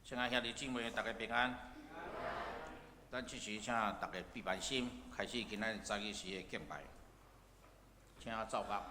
親愛兄弟姊妹，大家平安。咱這時請大家閉目心，開始今仔日早起時的敬拜。請奏樂。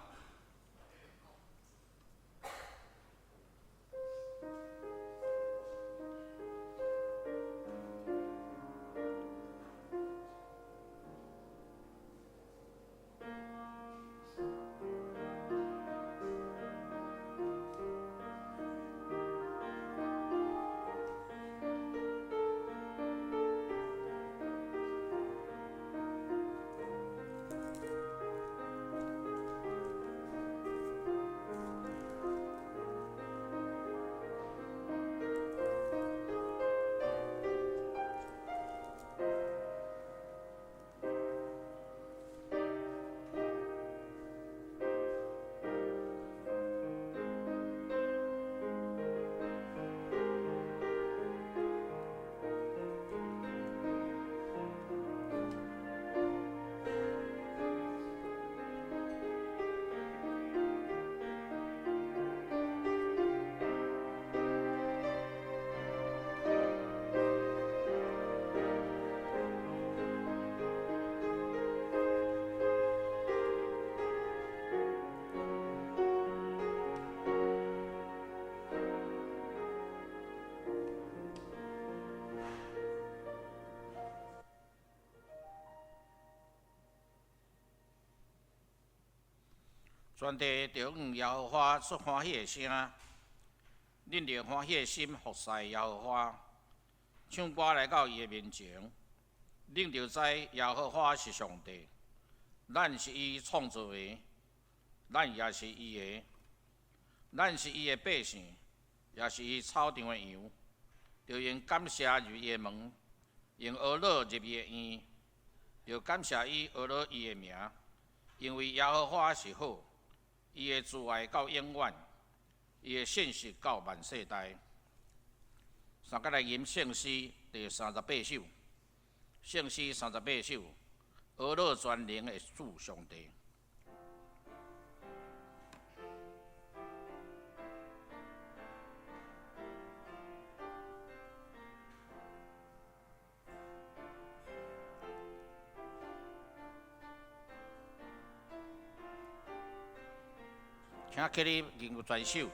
全地著向耶和華出歡喜的聲，恁著歡喜的心服侍耶和華，唱歌來到伊的面前，恁著知耶和華是上帝，咱是伊創造的，咱也是伊的，咱是伊的百姓，也是伊草場的羊，著用感謝入伊的門，用哀樂入伊的院，著感謝伊哀樂伊的名，因為耶和華是好。伊的慈愛到永遠，伊的信實到萬世代。三個來吟聖詩第三十八首，聖詩三十八首，哀樂全能的主上帝。請起立，吟全首。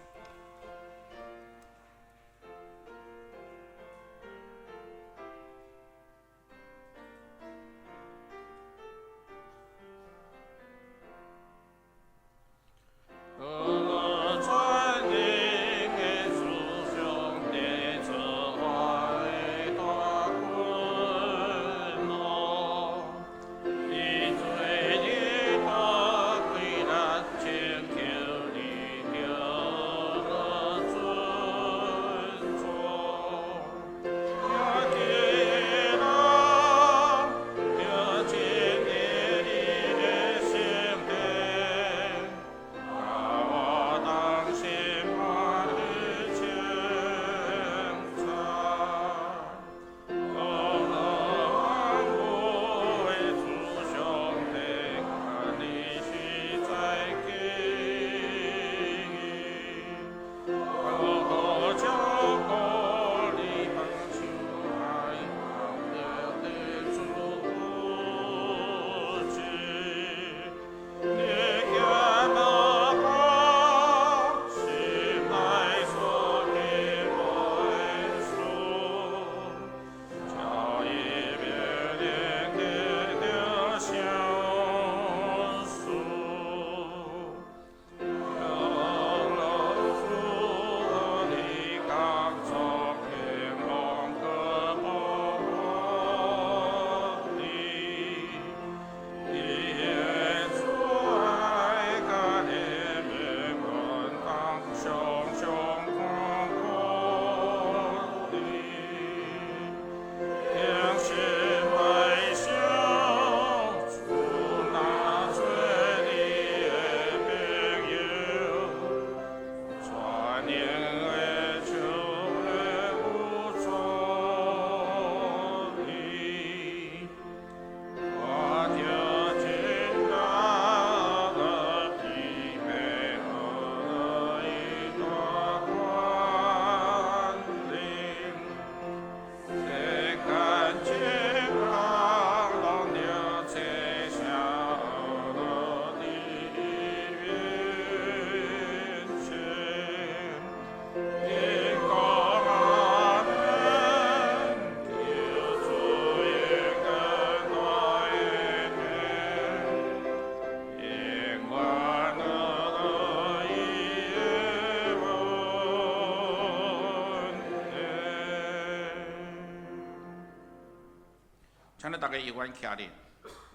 請恁逐家猶原徛立，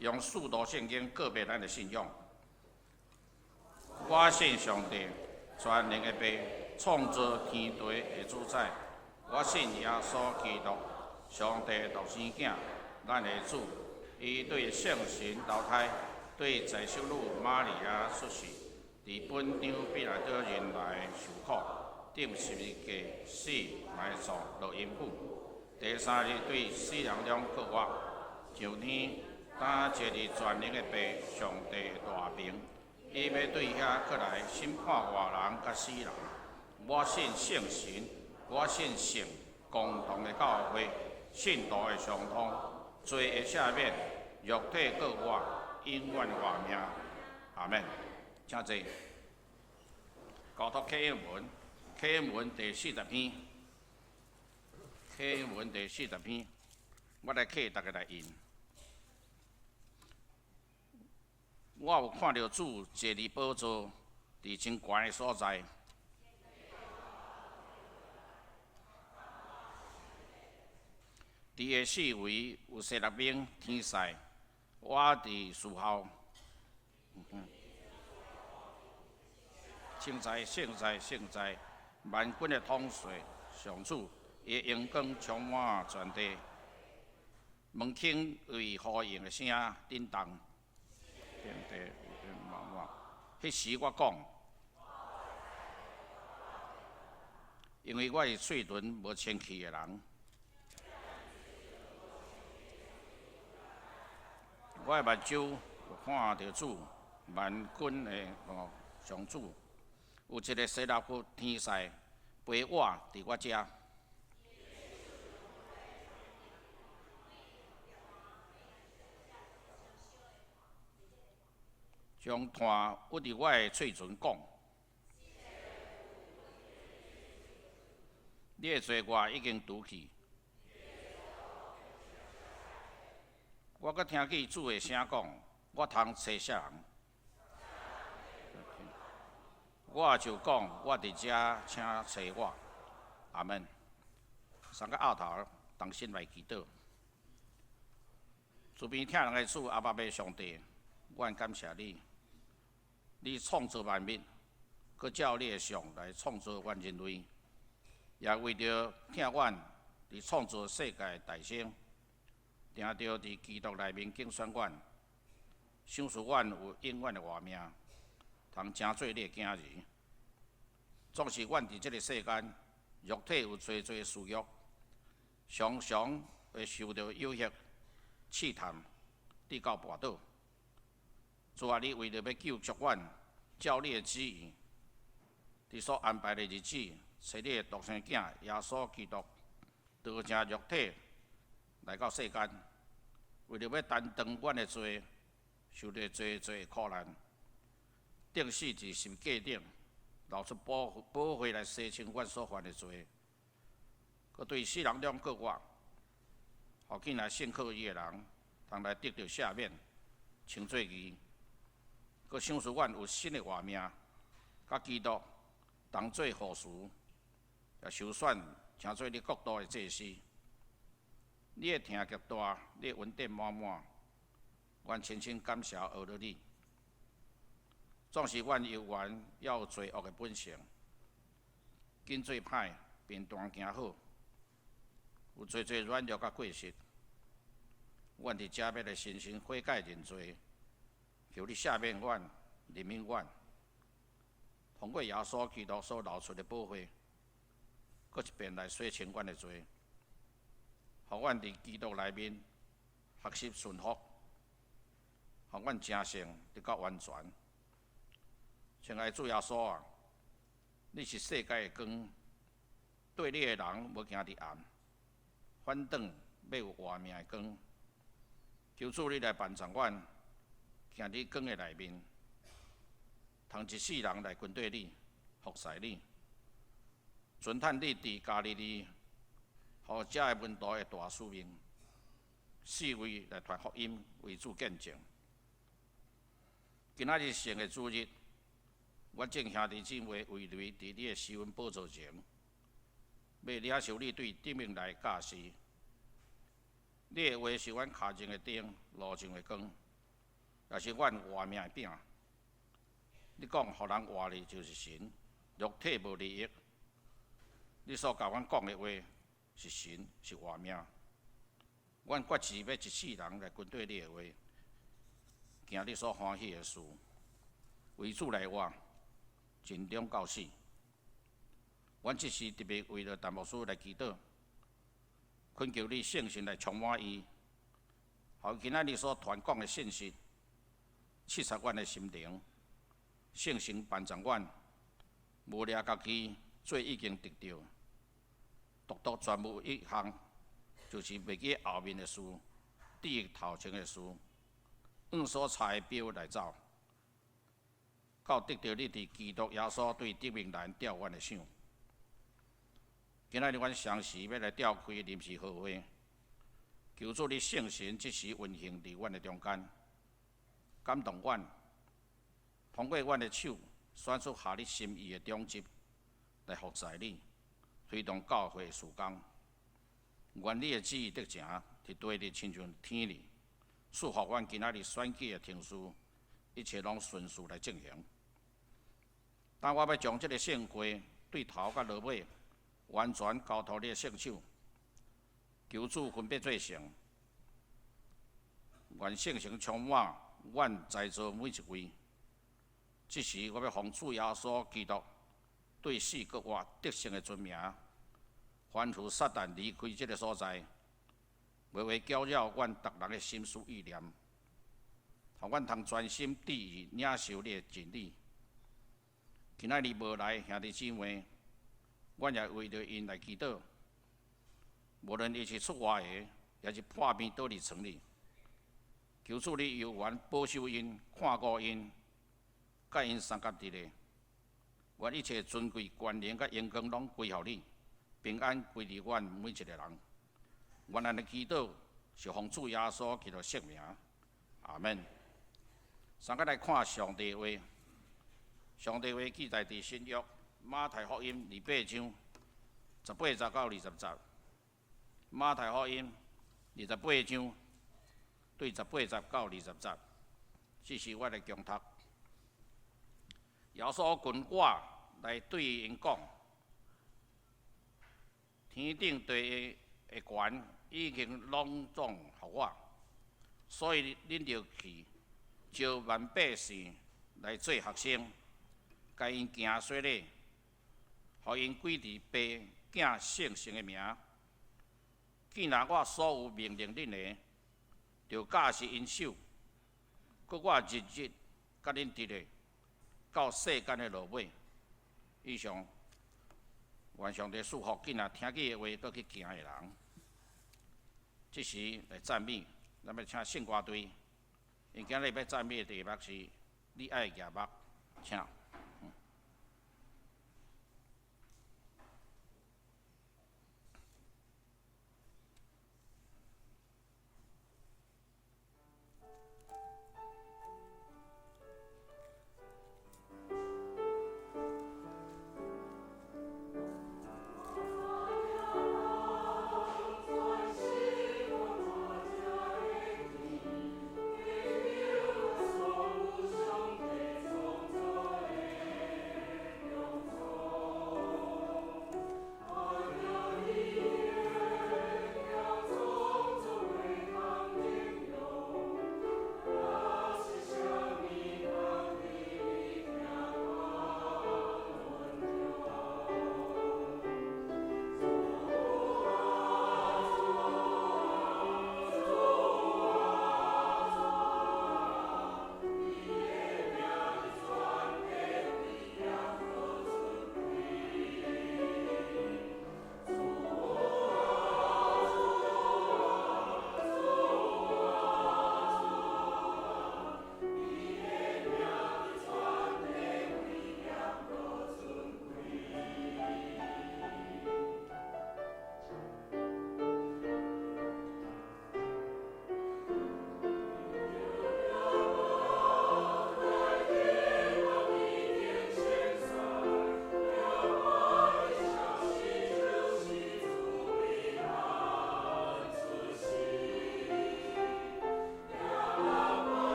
用使徒信經告白咱的信仰。我信上帝，全能的父，創造天地的主宰。我信耶穌基督，上帝獨生囝，咱的主。伊對聖神投胎，對在修女瑪利亞出世，佇本當彼拉多任內受苦，釘十字架死埋葬落陰府。第三日對死人中復活，上天，擔坐佇全能的父上帝大爿。伊欲對遐閣來審判活人佮死人。我信聖神，我信聖公同的教會，聖徒的相通，罪的赦免，肉體復活，永遠的活命。阿門。請坐。交託啟應文，啟應文第四十篇，啟應文第四十篇，我來啟逐家來印。我有看著主坐佇寶座，佇真懸的所在。佇伊的四圍有洗拉兵天使，我佇侍候。聖哉，聖哉，聖哉！萬軍的統帥上主，伊的榮光充滿全地。門檻為呼應的聲震動，天地滿滿。彼時我講，因為我是喙唇無清氣的人，我的目睭有看著主萬軍的上主，有一个洗拉夫天使陪我佇我遮。將炭鬱佇我的喙唇講，你的罪過已經除去。我閣聽見主的聲講，我通揣啥人？我就講，我佇遮，請揣我。阿門。三個額頭同心來祈禱。慈悲疼人的主，阿爸父上帝，阮感謝你，你創造萬物，閣照你的像來創造阮人類，也為著疼阮，佇創造世界的大先，定著佇基督內面揀選阮，賞賜阮有永遠的活命，通成做你的囝兒。縱使阮佇這个世間，肉體有濟濟私欲，常常會受著誘惑、試探，直到跋倒。主啊，你為著欲救贖阮，照你的旨意，佇所安排的日子，差你的獨生囝耶穌基督，道成肉體來到世間，為著欲擔當阮的罪，受著濟濟的苦難，釘死佇十架頂，流出寶寶血來洗清阮所犯的罪，閣對死人中復活，予見來信靠伊的人，通來得著赦免，稱做義。閣賞賜阮有新的活命，佮基督同做後嗣，也受選成做你國度的祭司。你的疼極大，你的恩典滿滿，阮深深感謝阿樂你。縱使阮猶原猶有罪惡的本性，緊做歹，貧惰行好，有濟濟軟弱佮過失，阮佇遮欲來深深悔改認罪。求你赦免阮，憐憫阮，通過耶穌基督所流出的寶血，閣一遍來洗清阮的罪，予阮佇基督內面學習順服，予阮成聖得到完全。親愛主耶穌啊，你是世界的光，綴你的人無行佇暗，反轉欲有活命的光。求主你來幫助阮。行佇光的內面，通一世人來跟綴你，服侍你，尊嘆你佇加利利，予遮的門徒的大使命，四圍來傳福音，為主見證。今仔日聖的主日，阮眾兄弟姊妹圍圍佇你的施恩寶座前，欲領受你對頂面來教示。你的話是阮跤前的燈，路上的光，也是阮活命的餅。你講，予人活的就是神，肉體無利益。你所共阮講的話是神，是活命。阮決志欲一世人來跟綴你的話，行你所歡喜的事，為主來活，盡忠到死。阮這時特別為著陳牧師來祈禱，懇求你聖神來充滿伊，予今仔日所傳講的信息，刺殺阮的心靈，聖神幫助阮，無掠家己做已經得著，獨獨全無一項，就是袂記後面的事，記憶頭前的事，按所差的標來走，到得著你佇基督耶穌對得明蘭調阮的賞。今仔日阮相時欲來召開臨時合會，求主你聖神這時運行佇阮的中間，感動阮，通過阮的手選出合你心意的長執來服侍你，推動教會的事工。願你的旨意得成，佇地裡親像天裡，賜福阮今仔日選舉的程序，一切攏順序來進行。當我欲將這个聖會對頭到落尾，完全交託你的聖手，求主分別做聖，願聖神充滿阮在座每一位。這時，我欲奉主耶穌基督對死閣活得勝的尊名，吩咐撒旦離開這个所在，袂會攪擾阮逐人的心思意念，予阮通專心致意領受你的真理。今仔日無來兄弟姊妹，阮也為著𪜶來祈禱，無論伊是出外的，抑是破病倒佇床裡，求主你猶原保守𪜶，看顧𪜶，佮𪜶相佮佇咧。願一切尊貴、權能佮榮光攏歸予你，平安歸佇阮每一个人。願咱的祈禱是奉主耶穌基督聖名，阿門。相佮來看上帝話，上帝話記載佇新約馬太福音二八章18節到20節。馬太福音28章對18節到20節，這是我來恭讀。耶穌近我來對𪜶講：天頂地的權已經攏總予我，所以恁著去召萬百姓來做學生，共𪜶行洗禮，予𪜶歸佇父、囝、聖神的名。既然我所有命令恁的，著教示𪜶守。閣我日日佮恁佇咧，到世間的落尾。以上，願上帝賜福，囝仔聽見的話，閣去行的人。這時來讚美，咱欲請聖歌隊。𪜶今日欲讚美的題目是：你愛舉目，請。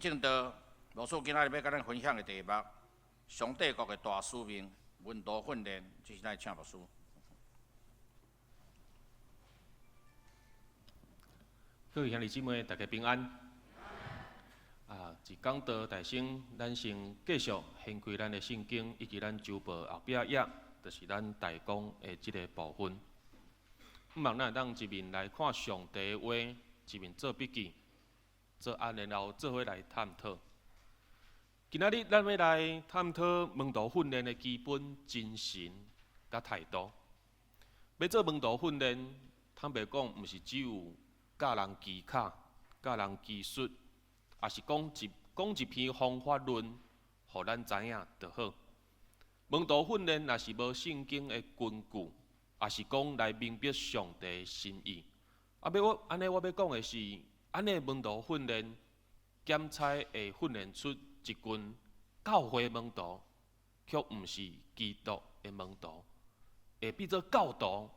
證道，牧師今仔日欲佮咱分享的題目：上帝國的大使命，門徒訓練。這是咱請牧師。各位兄弟姊妹，大家平安。啊，佇講道大先，咱先繼續掀開咱的聖經，以及咱周報後壁頁，就是咱大綱的這个部分。向望咱會當一面來看上帝的話，一面做筆記，做按然後做伙來探討。今仔日咱欲來探討門徒訓練的基本精神佮態度。欲做門徒訓練，坦白講，毋是只有教人技巧、教人技術，抑是講一篇方法論，予咱知影就好。門徒訓練若是無聖經的根據，抑是講來明白上帝的心意。啊，欲我按呢，我欲講的是，按呢門徒訓練，檢採會訓練出一群教會門徒，卻毋是基督的門徒，會變做教徒，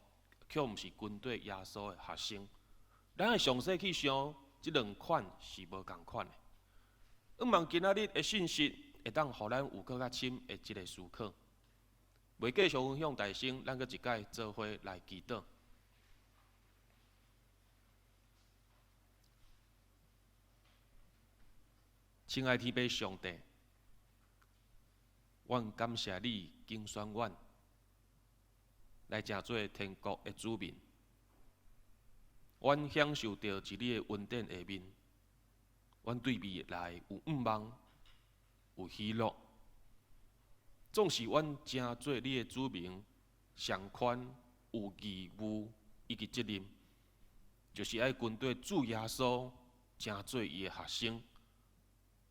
卻毋是跟綴耶穌的學生。咱愛詳細去想，這兩款是無仝款的。向望今仔日的信息，會當予咱有閣較深的這个思考。未繼續分享大聲，咱閣一擺做伙來祈禱。親愛天父上帝，阮感謝你揀選阮來成做天國的子民。阮享受著佇你的恩典下面，阮對未來有向望，有喜樂。縱使阮成做你的子民，相款有義務以及責任，就是愛跟綴主耶穌，成做伊的學生，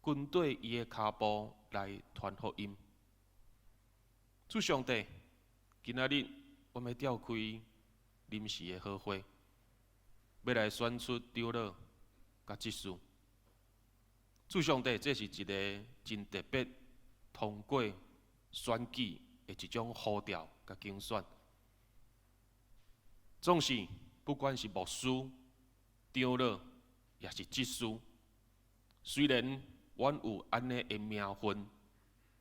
跟綴伊的跤步來傳福音。主上帝，今仔日阮欲召開臨時的好會，欲來選出長老佮執事。主上帝，這是一个真特別通過選舉的一種呼召佮揀選。總是不管是牧師、長老，抑是執事，雖然阮有按呢的名份，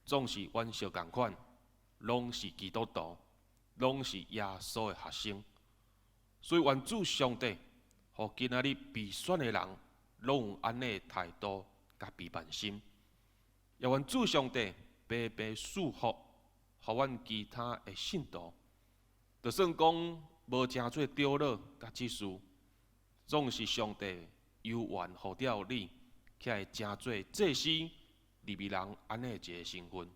總是阮相仝款，攏是基督徒，攏是耶穌的學生。所以願主上帝，予今仔日被選的人，攏有按呢的態度佮悲憫心。也願主上帝白白賜福，予阮其他的信徒，就算講無成做長老佮執事，總是上帝有緣予著你，起來成做祭司、利未人按呢一个身份。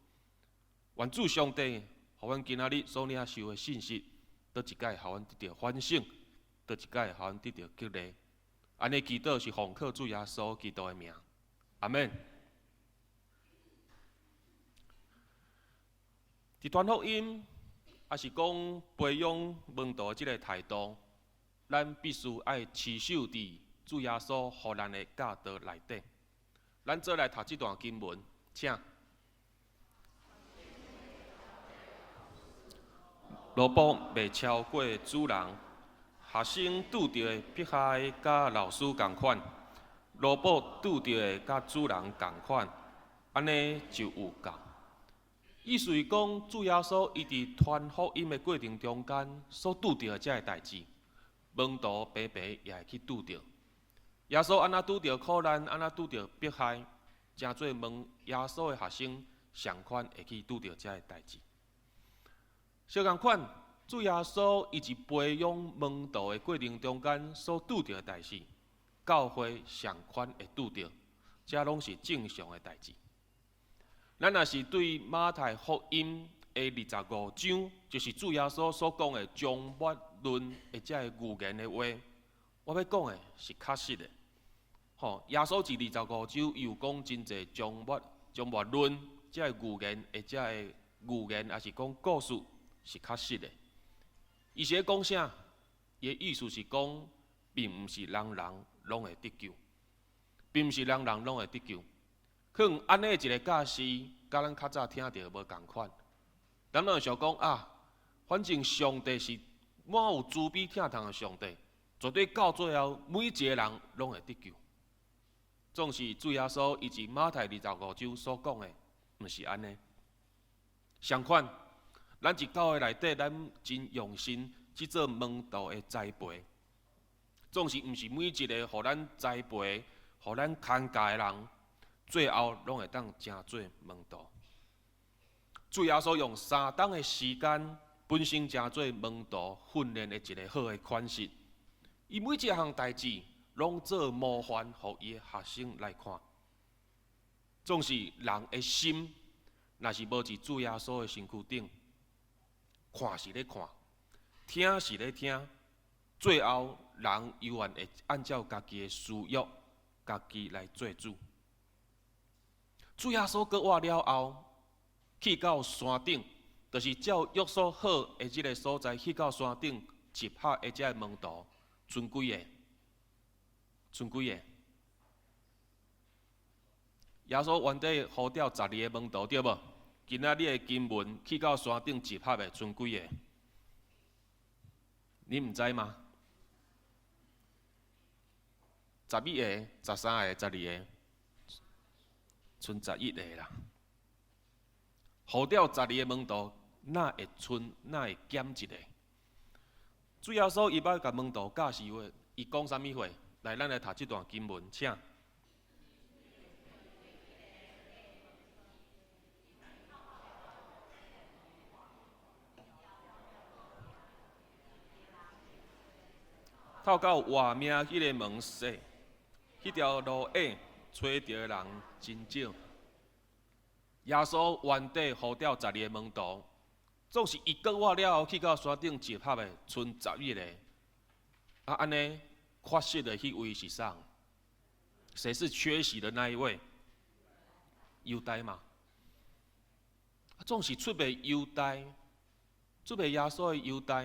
願主上帝，予阮今仔日所領受的信息，閣一擺予阮得著反省，閣一擺予阮得著激勵。按呢祈禱是奉靠主耶穌基督的名，阿們。佇傳福音，抑是講培養門徒的這个態度，咱必須愛持守佇主耶穌予咱的教導內底。咱做來讀這段經文，請。奴僕袂超過主人，學生拄著的迫害佮老師仝款，奴僕拄著的佮主人仝款，按呢就有夠。意思是講，主耶穌伊佇傳福音的過程中間所拄著的這个代誌，門徒白白也會去拄著。耶穌按怎拄著苦難，按怎拄著迫害，成做門耶穌的學生，相款會去拄著這个代誌。相仝款，主耶穌伊佇培養門徒的過程中間所拄著的代誌，教會相款會拄著，這攏是正常的代誌。咱若是對馬太福音的25章，就是主耶穌所講的將末論的這个預言的話，我欲講的是確實的。吼，耶穌佇25章伊有講真濟將末論這个預言的這个預言，抑是講故事是確實的。伊是咧講啥？伊的意思是講，並毋是人人攏會得救，並毋是人人攏會得救。可能按呢一个教示，佮咱較早聽著無仝款。咱攏會想講啊，反正上帝是滿有慈悲疼痛的上帝，絕對到最後每一个人攏會得救。總是主耶穌伊佇馬太25章所講的，毋是按呢。相款，咱佇教會內底，咱真用心去做門徒的栽培。總是毋是每一个予咱栽培、予咱看教的人，最後攏會當成做門徒。主耶穌用3冬的時間，本身成做門徒訓練的一个好的款式。伊每一項代誌，攏做模範，予伊的學生來看。總是人的心，若是無佇主耶穌的身軀頂，看是咧看，聽是咧聽，最後人猶原會按照家己的私欲，家己來做主。主耶穌閣活了後，去到山頂，就是照約束好的這个所在，去到山頂集合的這个門徒，賰幾个？賰幾个？耶穌原底呼召12个門徒，對無？今仔日的經文去到山頂集合的，賰幾个？你毋知嗎？11个、13个、12个，賰11个啦。呼召12个門徒，哪會賰？哪會減一个？主耶穌伊欲共門徒教示話，伊講啥物話？來，咱來讀這段經文，請。透到活命彼个門細，彼條路窄，揣著的人真少。耶穌原底呼召12个門徒，總是伊閣活了後去到山頂集合的，賰11个。啊，按呢缺席的彼位是啥？誰是缺席的那一位？猶大嘛。啊，總是出賣猶大，出賣耶穌的猶大，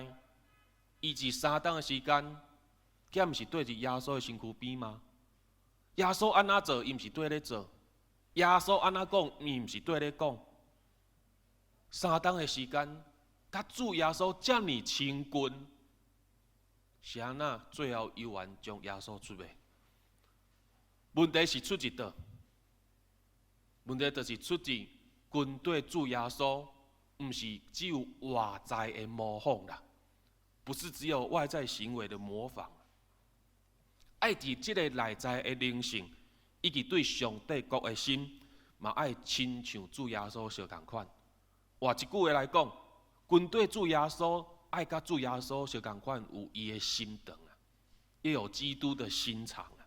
伊佇3冬的時間，敢毋是綴佇耶穌的身軀邊嗎？耶穌按怎做，伊毋是綴咧做；耶穌按怎講，伊毋是綴咧講。3冬的時間，佮主耶穌遮爾親近，是按怎最後猶原將耶穌出賣？問題是出佇佗？問題就是出佇跟綴主耶穌，毋是只有外在的模仿啦，不是只有外在行為的模仿。愛佇這个內在的靈性，以及對上帝國的心，嘛愛親像主耶穌相仝款。換一句話來講，跟綴主耶穌，愛佮主耶穌相仝款，有伊的心腸啊，也有基督的心腸啊。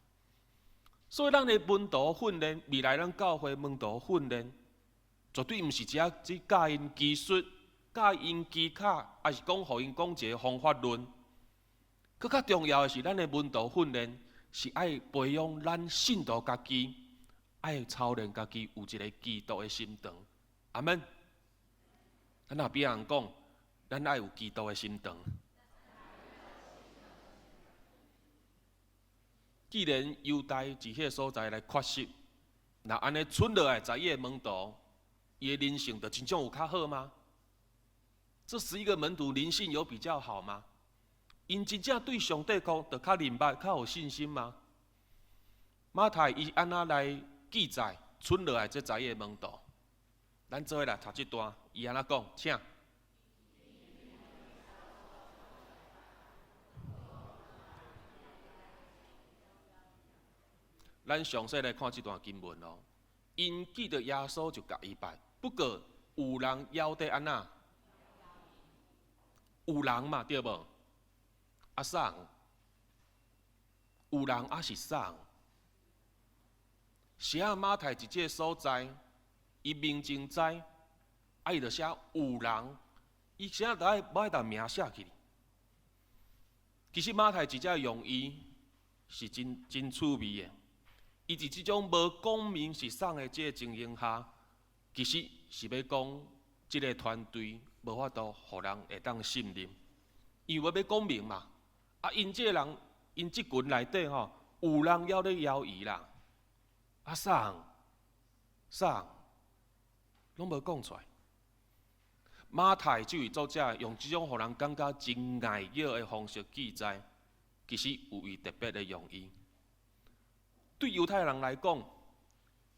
所以，咱的門徒訓練，未來咱教會門徒訓練，絕對毋是只只教𪜶技術、教𪜶技巧，抑是講予𪜶講一个方法論。閣較重要的是，咱的門徒訓練是愛培養咱信徒家己，愛操練家己有一个基督的心腸。阿們。咱若別人講，咱愛有基督的心腸。既然猶大佇彼个所在來缺席，若按呢賰落來11个門徒，伊的靈性就真正有較好嗎？這11個門徒靈性有比較好嗎？𪜶真正對上帝國就較明白、較有信心嗎？馬太伊按怎來記載賰落來這11個門徒？咱做伙來讀這段，伊按怎講？請。咱詳細來看這段經文哦。𪜶見著耶穌就共伊拜，不過有人枵底按怎？有人嘛對無？啊啥？有人抑是啥？寫馬太佇這个所在，伊明明知，啊伊就寫有人，伊啥都愛欲共名寫起。其實馬太佇這用意是真真趣味的。伊佇這種無講明是啥的這个情形下，其實是欲講這个團隊無法度予人會當信任，因為無欲講明嘛。啊，𪜶這个人，𪜶這群內底吼，有人猶咧猶疑啦。啊，啥？啥？攏無講出來。馬太這位作者用這種予人感覺真礙耳的方式記載，其實有伊特別的用意。對猶太人來講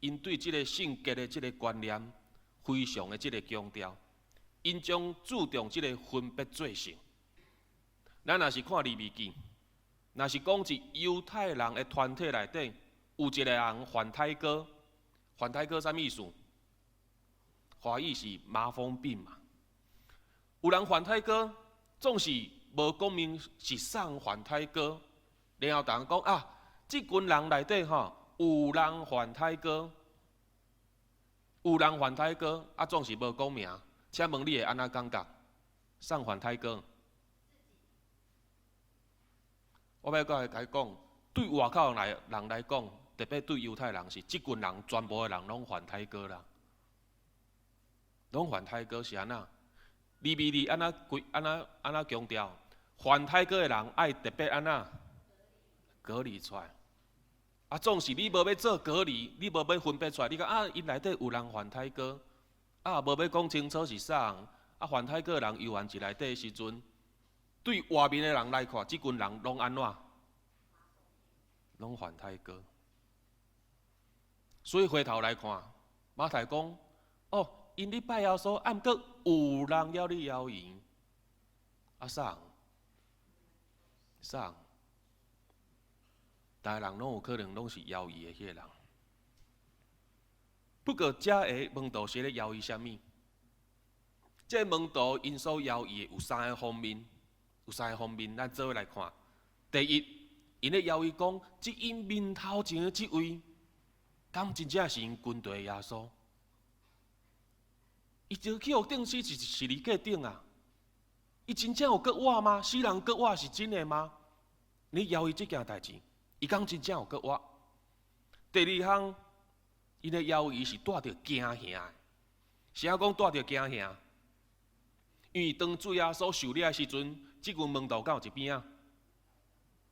，𪜶對這个聖潔的這个觀念非常的這个強調，𪜶將注重這个分別做聖。咱若是看利未記，若是講佇猶太人的團體內底有一个人犯胎哥，犯胎哥啥物意思？華語是麻風病嘛。有人犯胎哥，總是無講明是啥人犯胎哥，然後逐人講啊，這群人內底吼有人犯胎哥，有人犯胎哥，啊總是無講名。請問你會按怎感覺？啥人犯胎哥？我欲閣來共你講，對外口來人來講，特別對猶太人是，這群人全部的人攏犯胎哥啦，攏犯胎哥是按怎？利未記按怎規按怎按怎強調？犯胎哥的人愛特別按怎隔離出來。啊，總是你無欲做隔離，你無欲分別出來，你講啊，𪜶內底有人犯胎哥，啊，無欲講清楚是啥人，啊，犯胎哥的人猶原佇內底的時陣，對外面的人來看，這群人攏按怎？攏犯胎哥。所以回頭來看，馬太講，哦，𪜶咧拜耶穌，啊，毋過有人猶咧猶疑，啊，啥人？啥人？逐个人攏有可能攏是猶疑的彼个人。不過，遮个門徒是咧猶疑啥物？這个門徒𪜶所猶疑的有三个方面，有三个方面，咱做伙來看。第一，𪜶咧猶疑講，這𪜶面頭前的這位，敢真正是𪜶跟隨的耶穌？伊就去予釘死是十字架頂啊！伊真正有閣活嗎？死人閣活是真的嗎？你猶疑這件代誌，伊敢真正有閣活？第二項，𪜶的猶疑是帶著驚嚇的。啥講帶著驚嚇？因為當主耶穌受掠的時陣，這群門徒敢有佇邊仔？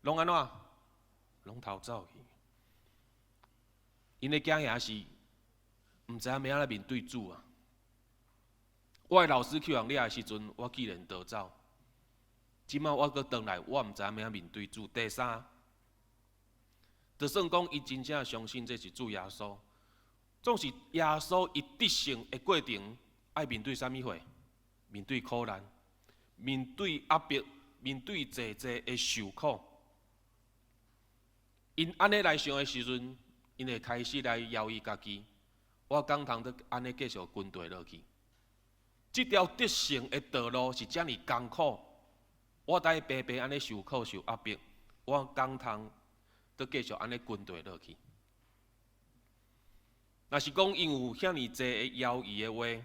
攏按怎？攏逃走去。𪜶的驚嚇是，毋知影欲按怎面對主啊！我的老師去予掠的時陣，我竟然逃走。這擺我閣轉來，我毋知影欲按怎面對主。第三，就算講伊真正相信這是主耶穌，總是耶穌伊得勝的過程，愛面對啥物貨？面對苦難，面對壓迫，面對濟濟的受苦。𪜶按呢來想的時陣，𪜶會開始來猶疑家己：我敢通閣按呢繼續跟隨落去？這條得勝的道路是遮爾艱苦，我得白白按呢受苦受壓迫，我敢通閣繼續按呢跟隨落去？若是講𪜶有遐爾濟的猶疑的話，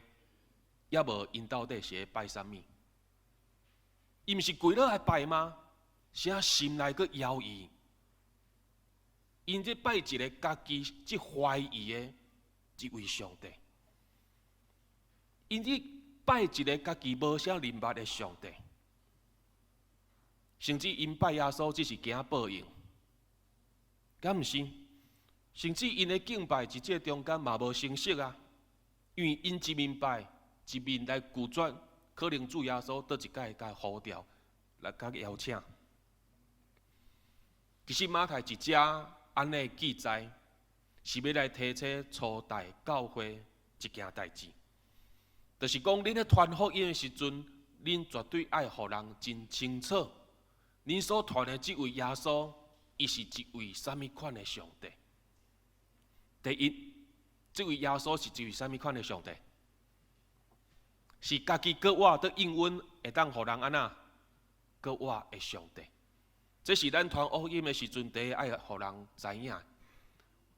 猶無𪜶到底是咧拜啥物？伊毋是跪落來拜嗎？啥心內閣猶疑？𪜶這拜一个家己這懷疑的這位上帝，𪜶這拜一个家己無啥認捌的上帝，甚至𪜶拜耶穌只是驚報應，敢毋是？甚至𪜶的敬拜佇這中間嘛無成熟啊，因為𪜶一面拜，一面來拒絕，可能主耶穌佗一擺共呼召來共邀請。其實馬太佇遮按呢記載，是欲來提醒初代教會一件代誌，就是講恁咧傳福音的時陣，恁絕對愛予人真清楚，恁所傳的這位耶穌，伊是一位啥物款的上帝。第一，這位耶穌是一位啥物款的上帝？是家己閣活得應允，會當予人按怎閣活的上帝。這是咱傳福音的時陣，第一愛予人知影。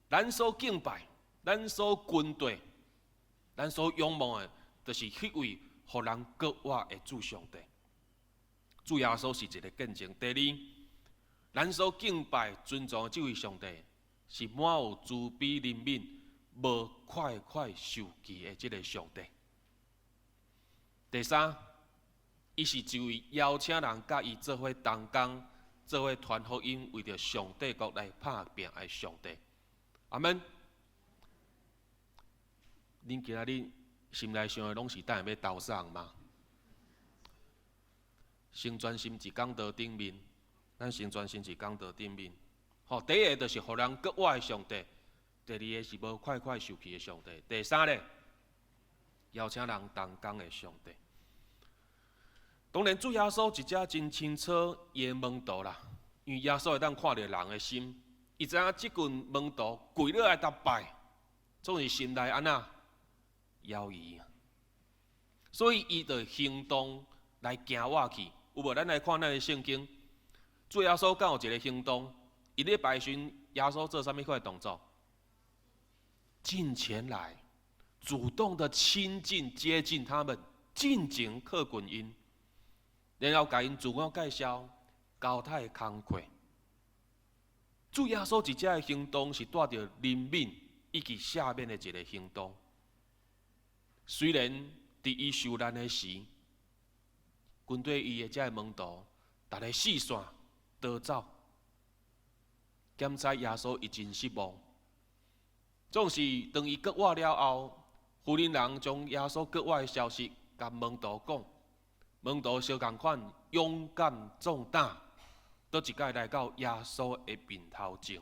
咱所敬拜、咱所跟隨、咱所仰望的，就是彼位予人閣活的主上帝。主耶穌是一个見證。第二，咱所敬拜、尊重的這位上帝，是滿有慈悲憐憫、無快快受氣的這个上帝。第三，伊是一位邀請人佮伊做伙同工、做伙傳福音、為著上帝國來拍拚的上帝。阿門。恁今仔日心內想的攏是等下欲投啥人嗎？先專心佇講道頂面，咱先專心佇講道頂面。吼，第一个就是予人閣活的上帝，第二个是無快快受氣的上帝，第三咧，邀請人同工的上帝。當然，主耶穌一只真清楚伊的門徒啦，因為耶穌會當看著人的心，伊知影這群門徒跪落來逐拜，總是心內按怎猶疑，所以伊就行動來行活去。有無？咱來看咱的聖經，主耶穌敢有一個行動？伊咧拜時，耶穌做啥物款的動作？近前來，主動的親近、接近他們，進前靠近𪜶，然後共𪜶自我介紹，交代工課。主耶穌這個行動是帶著憐憫以及赦免的一個行動。雖然佇伊受難的時，跟綴伊的這个門徒，逐个四散逃走，檢查耶穌伊真失望。總是當伊復活了後，婦人人將耶穌復活的消息共門徒講，門徒相仝款勇敢壯膽，閣一擺來到耶穌的面頭前。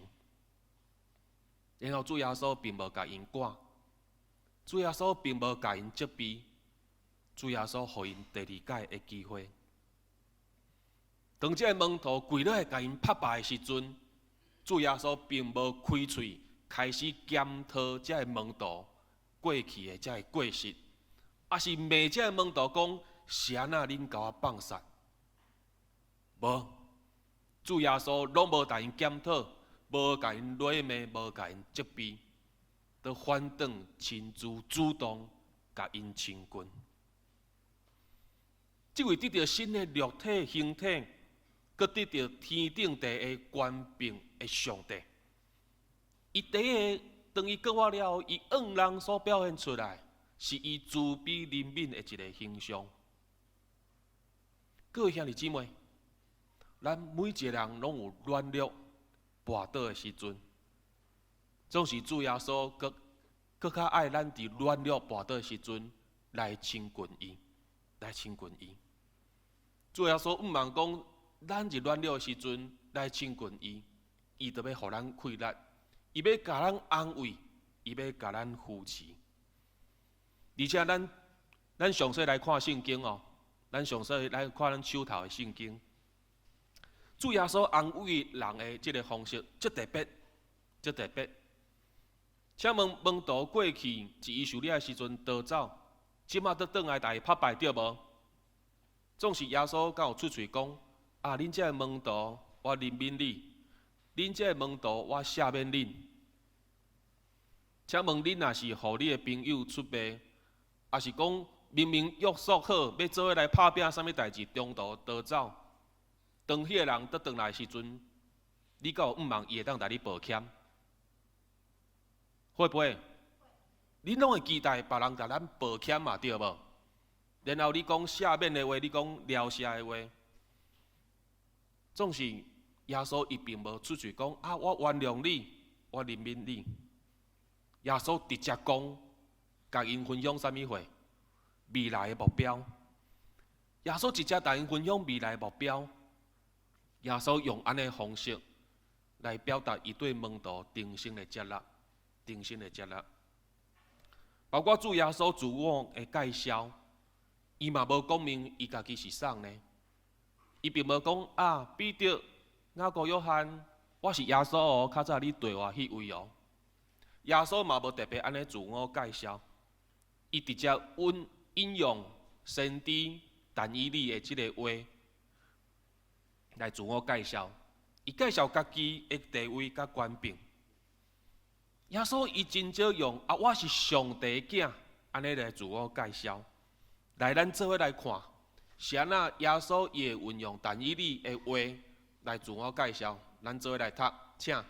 然後主耶穌並無共𪜶趕，主耶穌並無共𪜶責備，主耶穌予𪜶第二擺的機會。當這个門徒跪落來共𪜶拍拜的時陣，主耶穌並無開喙開始檢討這个門徒過去的這个過失，抑是罵這个門徒講是按怎恁共我放殺？無，主耶穌攏無共𪜶檢討，無共𪜶落罵，無共𪜶責備，都反轉親自主動共𪜶親近。這位得著新的肉體形體，閣得著天頂地的權柄的上帝，伊第一个當伊復活了後，伊向人所表現出來，是伊慈悲憐憫的一个形象。各位兄弟姊妹，咱每一个人攏有軟弱、跋倒的時陣，總是主耶穌閣閣較愛咱佇軟弱、跋倒的時陣來親近伊，來親近伊。主耶穌毋茫講，咱佇軟弱的時陣來親近伊，伊就欲予咱氣力，伊欲共咱安慰，伊欲共咱扶持。而且咱詳細來看聖經哦，咱詳細來看咱手頭的聖經。主耶穌安慰人的這个方式，足特別，足特別。請問門徒過去佇伊受掠的時陣逃走，這馬閣轉來共伊拍拜對無？總是耶穌敢有出喙講：啊，恁這个門徒，我憐憫你；恁這个門徒，我赦免恁。請問恁若是予你的朋友出賣，抑是講明明約束好欲做伙來拍拚啥物代誌，中途逃走，當彼个人閣轉來的時陣，你敢有向望伊會當共你報欠？會不會？恁攏會期待別人共咱報欠嘛，對無？然後你講赦免的話，你講饒赦的話，總是耶穌伊並無出喙講啊，我原諒你，我憐憫你。耶穌直接講，共𪜶分享啥物貨？未來的目標。耶穌直接共𪜶分享未來的目標。耶穌用按呢方式來表達伊對門徒重生的接納，重生的接納。包括主耶穌自我的介紹，伊嘛無講明伊家己是啥呢？伊並無講啊，彼得、雅各、約翰，我是耶穌哦，較早你綴我彼位哦。耶穌嘛無特別按呢自我介紹，伊直接引用先知但以理的這个話來自我介紹。伊介紹家己的地位佮權柄。耶穌伊真少用啊，我是上帝囝，按呢來自我介紹。來，咱做伙來看，是按怎耶穌伊會運用但以理的話來自我介紹。咱做伙來讀，請。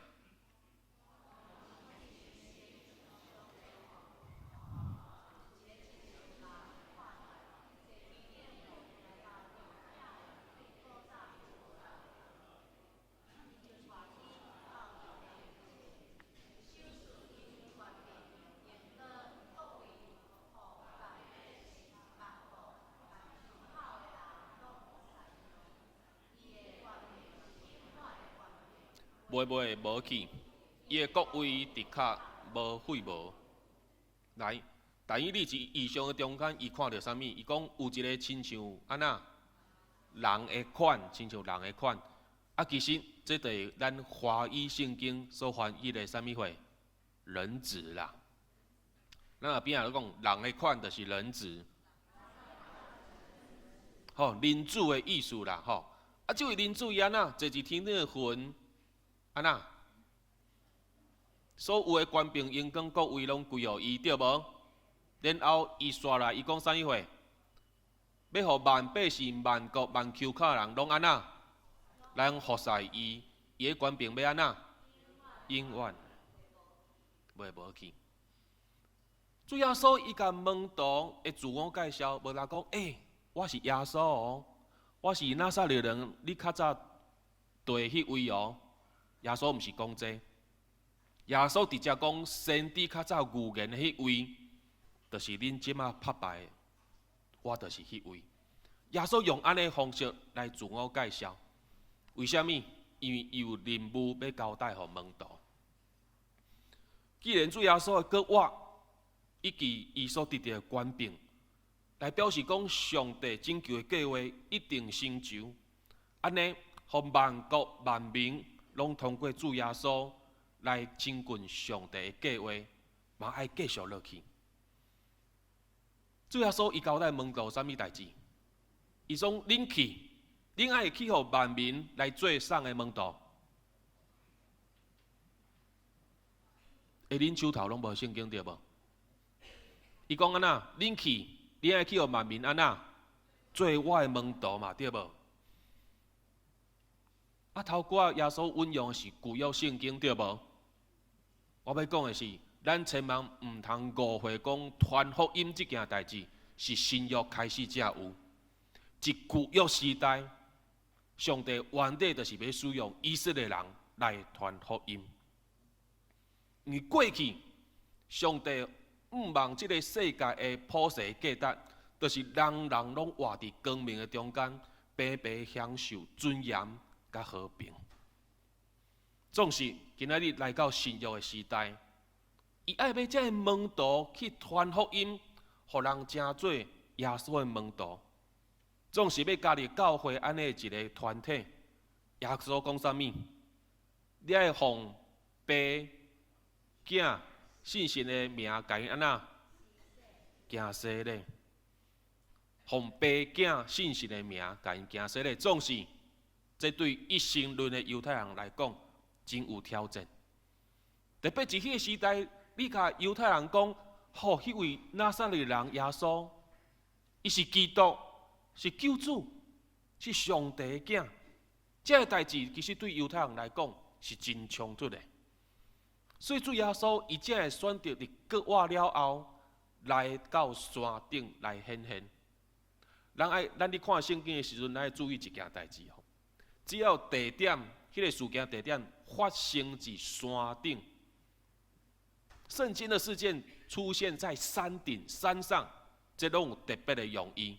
袂袂無去，伊的國位的確無廢無。來，但以理佇異象的中間，伊看著啥物？伊講有一個親像按怎人的款，親像人的款。啊，其實這就是咱華語聖經所翻譯的啥物貨？人子啦。咱後邊仔咧講人的款，就是人子。吼，人子的意思啦，吼。啊，這位人子伊按怎坐佇天頂的雲，按怎？所有的權柄、榮光、國位攏歸予伊，對無？然後伊紲來，伊講啥物話？欲予萬百姓、萬國、萬丘口人攏按怎來服侍伊？伊的權柄欲按怎？永遠袂無去。主耶穌伊共門徒的自我介紹，無來講，欸，我是耶穌哦，我是拿撒勒人，你較早提彼位哦。耶穌毋是講這個，耶穌直接講先知較早預言的彼位，就是恁這馬拍敗的，我就是彼位。耶穌用按呢方式來自我介紹，為啥物？因為伊有任務欲交代予門徒。既然主耶穌的復活，以及伊所得著的權柄，來表示講上帝拯救的計劃一定成就。按呢，予萬國萬民攏通過主耶穌來親近上帝的計劃，嘛愛繼續落去。主耶穌伊交代門徒啥物代誌？伊講恁去，恁愛去予萬民來做啥的門徒？欸，恁手頭攏無聖經對無？伊講按怎？恁去，恁愛去予萬民按怎做我的門徒嘛，對無？啊，頭拄仔耶穌運用的是舊約聖經，對無？我欲講的是，咱千萬毋通誤會講傳福音這件代誌是新約開始才有。佇舊約時代，上帝原底就是欲使用以色列人來傳福音。因為過去，上帝向望這个世界的普世價值，就是人人攏活佇光明的中間，白白享受尊嚴佮和平。總是今仔日來到新約的時代，伊愛欲這个門徒去傳福音，予人成做耶穌的門徒。總是欲加入教會按呢一个團體，耶穌講啥物？你愛奉爸、囝、聖神的名，共𪜶按怎行洗禮？奉爸、囝、聖神的名，共𪜶行洗禮。總是這對一神論的猶太人來講，真有挑戰。特別佇彼個時代，你共猶太人講，吼，彼位拿撒勒人耶穌，伊是基督，是救主，是上帝的囝。這个代誌其實對猶太人來講是真衝突的。所以主耶穌伊才會選擇佇復活了後來到山頂來顯現。咱愛咱佇看聖經的時陣，咱愛注意一件代誌吼。只要地點，彼个事件地點發生佇山頂，聖經的事件出現在山頂山上，這攏有特別的用意。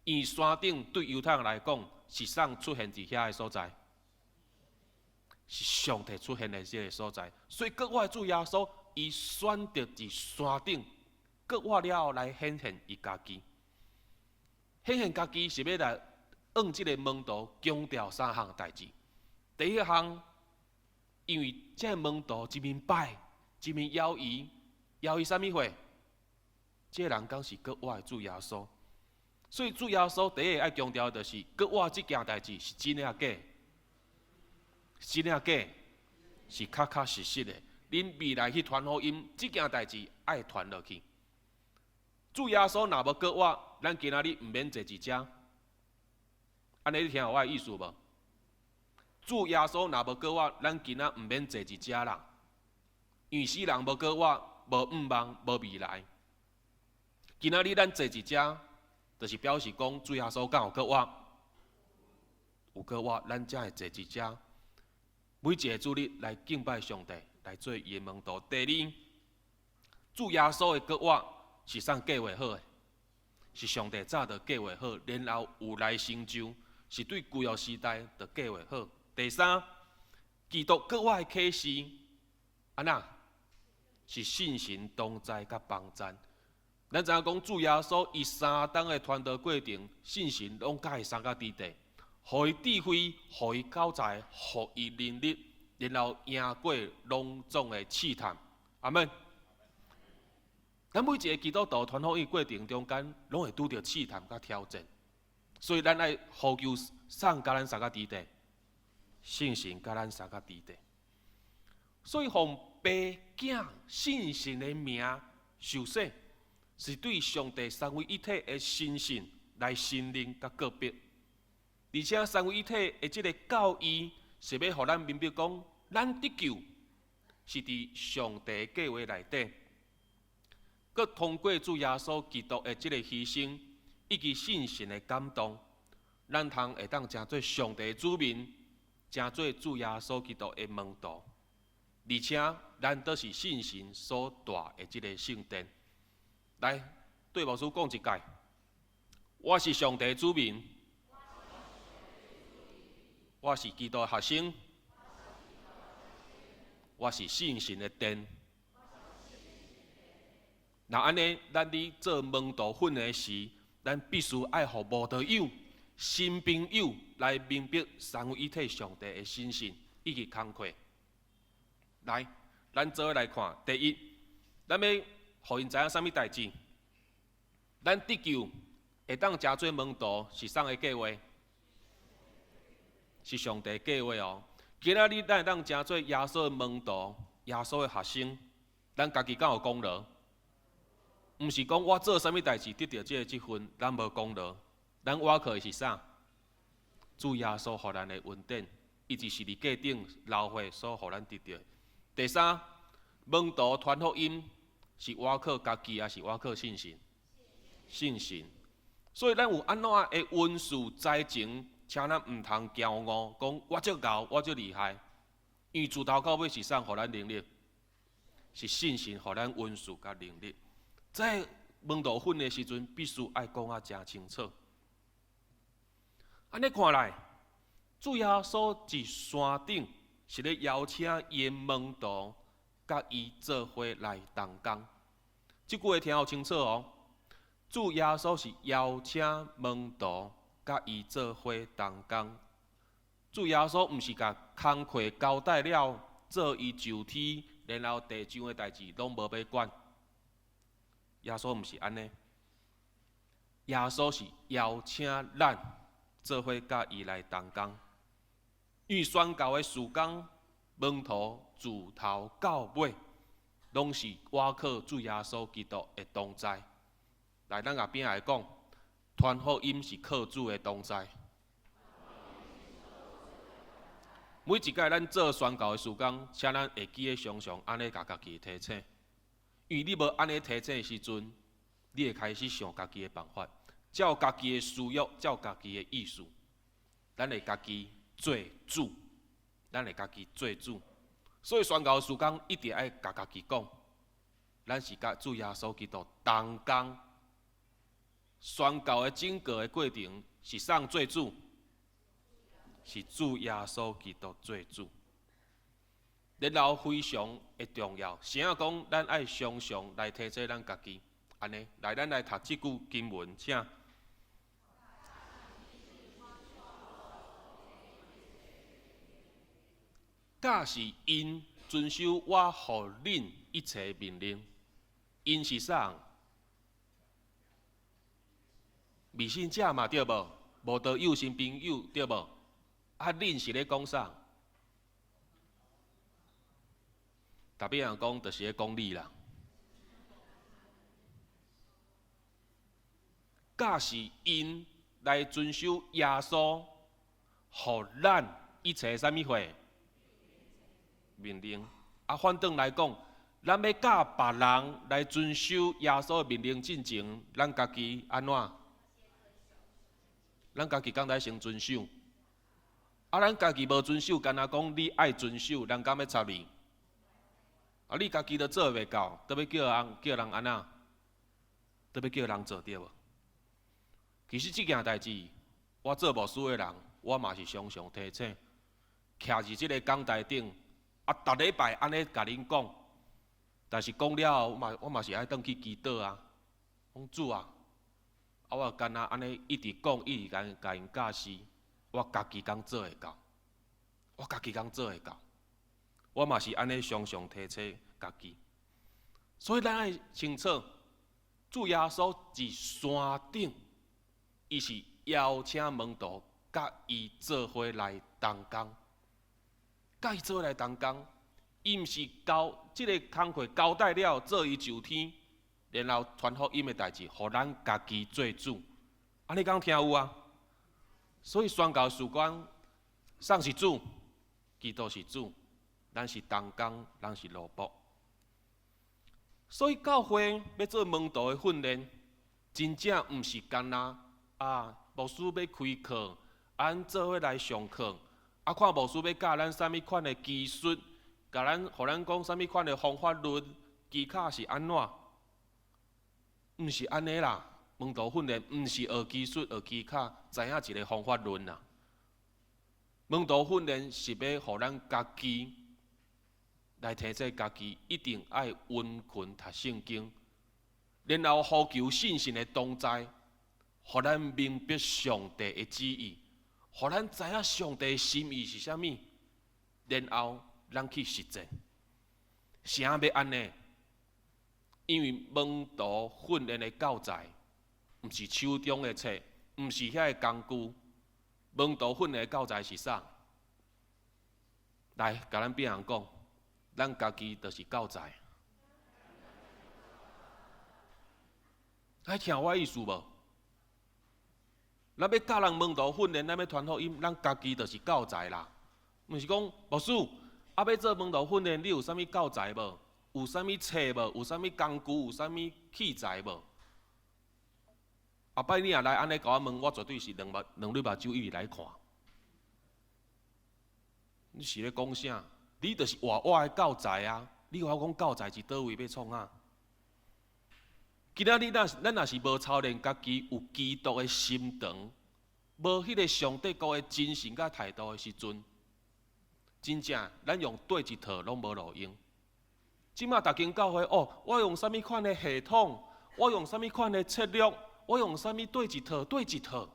因為山頂對猶太人來講是啥出現佇遐的所在，是上帝出現的這个所在。所以復活的主耶穌，伊選擇佇山頂復活了後來顯現伊家己。顯現家己是欲來向這个門徒強調三項代誌。第一項，因為這个門徒一面拜，一面猶疑，猶疑啥物貨？這个人敢是復活的主耶穌？所以主耶穌第一个愛強調的就是，復活這件代誌是真的抑假？是真的抑假？是確確實實的。恁未來去傳福音，這件代誌愛傳落去。主耶穌若無復活，咱今仔日毋免坐佇遮。按呢你聽有我的意思無？主耶穌若無復活，咱今仔毋免坐佇遮啦。因為死人無復活，無向望，無未來。今仔日咱坐佇遮，就是表示講主耶穌敢有復活？有復活，咱才會坐佇遮。每一个主日來敬拜上帝，來做伊的門徒。第二，主耶穌的復活是啥計劃好的？是上帝早就計劃好，然後有來成就，是對舊約時代就計劃好。第三，基督閣我的啟示，按怎？是聖神同在佮幫贊。咱知影講主耶穌伊3冬的傳道過程，聖神攏佮伊相佮佇咧，予伊智慧，予伊口才，予伊能力，然後贏過攏總的試探。阿門。咱每一个基督徒傳福音過程中間，攏會拄著試探佮挑戰，所以咱愛呼求啥共咱相佮佇咧，聖神佮咱相佮佇咧。所以奉父囝聖神的名受洗，是對上帝三位一體的神性來承認佮告白，而且三位一體的這个教義是欲予咱明白講，咱得救是佇上帝計劃內底，閣通過主耶穌基督的這个犧牲，以及聖神的感動，咱通會當成做上帝的子民，成做主耶穌基督的門徒，而且咱都是聖神所住的這个聖殿。來，對牧師講一擺，我是上帝子民，我是基督學生，我是聖神的殿。若按呢，咱佇做門徒訓練時，咱必須愛予無道友、新朋友來明白三位一體上帝的神性以及工課。來，咱做伙來看，第一，咱欲予𪜶知影啥物代誌？咱得救會當成做門徒是啥的計劃？是上帝計劃哦。今仔日咱會當成做耶穌的門徒、耶穌的學生，咱家己敢有功勞？毋是講我做啥物代誌得著這个職分，咱無功勞。咱倚靠的是啥？主耶穌予咱的恩典，以及十字架頂流血所予咱得著。第三，門徒傳福音是倚靠家己，抑是倚靠聖神？聖神。所以咱有按怎的恩賜才情，請咱毋通驕傲，講我足𠢕，我足厲害。因為自頭到尾是啥予咱能力？是聖神予咱恩賜佮能力。在門徒訓的時陣，必須愛講啊誠清楚。按呢看來，主耶穌佇山頂是咧邀請伊的門徒佮伊做伙來同工。這句話聽予清楚哦。主耶穌是邀請門徒佮伊做伙同工。主耶穌毋是共工課交代了，做伊上天，然後地上的代誌攏無欲管。耶穌毋是按呢，耶穌是邀請咱做伙佮伊來同工。因為宣教的事工，門徒自頭到尾，攏是倚靠主耶穌基督的同在。來，咱後邊來講，傳福音是靠主的同在。每一擺咱做宣教的事工，請咱會記得常常按呢共家己提醒。因為你無按呢提醒的時陣，你會開始想家己的辦法，照家己的私欲，照家己的意思，咱會家己做主，咱會家己做主。所以宣教事工一定愛共家己講，咱是佮主耶穌基督同工。宣教的整個的過程是啥做主？是主耶穌基督做主。然後非常的重要，啥講咱愛常常來提醒咱家己，按呢，來咱來讀這句經文，請。假是𪜶遵守我予恁一切命令，𪜶是啥？未信者嘛對無？無道友新朋友對無？啊，恁是咧講啥？特別人講，就是咧講你啦。假是𪜶來遵守耶穌，予咱一切啥物貨命令。啊，反轉來講，咱欲教別人來遵守耶穌的命令進前，咱家己按怎？咱家己敢會先遵守？啊，咱家己無遵守，干焦講你愛遵守，人敢欲插你？啊！你家己都做袂到，閣欲叫人叫人按怎？閣欲叫人做對無？其實這件代誌，我做牧師的人，我嘛是常常提醒。徛佇這个講台頂，啊，逐禮拜按呢共恁講，但是講了後，我嘛是愛轉去祈禱啊。講主啊，啊我敢若按呢一直講，一直共𪜶教示，我家己敢做會到？我家己敢做會到？我嘛是按呢常常提醒家己。所以咱愛清楚，主耶穌佇山頂，伊是邀請門徒佮伊做伙來同工，佮伊做伙來同工。伊毋是交這个工課交代了，做伊上天，然後傳福音的代誌，予咱家己做主。按呢敢聽有啊？所以宣教事工，啥是主，基督是主，咱是同工，咱是奴僕。所以教會欲做門徒的訓練，真正毋是干焦啊！牧師欲開課，咱做伙來上課，啊看牧師欲教咱啥物款的技術，共咱予咱講啥物款的方法論技巧是按怎？毋是按呢啦，門徒訓練毋是學技術、學技巧，知影一个方法論啦。門徒訓練是欲予咱家己來提醒家己，一定愛殷勤讀聖經，然後呼求聖神的同在，予咱明白上帝的旨意，予咱知影上帝的心意是啥物，然後咱去實踐。啥欲按呢？因為門徒訓練的教材，毋是手中的冊，毋是遐个工具。門徒訓練的教材是啥？來，共咱邊人講，咱家己就是教材。愛聽我意思無？咱欲教人門徒訓練，咱欲傳福音，咱家己就是教材啦。毋是講牧師，啊欲做門徒訓練，你有啥物教材無？有啥物冊無？有啥物工具？有啥物器材無？後擺你若來按呢共我問，我絕對是兩對目睭一直來看。你是咧講啥？你就是活活的教材啊！你共我講教材佇佗位欲創啥？今仔日咱若是無操練家己有基督的心腸，無彼个上帝國的精神佮態度的時陣，真正咱用佗一套攏無路用。這馬逐間教會哦，我用啥物款的系統，我用啥物款的策略，我用啥物佗一套，佗一套，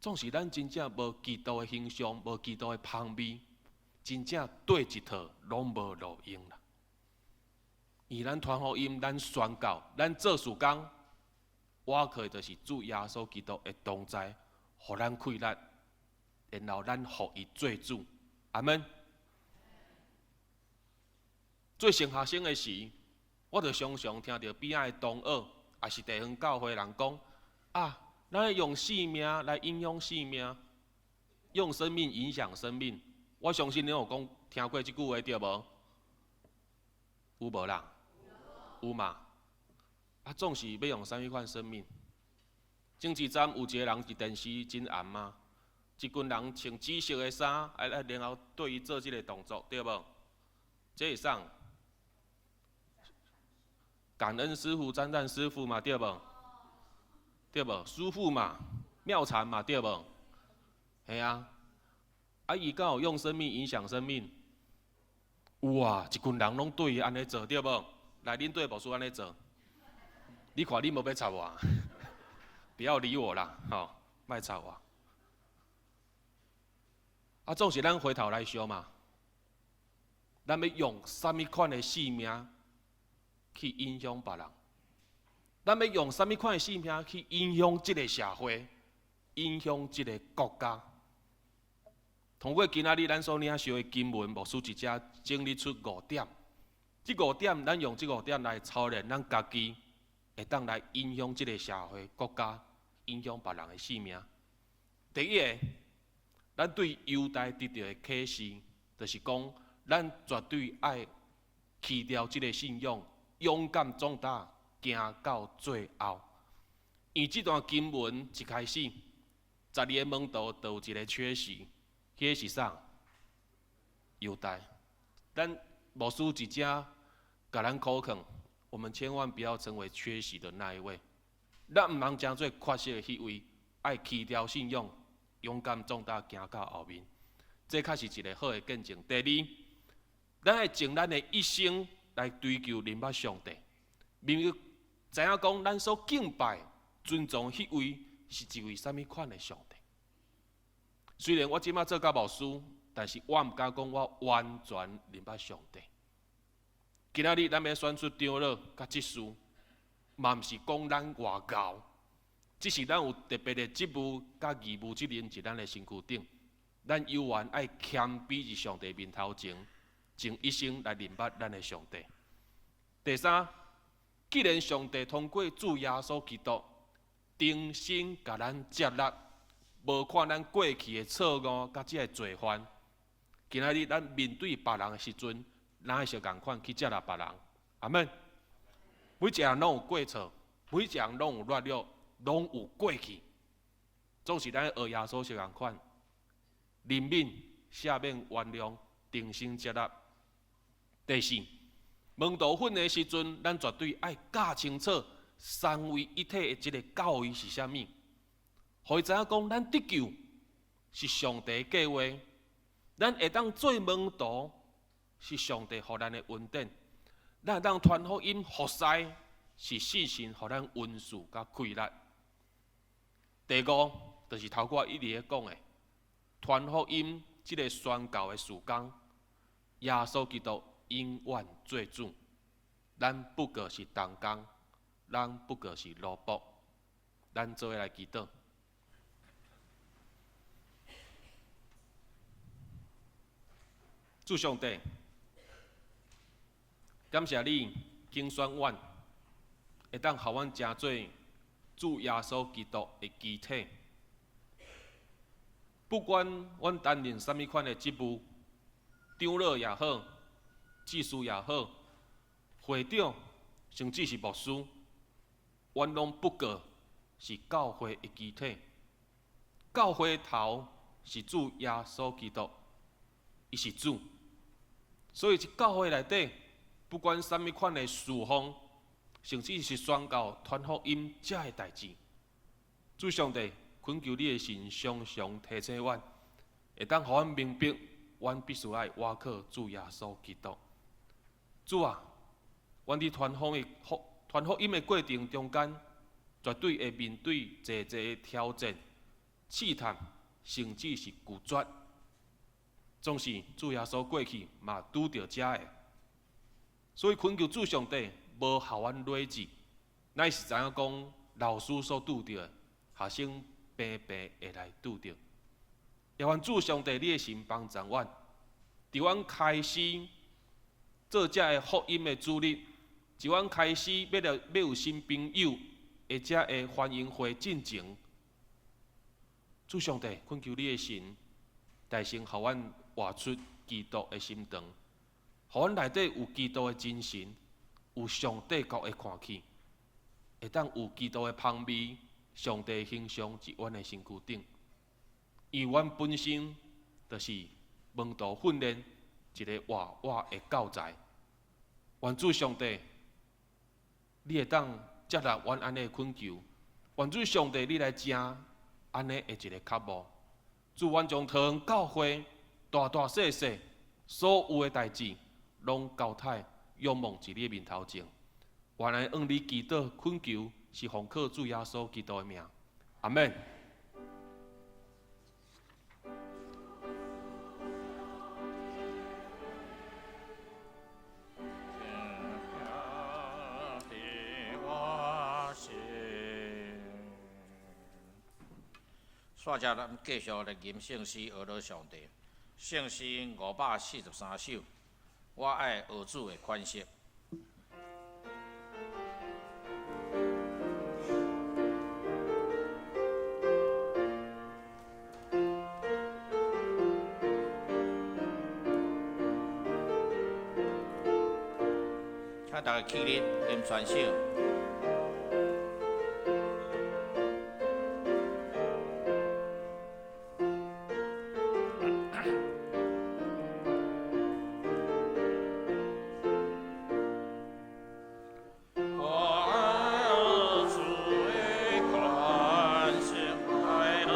總是咱真正無基督的形象，無基督的芳味，真正佗一套攏無路用啦。因為咱傳福音，咱宣教，咱做事工，倚靠的就是主耶穌基督的同在，予咱氣力，然後咱予伊做主。阿門。做神學生的時，我就常常聽著邊仔的同學，抑是地方教會人講：啊，咱欲用生命來影響生命，用生命影響生命。我相信恁有講聽過這句話對無？有無啦？有嘛？啊，總是欲用啥物款生命？前一陣有一个人佇電視真紅嘛，一群人穿紫色的衫，啊啊，然後對伊做這个動作，對無？這是啥？感恩師傅、讚嘆師傅嘛，對無？對無？師傅嘛，妙禪嘛，對無？嘿啊！啊，伊敢有用生命影響生命？有啊，一群人攏對伊按呢做，對無？來，恁對牧師按呢做，你看你無欲插我，不要理我啦，吼，莫插我。啊，總是咱回頭來想嘛，咱欲用啥物款的生命去影響別人？咱欲用啥物款的生命去影響這个社會，影響這个國家？通過今仔日咱所領受的經文，牧師佇遮整理出五點。這五點，咱用這五點來操練咱家己，會當來影響這个社會、國家，影響別人的生命。第一个，咱對猶大得著的啟示，就是講，咱絕對愛棄掉這个信仰，勇敢壯膽，行到最後。因為這段經文一開始，12个門徒就有一个缺席，彼个是啥？猶大。咱牧師佇遮共咱苦勸，我們千萬不要成為缺席的那一位。咱毋通成做缺席的彼位，愛棄掉信仰，勇敢壮胆行到后面，这确实一个好的见证。第二，咱爱尽咱的一生来追求认捌上帝，明明知影讲咱所敬拜、尊崇彼位是一位啥物款的上帝。虽然我这马做到牧师，但是我毋敢讲我完全认捌上帝。今仔日咱欲选出长老佮执事，嘛毋是讲咱偌𠢕，只是咱有特别的职务佮义务责任伫咱的身躯顶。咱犹原爱谦卑伫上帝面头前，尽一生来认捌咱的上帝。第三，既然上帝通过主耶稣基督重新共咱接纳，无看咱过去的错误佮这个罪犯，今仔日咱面对别人的时阵，咱会是仝款去接纳别人。阿门。每一个人拢有过错，每一个人拢有软弱，拢有过去。总是咱学耶稣是仝款，怜悯、赦免、原谅、重新接纳。第四，门徒训的时阵，咱绝对爱教清楚三位一体的这个教义是啥物，予伊知影讲，咱得救是上帝计划，咱会当做门徒是上帝予咱的恩典，咱会当传福音服侍是圣神予咱恩赐佮气力。第五，就是头拄仔一直咧讲的，传福音这个宣教的事工，耶稣基督永远做主，咱不过是同工，咱不过是奴仆，咱做伙来祈祷。主上帝，感谢你拣选阮，会当予阮成做主耶稣基督的肢体。不管阮担任啥物款的职务，长老也好，执事也好，会长，甚至是牧师，阮拢不过是教会的肢体。教会头是主耶稣基督，伊是主。所以，伫教会内底，不管啥物款的事奉，甚至是宣教、传福音遮的代志，主上帝恳求你的神常常提醒阮，会当予阮明白，阮必须爱倚靠主耶稣基督。主啊，阮伫传福音的过程中间，绝对会面对济济的挑战、试探，甚至是拒绝。总是主耶稣过去嘛拄著遮个，所以恳求主上帝无予阮累志，乃是知影讲老师所拄著的，学生平平会来拄著。也愿主上帝你的神帮助阮，伫阮开始做遮个福音的主日，伫阮开始欲来欲有新朋友的遮个欢迎会进前，主上帝恳求你的神，大声予阮活出基督的心肠，予阮内底有基督的精神，有上帝国的看见，会当有基督的芳味，上帝的形象伫阮的身躯顶。因为阮本身就是门徒训练一个活活的教材。愿主上帝，你会当接纳阮按呢的恳求。愿主上帝，你来成按呢的一个脚步。主，阮将桃园教会大大细细所有的代志，拢交托仰望伫你的面头前。原来向你祈祷恳求，是奉靠主耶稣基督的名。阿们。煞遮咱继续来吟圣诗，学罗上帝。圣诗543首，我爱学主的款式。请大家起立，吟全首。我爱主的款式，爱乐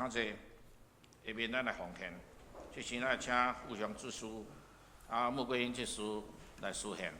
請坐。下面咱來奉獻，這時咱請互相執事啊，穆桂英執事來司獻。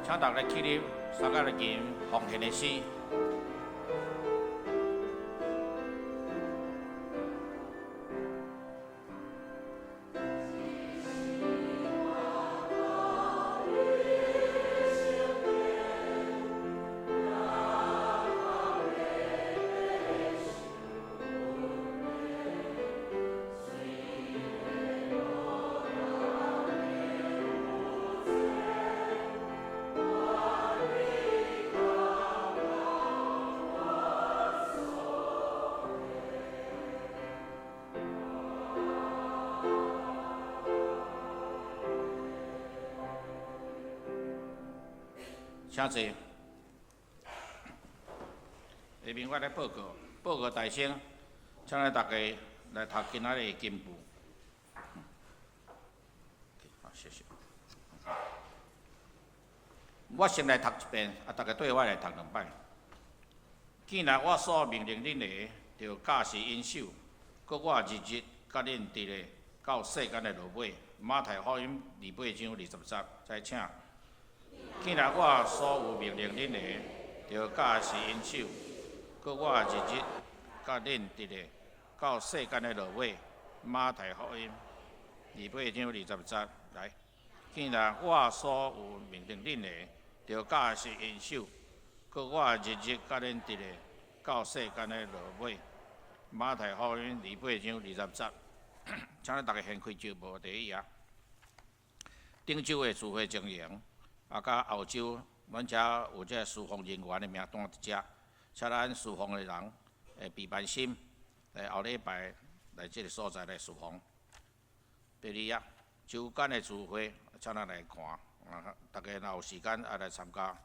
請大家起立，三個來吟奉獻的詩。請坐。下面我來報告，報告大聲，請來大家來讀今仔日的經文。好，謝謝。我先來讀一遍，啊，大家對我來讀兩擺。既然我所命令恁的，著教示𪜶守，閣我日日佮恁佇咧到世間的落尾。馬太福音28章20節，再請。既然我所有命令恁的，著教示𪜶守，閣我日日佮恁佇咧到世間的落尾。馬太福音28章20節，來。既然我所有命令恁的，著教示𪜶守，閣我日日佮恁佇咧到世間的落尾。馬太福音28章20節，請恁大家掀開石無第一頁。頂週的聚會情形。啊，佮後週，阮遮有這個侍奉人員的名單佇遮，請咱侍奉的人會備辦心，來後禮拜來這個所在來侍奉。第二頁，週間的聚會，請咱來看，啊，大家若有時間啊來參加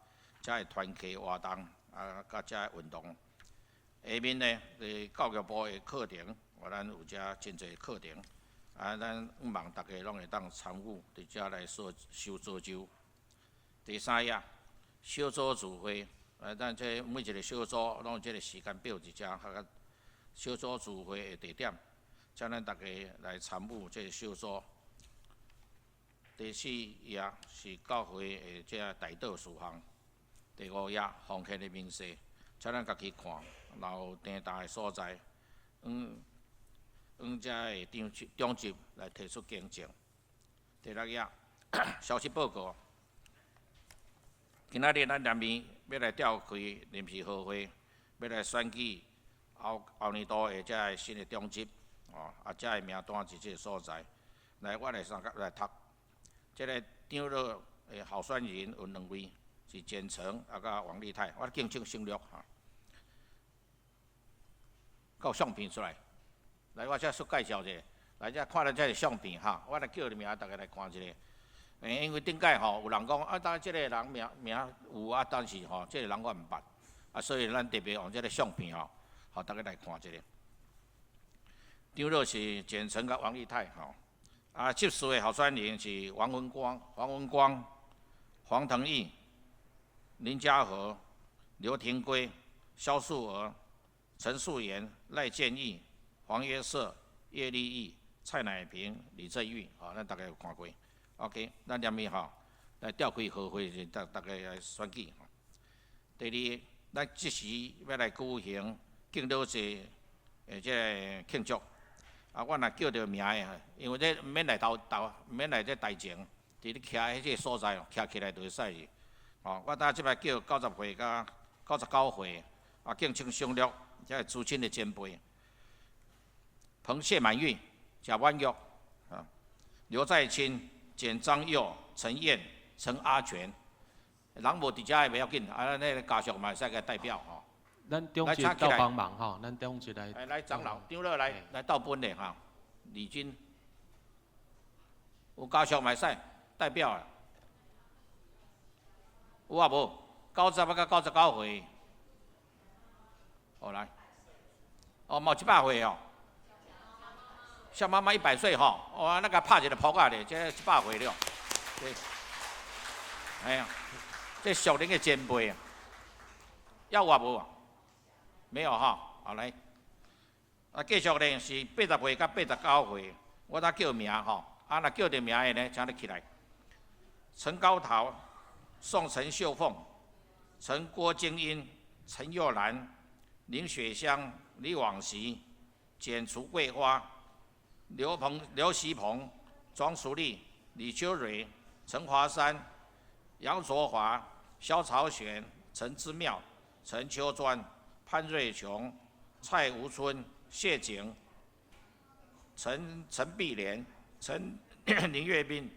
遮的團契活動，啊，佮遮的運動。下面呢，佇教育部的課程，咱有遮真濟課程，啊，咱望大家攏會當參與，佇遮來說修造就。第三頁，小組聚會，啊，咱這每一個小組攏有這個時間表佇遮，啊，小組聚會的地點，請咱大家來參與這個小組。第四頁是教會的這個代禱事項。第五頁，奉獻的明細，請咱家己看，若有訂單的所在，往遮的長長執來提出更正。第六頁，消息報告。今仔日咱南面欲來召開臨時合會，欲來選舉後後年度的這个新的長執，哦，啊，這个名單佇這个所在。來，我來三個來讀。這个長老的候選人有兩位，是簡成啊，佮王立泰，我敬請省略哈。閣有相片出來，來，我這煞介紹一下，來，這看咱這个相片哈，我來叫名，大家來看一下。因為頂擺吼，有人講啊，當這个人名名有啊，但是吼，這个人我毋捌，啊，所以咱特別用這个相片吼，予大家來看一下。長老是簡成佮王立泰吼，啊，執事的候選人是王文光、黃文光、黃騰義、林家和、劉廷圭、蕭素娥、陳素妍、賴建義、黃約瑟、葉立義、蔡乃平、李正玉，吼，咱大家有看過。OK，咱連面吼來召開和會時，逐逐家來選舉。第二，咱這時欲來舉行敬老節的這个慶祝。啊，我若叫著名的，因為這毋免來頭頭，毋免來這台前，佇咧徛彼這个所在，徛起來就會使去。吼，我拄仔這擺叫90歲佮99歲，啊，敬請省略，這个資深的前輩，彭謝滿玉、賈萬玉、啊，劉在清、簡張佑、陳燕、陳阿全，人無佇遮的袂要緊，啊，咱彼个家屬嘛會使共代表吼。咱中節鬥幫忙吼，咱中節來。來，來長老，長老來來鬥分的哈，李軍，有家屬嘛會使代表啊。有啊無？90到99歲。好來，哦，嘛有100歲哦。像媽媽100歲吼，哇，那個拍一個噗仔咧，這100歲了。對，哎呀，這屬靈的前輩啊，猶有啊無？沒有哈，好來，啊，繼續呢是80歲佮89歲，我才叫名吼，啊，若叫著名的呢，請你起來。陳高桃、宋陳秀鳳、陳郭金英、陳又蘭、林雪香、李往昔、簡楚桂花、劉鵬、劉錫鵬、莊淑麗、李秋蕊、陳華山、楊卓華、蕭朝選、陳之妙、陳秋專、潘瑞瓊、蔡吳春、謝景、陳陳碧蓮、陳林月斌、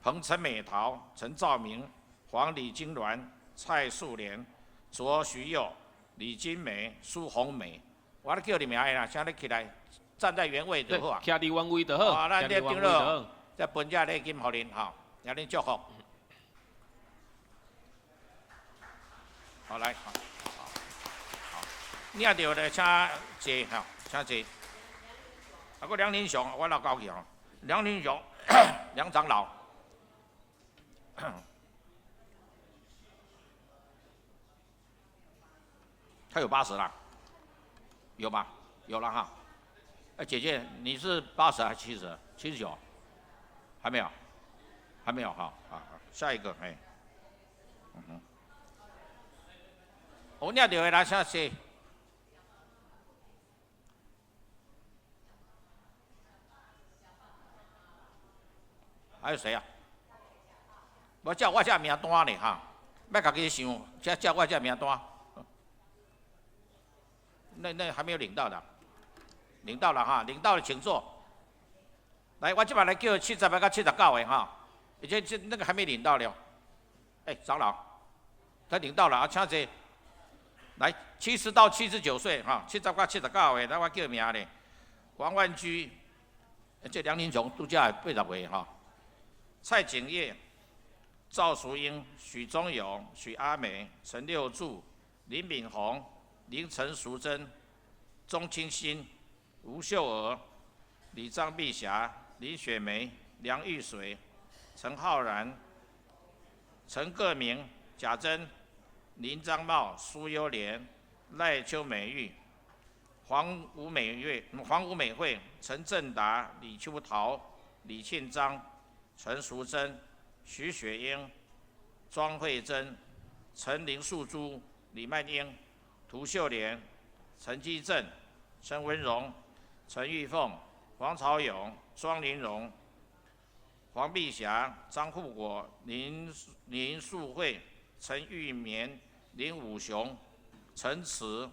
彭陳美桃、陳兆明、黃李金鑾、蔡素蓮、卓徐佑、李金梅、蘇紅梅，我咧叫你名的啦，請你起來，站在原位就好啊。徛佇原位就好。啊，咱這長老，再分這禮金予恁吼，予恁祝福。好來，好，好，領著咧，請坐吼，請坐。啊，閣梁林雄，我老高去吼。梁林雄，梁長老，他有80了，有吧？有了哈。哎，姐姐，你是80還是70？79？還沒有，還沒有哈。啊，下一個，哎，嗯哼。我領著的來，請坐。還有誰啊？無照我這名單咧哈，莫家己想，這照我這名單。那還沒有領到的，領到了哈，領到了請坐。來，我這擺來叫70到79個哈，而且這那個還沒領到了。哎，長老，他領到了啊，請坐。來，70到79歲哈，70到79個，來我叫名咧。王萬居，這梁林雄拄才80歲哈。蔡景業、趙淑英、許忠勇、許阿美、陳六柱、林敏紅、林陳淑貞、鍾清新、吳秀娥、李張碧霞、林雪梅、梁玉水、陳浩然、陳個明、賈珍、林章茂、蘇優蓮、賴秋美玉、黃吳美月、黃吳美惠、陳正達、李秋桃、李慶章、陳淑貞、徐雪英、莊慧珍、陳林素珠、李曼英、涂秀蓮、陳基正、陳文榮、陳玉鳳、黃朝勇、莊玲榮、黃碧霞、張富國、林素慧、陳玉棉、林武雄、陳慈、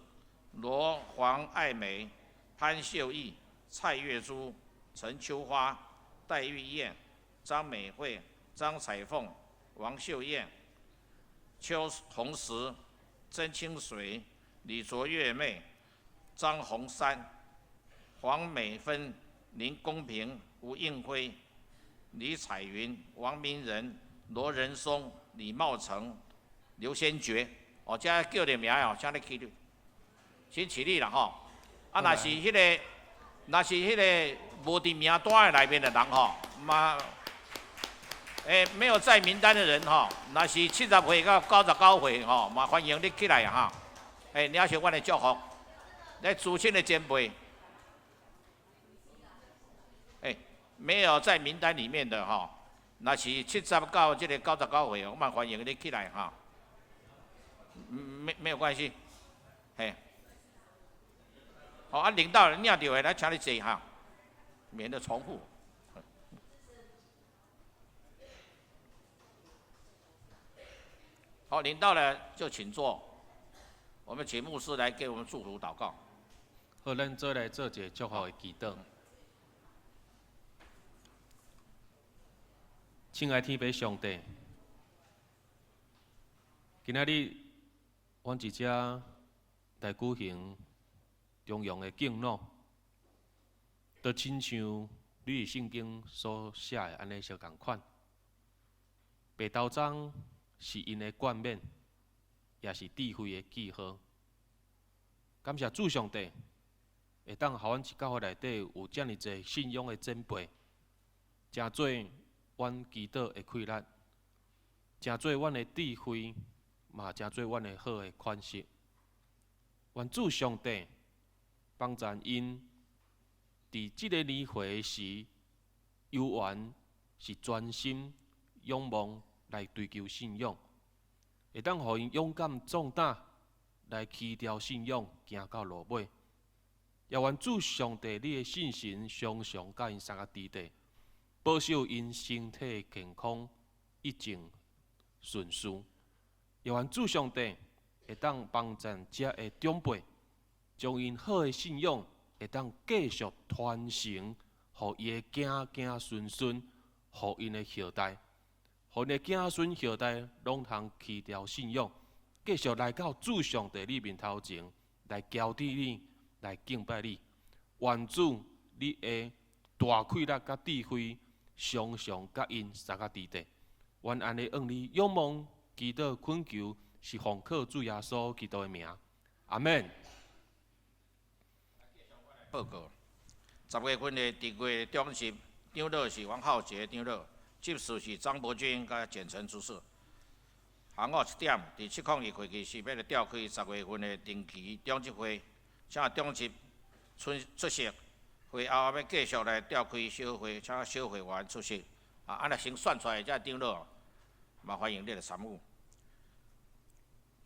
羅黃愛梅、潘秀義、蔡月珠、陳秋花、戴玉燕、張美惠、張彩鳳、王秀燕、邱紅石、曾清水、李卓月妹、張紅山、黃美芬、林公平、吳應輝、李彩雲、王明仁、羅仁松、李茂成、劉先覺。哦，這叫著名哦，請你起立，先起立啦吼。啊，若是彼个若是彼个無佇名單的內面的人吼，嘛，沒有在名單的人吼，若是70歲到99歲吼，嘛歡迎你起來哈。領受阮的祝福，來資深的前輩，沒有在名單裡面的吼，若是七十到這个99歲，我嘛歡迎你起來哈。沒有關係，嘿。好啊，領到領著的來，請你坐哈，免得重複。好，領到了就請坐。我們請牧師來給我們祝福禱告。好，咱做來做一個祝福的祈禱。親愛天父上帝，今仔日阮佇遮來舉行中央的敬老，都親像你佇聖經所寫的按呢相仝款。白頭鬃是𪜶的冠冕，也是智慧的記號。感謝主上帝，會當予阮教會內底有遮爾濟信仰的前輩，成做阮祈禱的氣力，成做阮的智慧，嘛成做阮的好的款式。願主上帝幫助𪜶佇這个年歲時，猶原是專心仰望來追求信仰，會當予𪜶勇敢壯膽來持牢信仰，行到落尾。也願主上帝你的聖神常常佮𪜶相佮佇底，保守𪜶身體健康，一切順遂。也願主上帝會當幫助遮的長輩，將𪜶好的信仰會當繼續傳承，予伊的子子孫孫，予𪜶的後代，予𪜶的子孫後代攏通持牢信仰，繼續來到主上帝你面頭前來交佇你，來敬拜你。願主你的大氣力佮智慧，常常佮𪜶相佮佇底。願按呢向你仰望、祈禱、懇求，是奉靠主耶穌基督的名。阿們。報告，10月份的特會長執長老是王浩杰長老，執事是張伯君佮簡陳執事。下午1點，佇701會議室欲來召開10月份的定期長執會，請長執出席。會後欲繼續來召開小會，請小會員出席。啊，若先選出來這長老，嘛歡迎你來參與。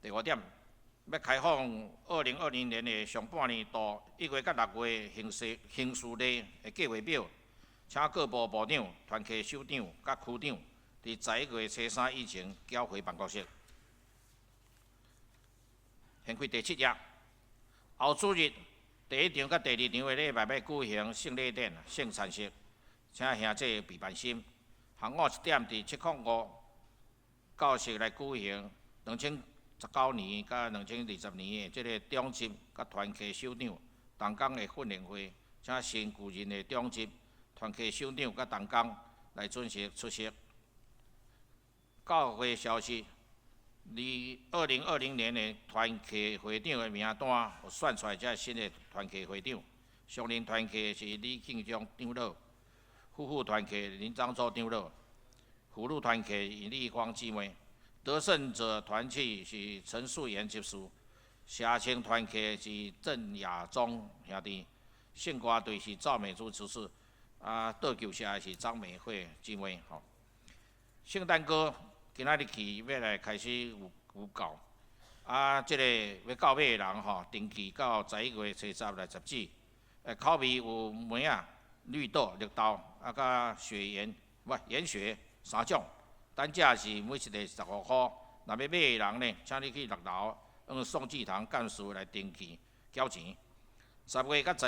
第五點，欲開放2020年的上半年度1月到6月行事曆的計劃表，請各部部長、團契首長佮區長，佇11月初三以前繳回辦公室。現開第七頁，後主日第一場佮第二場的禮拜欲舉行聖禮典、聖餐式，請兄弟備辦心。下午1點佇705教室來舉行2019年佮2020年的這个長執佮團契首長同工的訓練會，請新舊任的長執、團契首長佮同工來準時出席。教會消息，2020年的團契會長的名單有選出來，這新的團契會長，上林團契是李慶忠長老，夫婦團契林漳洲長老，婦女團契尹麗芳姊妹，得勝者團契是陳素妍執事，社青團契是鄭亞忠兄弟，聖歌隊是趙美珠執事，桌球社是張美惠姊妹。吼，聖誕歌今仔日起欲來開始有購，這个欲購買的人吼，登記到11月初十來截止。口味有梅仔、綠豆、綠豆，佮雪鹽，不鹽雪三種，單價是每一个15箍。若欲買的人呢，請你去6樓向宋志堂幹事來登記繳錢。10月佮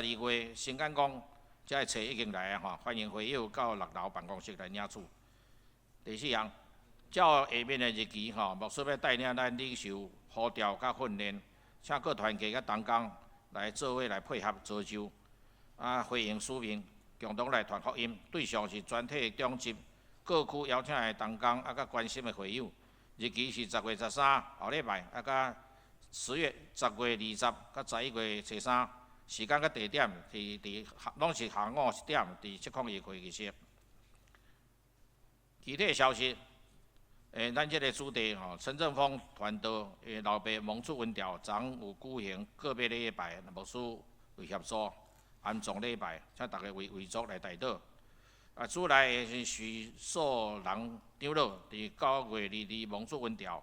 12月，新敢講，這个冊已經來啊吼，歡迎會友到6樓辦公室來領取。第四項，照下面的日期吼，牧師欲帶領咱領受呼召佮訓練，請各團契佮同工來做伙來配合造就，回應使命，共同來傳福音。對象是全體長執、各區邀請的同工，佮關心的會友。日期是10月13後禮拜，佮10月10月20佮11月初三，時間佮地點是佇攏是下午一點，佇701會議室。其他消息，咱這个主題吼，陳正峰傳道的老爸蒙出文調，昨有舉行告別禮拜，牧師有協助安葬禮拜，請大家為遺族來代禱。啊，主內的是許素人長老，佇9月22蒙出文調，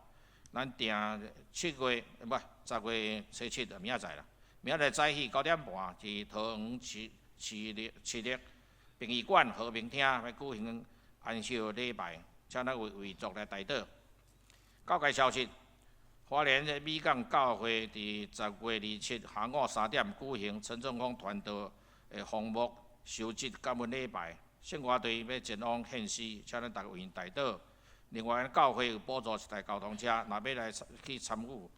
咱訂7月毋10月初7，明仔載啦，明仔載早起9點半，佇桃園市市立市立殯儀館和平廳欲舉行安息禮拜，請咱為遺族來代禱。教界消息，花蓮的美港教會佇10月27下午3點舉行陳正峰傳道的封牧修職感恩禮拜，聖歌隊欲前往獻詩，請咱逐家為𪜶代禱。另外，教會有補助一台交通車，若欲來去參與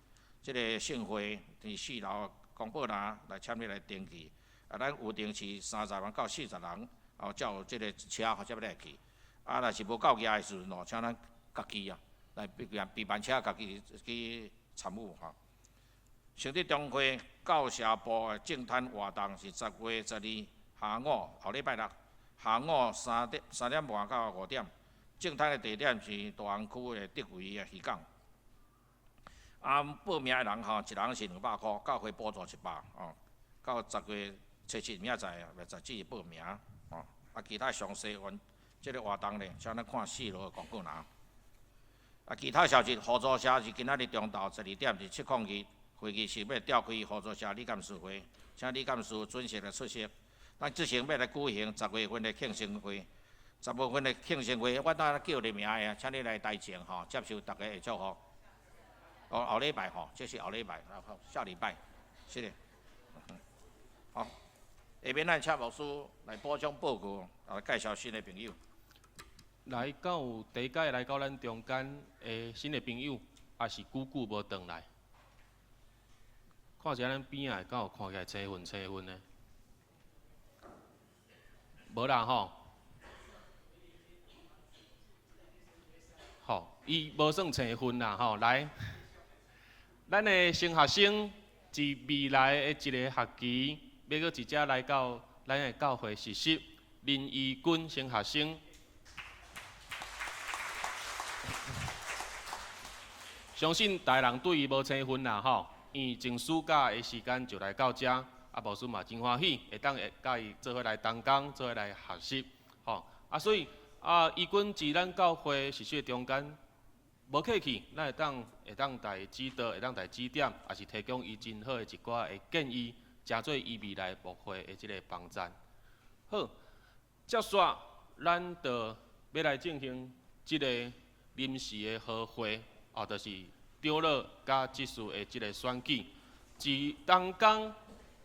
這个聖會，佇4樓公布欄來簽入來登記。啊，咱有定是30人到40人，哦，才有這个車才欲來去。啊，若是無夠額的時陣哦，請咱家己啊來備辦車，家己去參與吼。聖德中會教社部的淨灘活動是10月12下午，後禮拜六下午三點3點半到5點。淨灘的地點是大安區的竹圍的漁港。啊，報名的人吼，一人是200箍，教會補助100哦。到10月初7明仔載來截止報名哦。啊，其他詳細阮這个活動咧，請咱看4樓的廣告欄。啊，其他消息，合作社是今仔日中晝12點佇702會議室欲召開合作社理監事會，請理監事準時來出席。咱這先欲來舉行10月份的慶生會，10月份的慶生會，我等叫你名的，請你來台前吼，接受大家的祝福。哦，後禮拜吼，這是後禮拜，好，下禮拜，是的。好，下面咱請牧師來補充報告，來介紹新的朋友。來，敢有第一擺來到咱中間的新的朋友，抑是久久無轉來？看一下咱邊仔的，敢有看起來青昏青昏的？無啦吼。吼，伊無算青昏啦吼。來，咱的新學生是未來的一个學期，欲閣直接來到咱的教會實習，林怡君新學生。相信大人對伊無生分啦吼，因為前暑假的時間就來到遮，啊，牧師嘛真歡喜，會當會佮伊做伙來同工，做伙來學習，吼，啊，所以啊，怡君佇咱教會實習的中間，無客氣，咱會當代指導，會當代指點，也是提供伊真好的一寡的建議，誠做伊未來牧會的這个幫贊。好，接續咱就欲來進行這个臨時的合會。哦，就是長老佮執事的這个選舉，佇同工，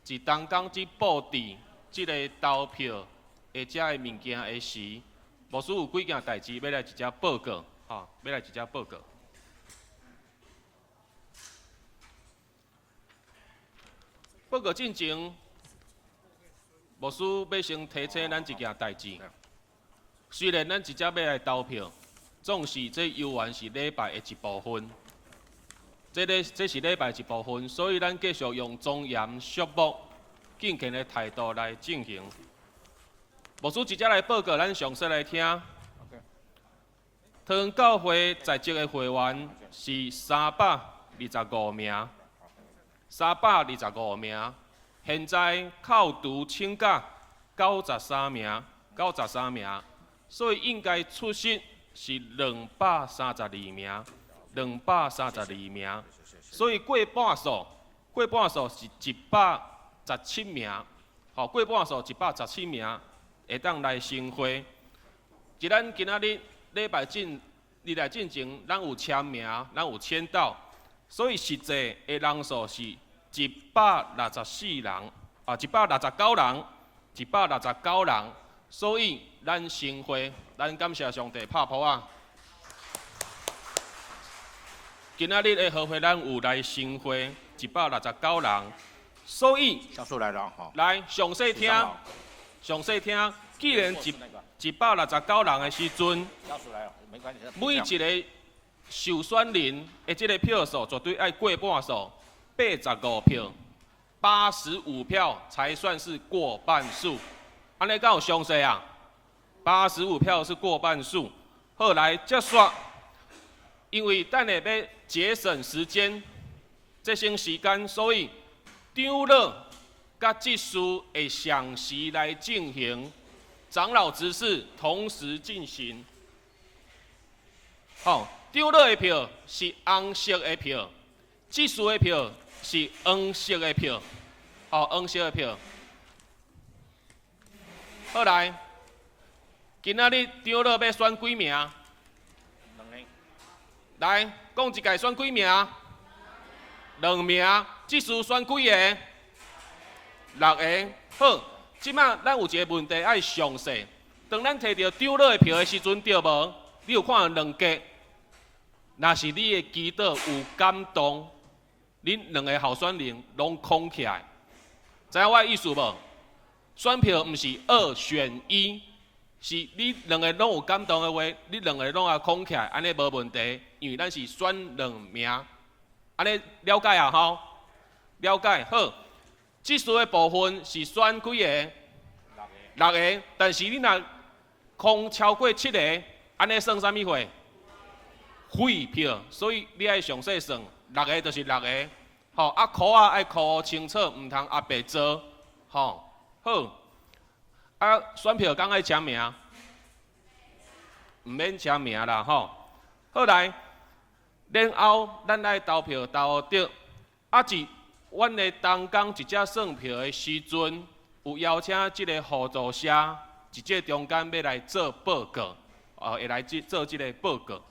佇同工去布置這个投票的這个物件的時，牧師有幾件代誌欲來直接報告，吼，欲來直接報告。報告進前，牧師欲先提醒咱一件代誌。雖然咱直接欲來投票，總是這猶原是禮拜的一部分，這个這是禮拜一部分，所以咱繼續用莊嚴肅穆、敬虔的態度來進行。牧師直接來報告，咱詳細來聽。桃園教會在職的會員是325名，325名，現在扣除請假93名，93名，所以應該出席是232名，232名，所以過半數，過半數是117名，吼，過半數117名會當來成會。佇咱今仔日禮拜進，禮拜進前，咱有簽名，咱有簽到，所以實際的人數是164人，啊，169人，169人，所以咱成會，咱感謝上帝拍噗仔。今仔日的合會，咱有來成會169人，所以來詳細聽，詳細聽。既然169人的時陣，每一个受選人的這个票數絕對愛過半數，85票，八十五票才算是過半數。按呢敢有詳細啊？八十五票是過半數。好，來接續，因為等下欲節省時間，節省時間，所以長老佮執事會相時來進行，長老執事同時進行。好，長老的票是紅色的票，執事的票是黃色的票。好，黃色的票。好來，今仔日長老欲選幾名？兩個。來，講一屆選幾名？兩名。執事選幾个？六个。好，這擺咱有一个問題愛詳細。當咱提著長老的票的時陣，對無？你有看兩格？若是你的祈禱有感動，恁兩个候選人攏空起來，知影我的意思無？選票毋是二選一，是你兩个攏有感動的話，你兩个攏也空起來，按呢無問題，因為咱是選兩名，按呢了解啊吼？了解好。執事的部分是選幾个？六个。但是你若空超過七个，按呢算啥物貨？廢票，所以你愛詳細算，六个就是六个。吼，啊，箍仔愛箍清楚，毋通黑白做。吼，好。啊，選票敢愛簽名？毋免簽名啦，吼。好來，然後咱愛投票投對。啊，佇阮的同工直接算票的時陣，有邀請這个互助社佇這中間欲來做報告，哦，會來這做這个報告。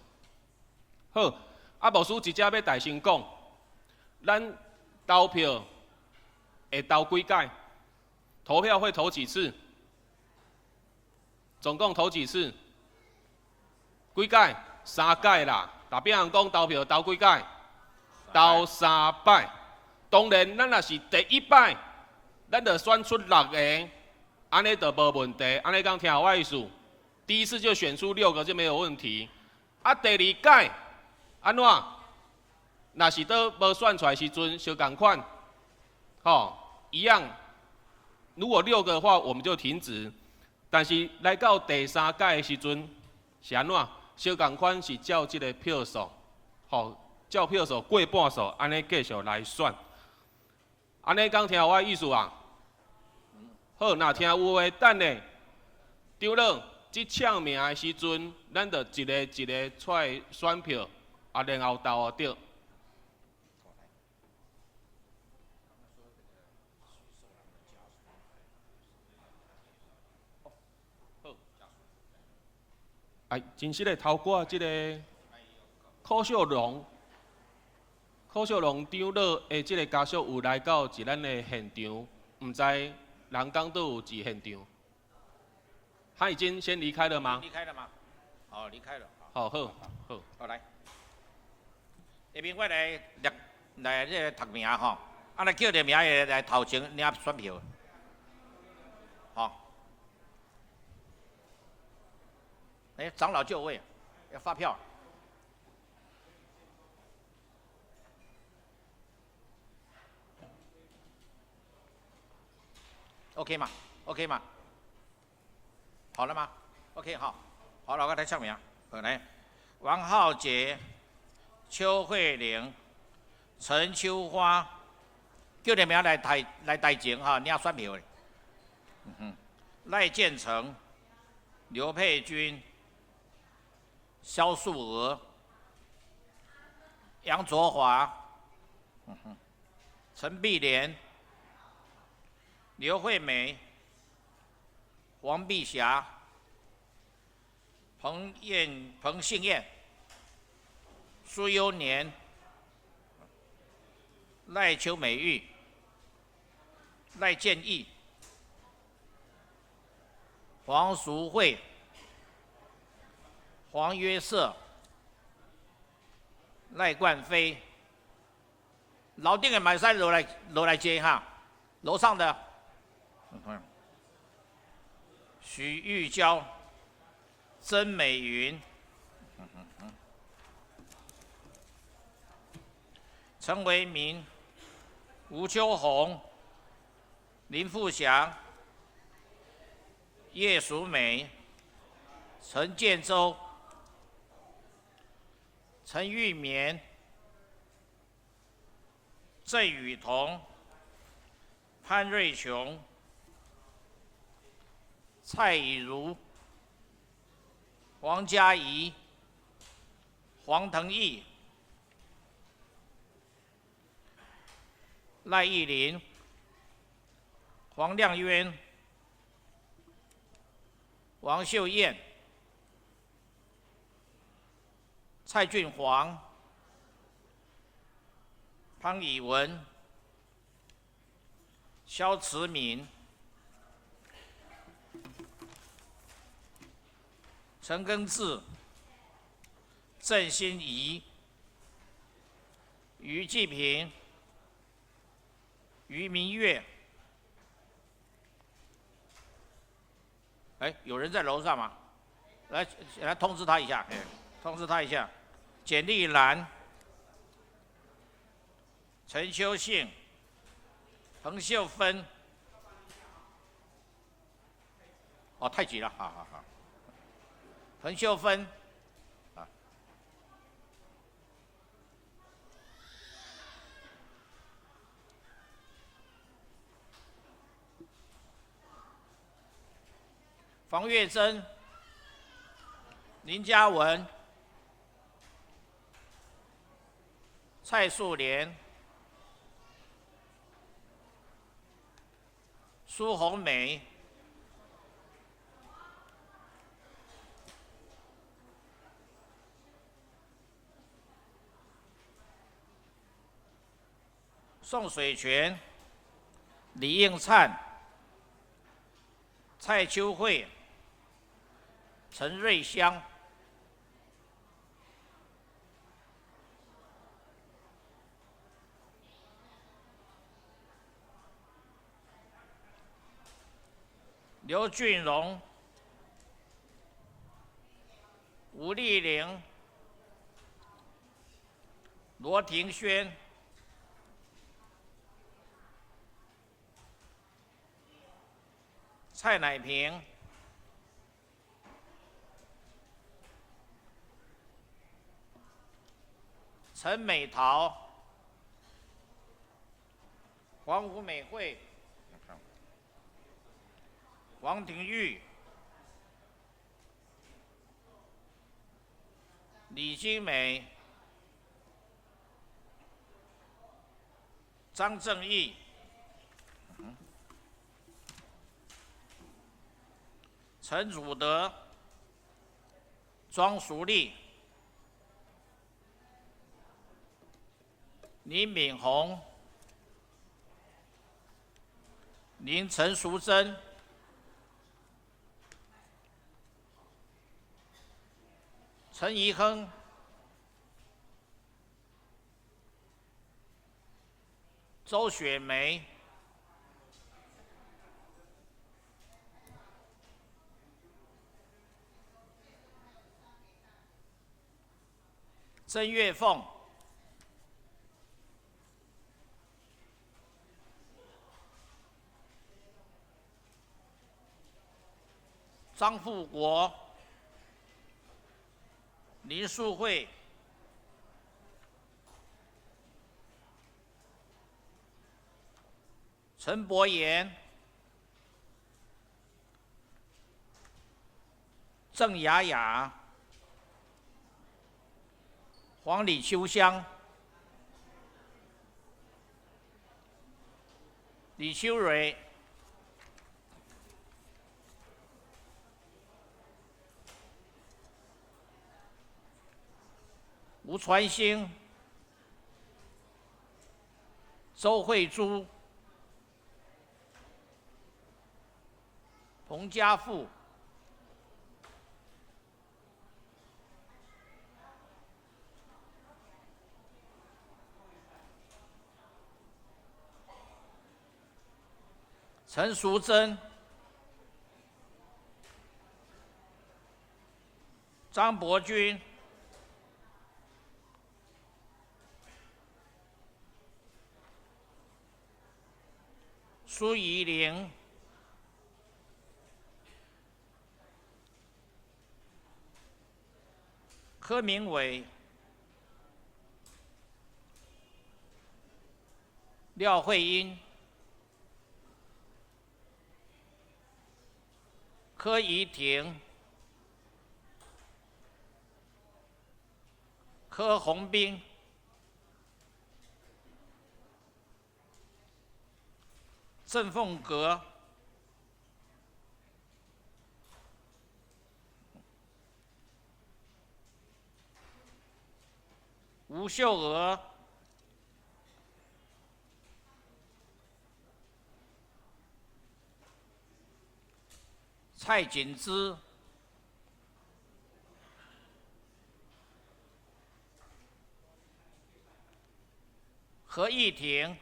好，啊，牧師直接欲大聲講，咱投票會投幾擺？投票會投幾次？總共投幾次？幾擺？三擺啦。大餅人講投票投幾擺？投三擺。當然，咱若是第一擺，咱就選出六个，按呢就無問題。按呢敢聽有我意思？第一次就選出六個就沒有問題。啊，第二擺按怎？若是都無選出來時陣，相仝款，吼，一樣。如果六個的話，我們就停止。但是來到第三擺的時陣，是按怎？相仝款是照這个票數，吼，照票數過半數，按呢繼續來選。按呢敢聽有我意思啊？好，若聽有話，等下長老這唱名的時陣，咱就一个一个出來選票，啊，然後投對。哎，真實的頭拄這个柯秀榮，柯秀榮長老的這个家屬有來到佇咱的現場，毋知人敢都有佇現場？他已經先離開了嗎？離開了嗎？哦，離開了。好，好，好。好來，下面我來念來這个讀名吼，啊，來叫著名的來頭前領選票，好。哎，長老就位，要發票。OK 嗎？OK 嗎？好了嗎？OK 好，好了，我來唱名。好來，王浩杰、邱慧玲、陳秋花，叫你名來台來台前哈，領選票的。嗯哼，賴建成、劉佩君、蕭素娥、楊卓華、嗯哼，陳碧蓮、劉惠美、黃碧霞、彭燕、彭信燕、蘇優年、賴秋美玉、賴建義、黃淑慧、黃約瑟、賴冠飛，樓頂的嘛會使落來落來接哈，樓上的，許玉嬌、曾美雲、陳維明、吳秋紅、林富祥、叶淑美、陈建州、陈玉棉、郑雨桐、潘瑞琼、蔡以如、黄嘉怡、黄腾义、赖义林、黄亮渊、王秀燕、蔡俊煌、潘以文、萧慈敏、陈根志、郑欣宜、余继平、余明月。哎，有人在楼上吗？来，来通知他一下，通知他一下。简丽兰、陈秋信、彭秀芬。哦，太急了，好好好。彭秀芬，啊，房月珍、林嘉文、蔡素莲、苏红梅、宋水泉、李应灿、蔡秋慧、陈瑞香、刘俊荣、吴丽玲、罗庭轩、蔡乃平、陈美桃、黄吴美惠、王廷玉、李金美、张正义、陈祖德、庄淑丽、林敏宏、林陈淑贞、陈怡亨、周雪梅、曾月凤、张富国、林淑慧、陈伯言、郑雅雅、黄李秋香、李秋蕊、吴传兴、周慧珠、彭家富、陈淑贞、张伯君、苏怡玲、柯明伟、廖慧英、柯怡婷、柯宏斌、郑凤阁、吴秀娥、蔡锦芝、何义婷、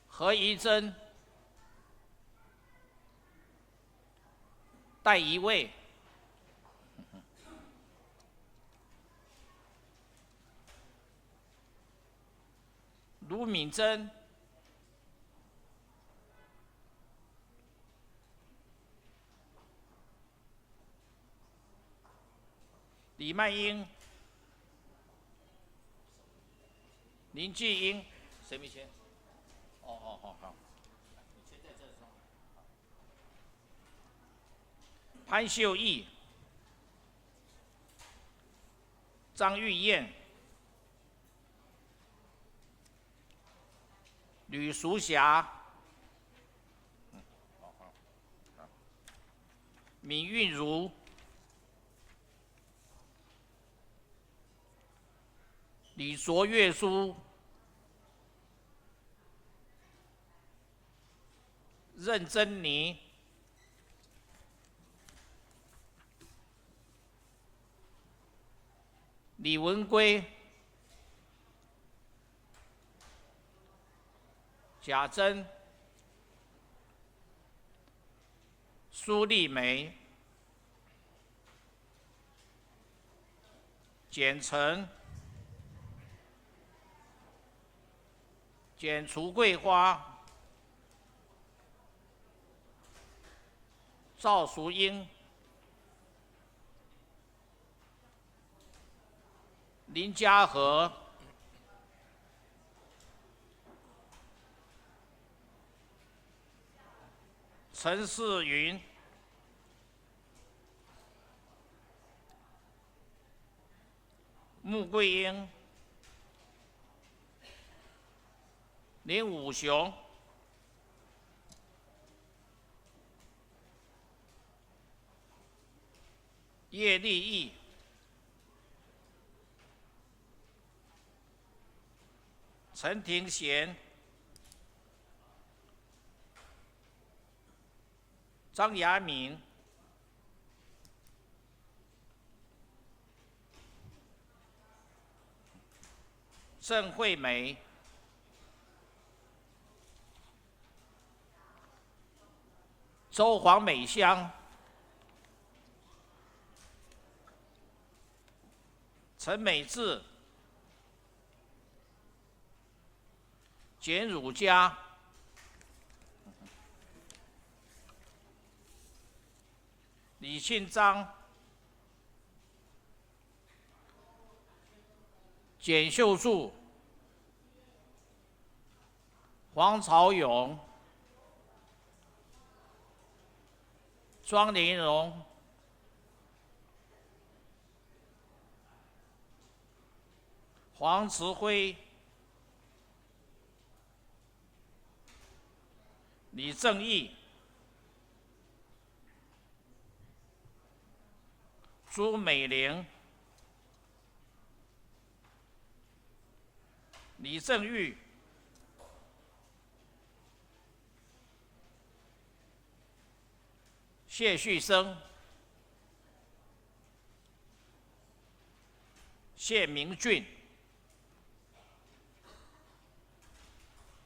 何怡珍、戴一位、卢敏珍、李曼英、林继英，谁没签？哦哦哦，好。潘秀义、张玉燕、吕淑霞、闵韵如、李卓月书、任珍妮、李文圭、贾珍、苏丽梅、简成、简除桂花、赵淑英、林家和、陈世云、穆桂英、林武雄、叶立义、陈廷贤、张雅敏、郑惠美、周黄美香、陈美智、简汝嘉、李庆章、简秀柱、黄朝勇、庄玲荣、黄慈辉、李正义、朱美玲、李正玉、谢旭升、谢明俊、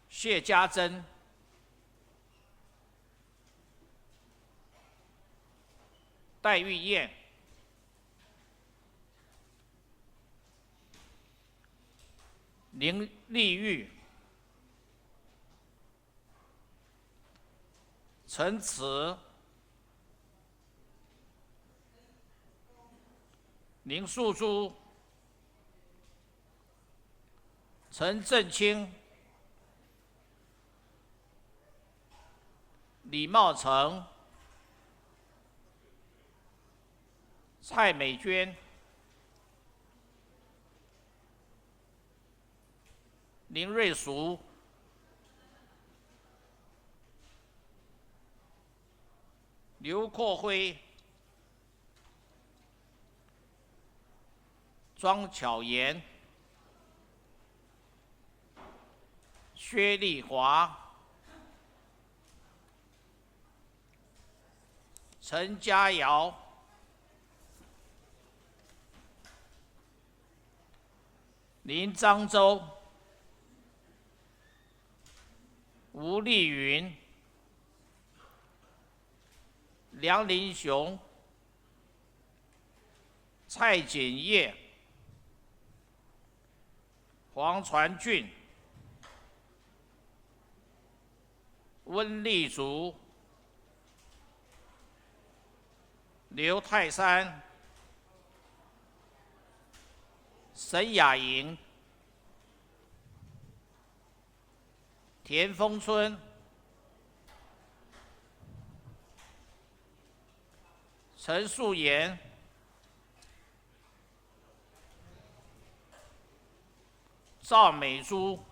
谢家珍、戴玉燕、林麗玉、陳慈、林素珠、陳振清、李茂成、蔡美娟、林瑞淑、劉闊輝、莊巧妍、薛麗華、陳家堯、林漳洲、吳麗雲、梁林雄、蔡錦業、黃傳俊、溫麗竹、劉泰山、沈雅瑩、田豐春、陳素妍、趙美珠、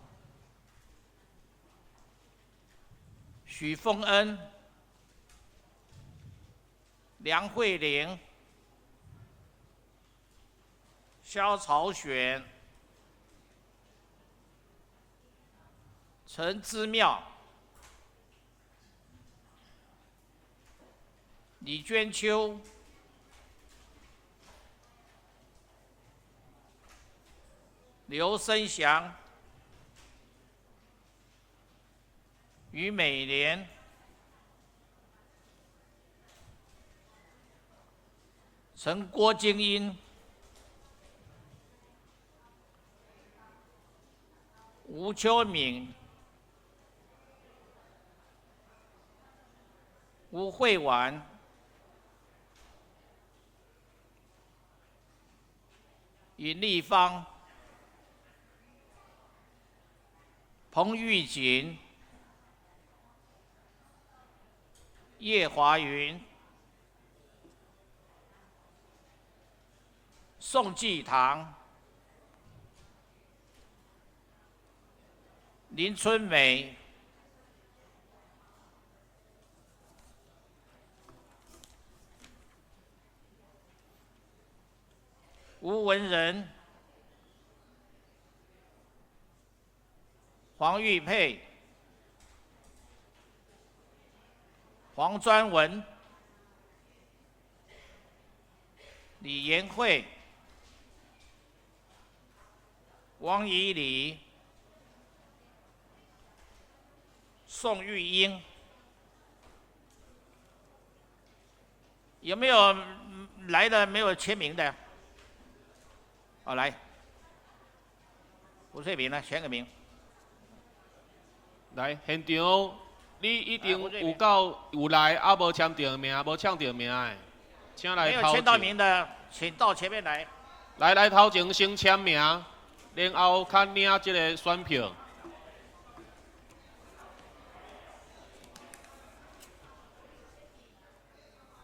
許峰恩、梁慧玲、蕭朝選、陳之妙、李娟秋、劉生祥、余美蓮、陳郭金英、吳秋敏、吳慧婉、尹麗芳、彭玉錦、葉華雲、宋繼堂、林春美、吳文仁、黃玉佩、黃專文、李延慧、王以禮、宋玉英，有沒有來的沒有簽名的？好，來，胡翠萍來簽個名。來，現場你一定有夠有來，啊無簽著名，無簽著名的，請來頭前。沒有簽到名的，請到前面來。來來頭前先簽名，然後較領這個選票。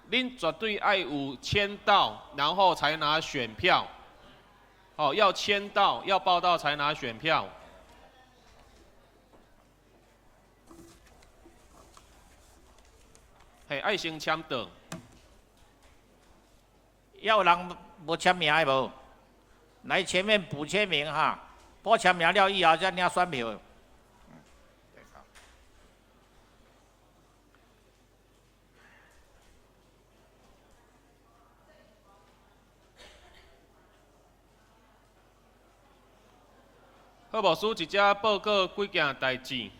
恁絕對愛有簽到，然後才拿選票。哦，要簽到，要報到才拿選票。嘿，愛先簽到。猶有人無簽名的無？來前面補簽名哈，補簽名了以後才領選票。好，牧師直接報告幾件代誌。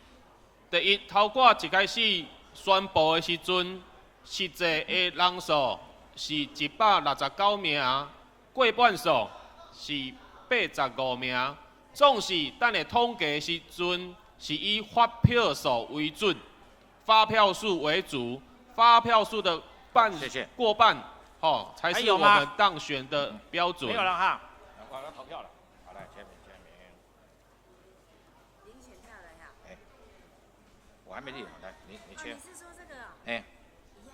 第一，頭掛一開始宣布的時陣，實際的人數是169名，過半數是85名，總是等下統計時陣是以發票數為準，發票數為主，發票數的半過半，吼，才是我們當選的標準。沒有了哈，我要投票了。好，來簽名簽名。領選票了呀？哎，我還沒領，來，你簽。你是說這個？哎，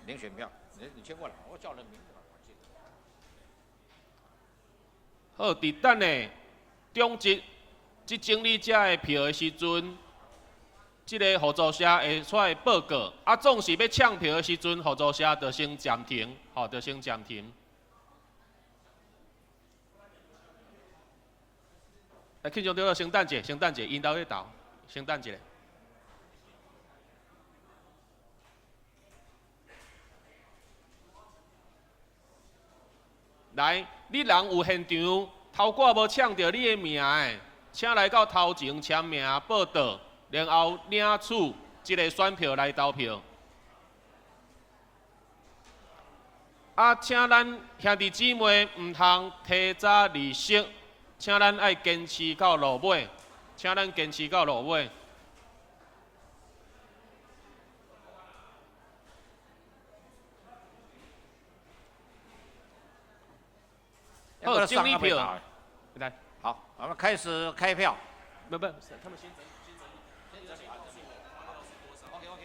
領選票，你簽過來，我叫人名字，我記得。好，佇等下中集這整理這个票的時陣，這个互助社會出來報告。啊，總是欲搶票的時陣，互助社就先暫停，吼，就先暫停。來，慶長對，先等者，先等者，𪜶兜咧投，先等一下。來，你人有現場，頭掛無搶著你的名的，請來到頭前簽名報到，然後領取這个選票來投票。啊，請咱兄弟姊妹毋通提早離席，請咱愛堅持到落尾，請咱堅持到落尾。好，整理票。來，好，我們開始開票。不不，他們先整理，先整理，先整理。OK OK。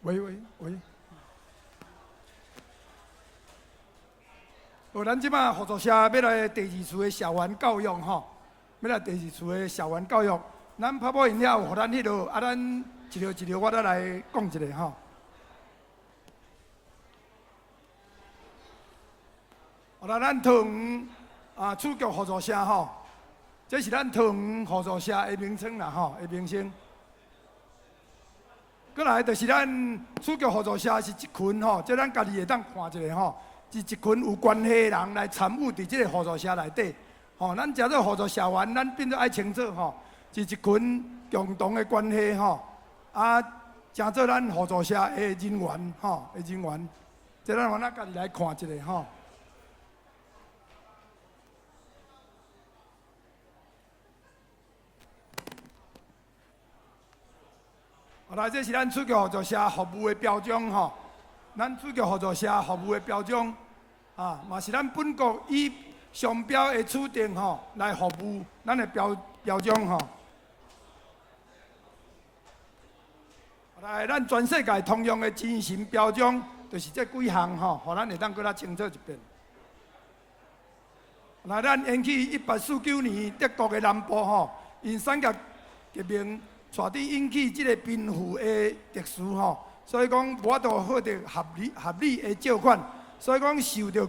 喂喂喂。哦，咱這擺互助社欲來第二次的社員教育吼，欲來第二次的社員教育。咱拍波𪜶遐有予咱彼落，啊，咱一條一條我再來講一下吼。好啦，咱桃園啊，儲局互助社吼，這是咱桃園互助社的名稱啦吼，的名稱。閣來就是咱儲局互助社是一群吼，這咱家己會當看一下吼，是一群有關係的人來參與佇這个互助社內底。吼，咱成做互助社員，咱變做愛清楚吼，是一群共同的關係吼，啊，成做咱互助社的人員吼，的人員，這咱咱家己來看一下吼。來，這是咱儲局互助社服務的標準吼。咱儲局互助社服務的標準，啊，嘛是咱本國以商標的取證吼來服務咱的標準吼。來，咱全世界通用的精神標準，就是這幾項吼，予咱會當閣較清楚一遍。來，咱延去1849年德國的南部吼，𪜶產業革命。帶佇引起這个貧富的特殊吼，所以講無法度獲得合理的借款，所以講受著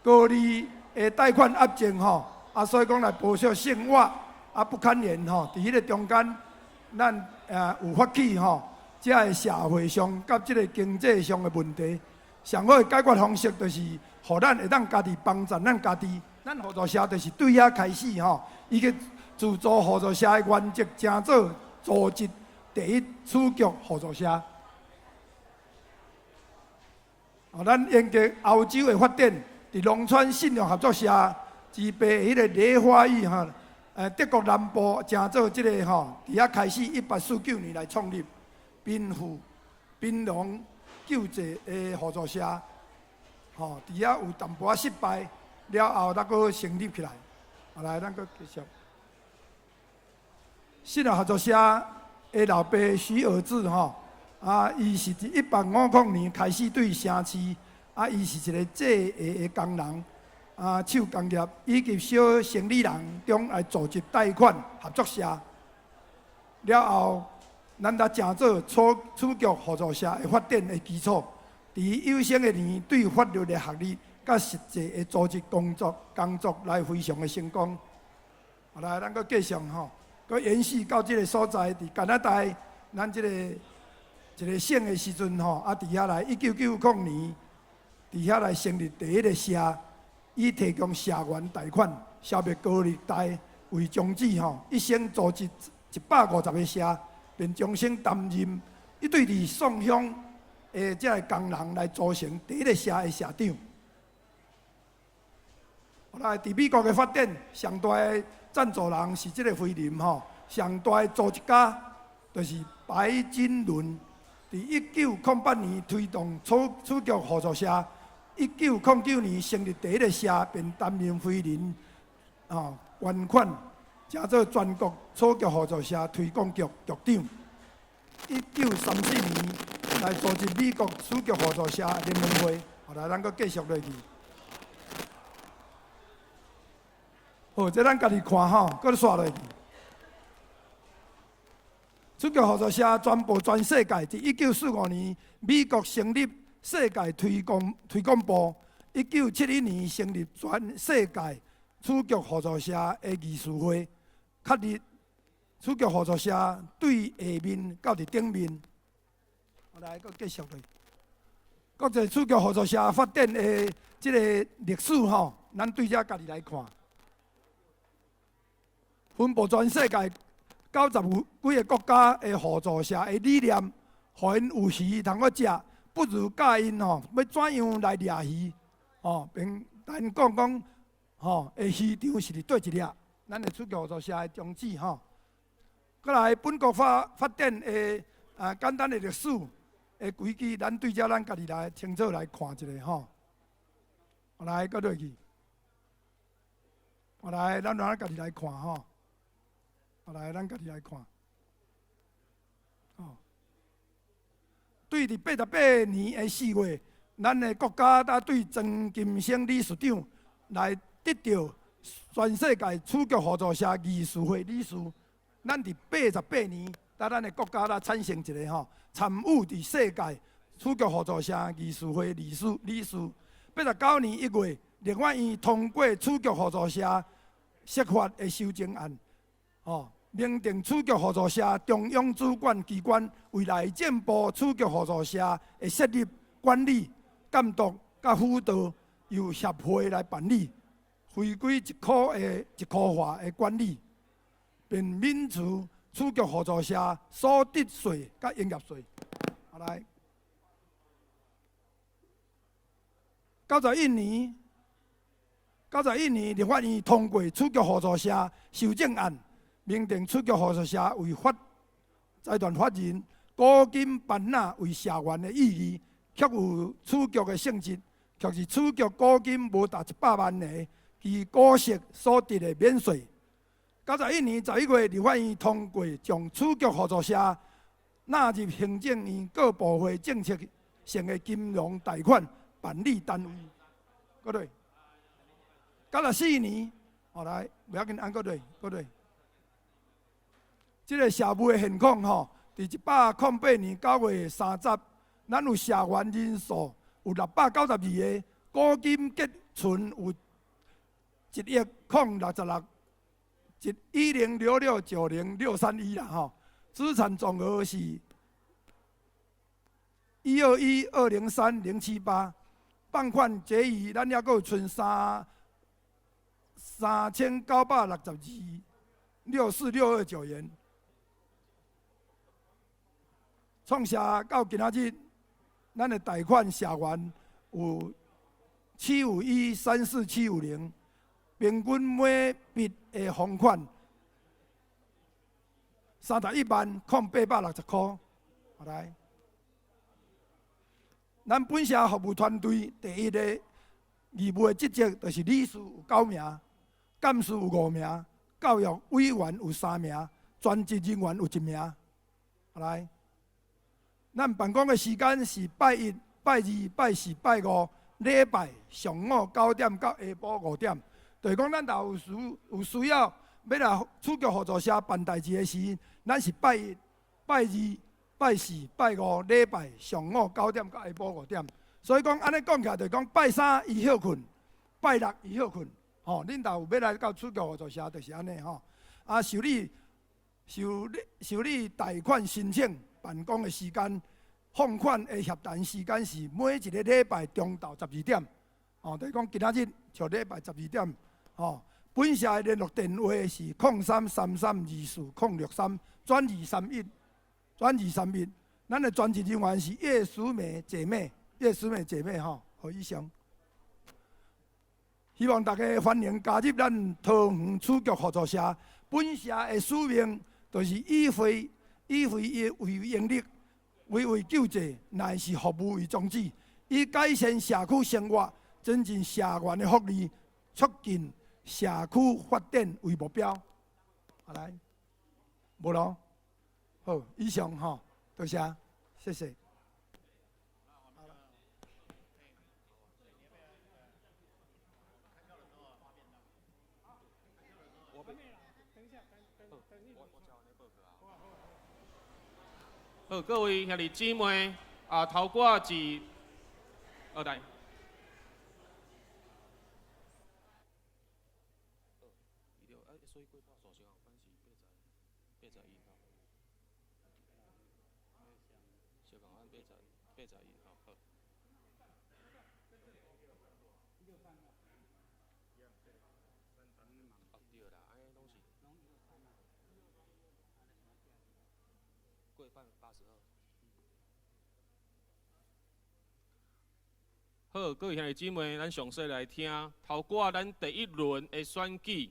高利的貸款壓症吼，啊，所以講來剝削生活啊不堪言吼。佇彼个中間，咱有發起吼，這个社會上佮這个經濟上的問題，上好的解決方式就是，予咱會當家己幫助咱家己。咱互助社就是對遐開始吼，伊個自助互助社的原則，成做組織第一儲局互助社。哦，咱沿革歐洲的發展，佇農村信用合作社之爸彼个雷花玉吼，德國南部成做這个吼，佇遐開始1849年來創立貧富貧農救濟的互助社，吼，佇遐有淡薄仔失敗，了後才閣成立起來。好，來，咱閣繼續。信用合作社的老爸徐爾志吼，啊，伊是佇1850年開始對城市，啊，伊是一個製鞋的工人，啊，手工業以及小生意人中來組織貸款合作社。了後，咱才成做儲局互助社的發展的基礎。佇有生的年，對法律的學歷佮實際的組織工作來非常的成功。好來，咱閣繼續吼。閣延續到這个所在，佇加拿大，咱這个一个省的時陣吼，啊，佇遐來1990年，佇遐來成立第一个社，以提供社員貸款、消滅高利貸為宗旨吼，一生組織150个社，並終身擔任伊對佇宋鄉的這个工人來組成第一个社的社長。來，佇美國的發展，上大的贊助人是這个輝林吼，上大的組織家就是白金倫。佇1908年推動儲局互助社，1909年成立第一个社，便擔任輝林吼捐款，成做全國儲局互助社推廣局局長。1934年來組織美國儲局互助社聯盟會。後來咱閣繼續落去。好，這咱家己看吼，閣煞落去。儲局互助社傳播全世界，佇1945年，美國成立世界推廣部；1971年成立全世界儲局互助社的理事會，確立儲局互助社對下面到佇頂面。來，閣繼續落去。國際儲局互助社發展的這个歷史吼，咱對遮家己來看，分布全世界90幾个國家的互助社的理念，予𪜶有魚通好食，不如教𪜶吼欲怎樣來掠魚，吼，並共𪜶講講吼，的漁場是佇佗一粒，咱的儲局互助社的宗旨吼。閣來本國發展的啊簡單的歷史的規矩，咱對遮咱家己來清楚來看一下吼。來，閣落去。來，咱咱家己來看吼。來，咱家己來看。哦，對佇88年的4月，咱的國家才對莊金生理事長來得著全世界儲局互助社理事會理事。咱佇八十八年，才咱的國家才產生一个吼參與佇世界儲局互助社理事會理事。89年1月，立法院通過儲局互助社釋法的修正案，吼，明定儲局互助社中央主管機關為內政部儲局互助社的設立、管理、監督佮輔導，由協會來辦理，回歸一科化的管理，並免除儲局互助社所得稅佮營業稅。好來，91年，91年立法院通過儲局互助社修正案，明定儲局互助社為法財團法人，股金班納為社員的意義，卻有儲局的性質，卻是儲局股金無達100萬的，其股息所得的免稅。91年11月，立法院通過將儲局互助社納入行政院各部會政策性的金融貸款辦理單位。閣落，94年，後來袂要緊，按閣落，閣落。這个社務的現況吼，佇108年9月30，咱有社員人數有692个，股金結存有一億空六十六一一零六六九零六三一啦吼，資產總額是121203078，放款結餘咱猶閣有剩3962，64629元。創社到今仔日，咱的貸款社員有75134750，平均每筆的放款31萬零860箍。好來，咱本社服務團隊第一個義務的職責，就是理事有九名，幹事有五名，教育委員有三名，專職人員有一名。好來，咱辦公的時間是拜一、拜二、拜四、拜五、禮拜上午9點到下晡5點。就是講，咱若有需要欲來儲局互助社辦代誌的時，咱是拜一、拜二、拜四、拜五、禮拜上午九點到下晡五點。所以講，按呢講起來，就是講拜三伊歇睏，拜六伊歇睏。吼，恁若有欲來到儲局互助社，就是按呢吼。啊，受理貸款申請辦公的時間，放款的協談時間是每一个禮拜中晝12點。吼，就是講今仔日就禮拜十二點。吼，本社的聯絡電話是0333240063轉231，轉231。咱的專職人員是葉淑美姐妹，葉淑美姐妹吼，好以上。希望大家歡迎加入咱桃園主教合作社。本社的使命就是以會以會為營利，為為救濟，乃是服務為宗旨，以改善社區生活、增進社員的福利、促進社區發展為目標。好來，無囉，好，以上吼，多謝，謝謝。好，各位兄弟姊妹，啊，頭歌是，好來。好，各位兄弟姊妹，咱詳細來聽。頭拄咱第一輪的選舉，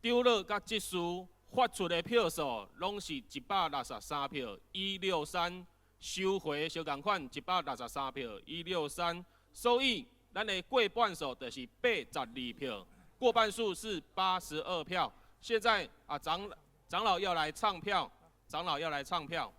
長老佮執事發出的票數攏是163票，163，收回相仝款163票，163。所以咱的過半數就是82票，過半數是82票。現在啊，長老要來唱票，長老要來唱票。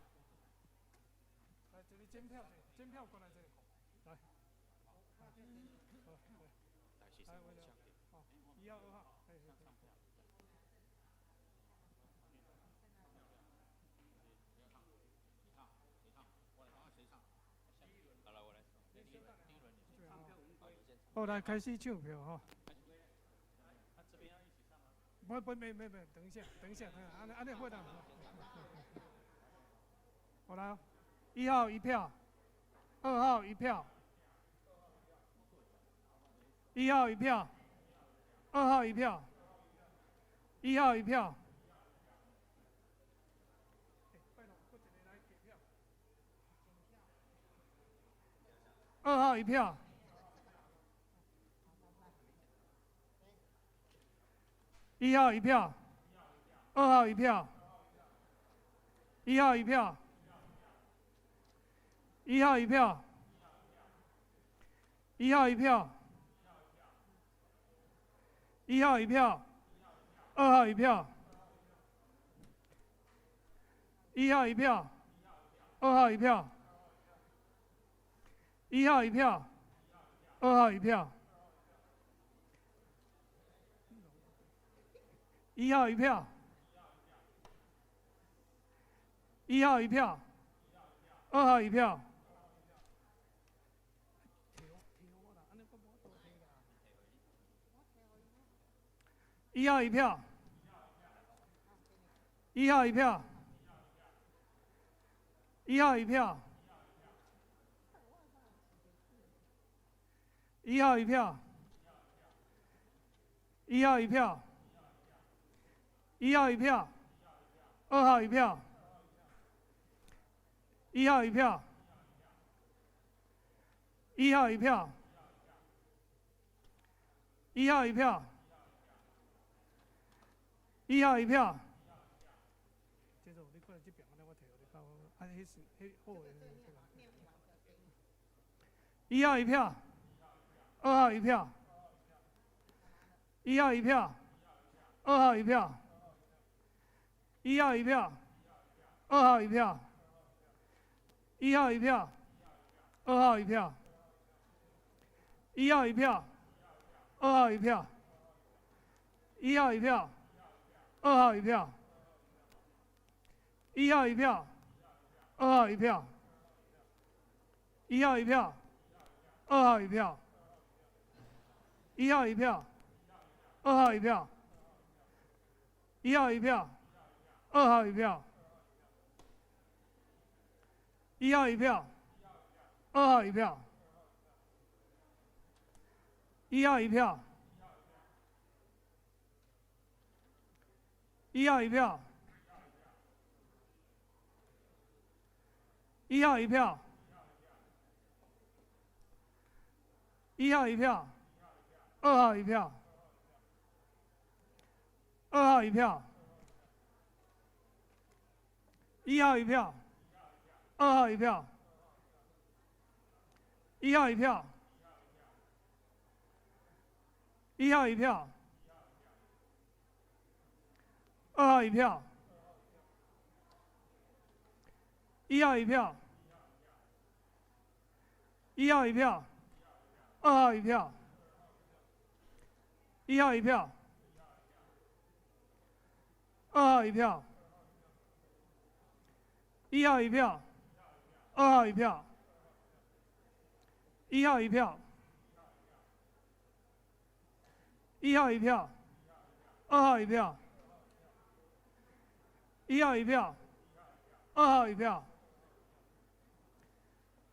好，來開始唱票吼。不不，沒沒沒，等一下，等一下，按呢按呢會的。好來，1號一票，2號一票，1號一票，2號一票，1號一票。2號一票。1號一票，2號一票，1號一票，1號一票，1號一票，1號一票，2號一票，1號一票，2號一票，1號一票，2號一票。1號一票，1號一票，2號一票，1號一票，1號一票，1號一票，1號一票，1號一票。1號一票，2號一票，1號一票，1號一票，1號一票，1號一票。1號一票，2號一票，1號一票，2號一票。1號一票，2號一票，1號一票，2號一票，1號一票，2號一票，1號一票，2號一票，1號一票，2號一票，1號一票，2號一票，1號一票，2號一票，1號一票。2號一票，1號一票，2號一票，1號一票，1號一票，1號一票，1號一票，二號一票，二號一票，一號一票，二號一票，一號一票，一號一票，二號一票，一號一票，一號一票，二號一票，一號一票，二號一票，一號一票，二號一票，一號一票，一號一票，二號一票，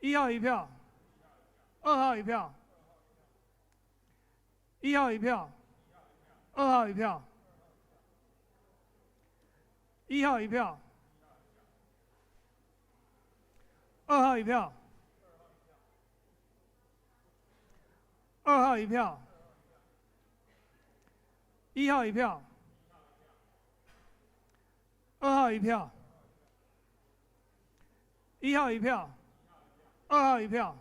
一號一票，二號一票，一號一票，二號一票，一號一票，二號一票，一號一票，二號一票，二號一票，一號一票，二號一票，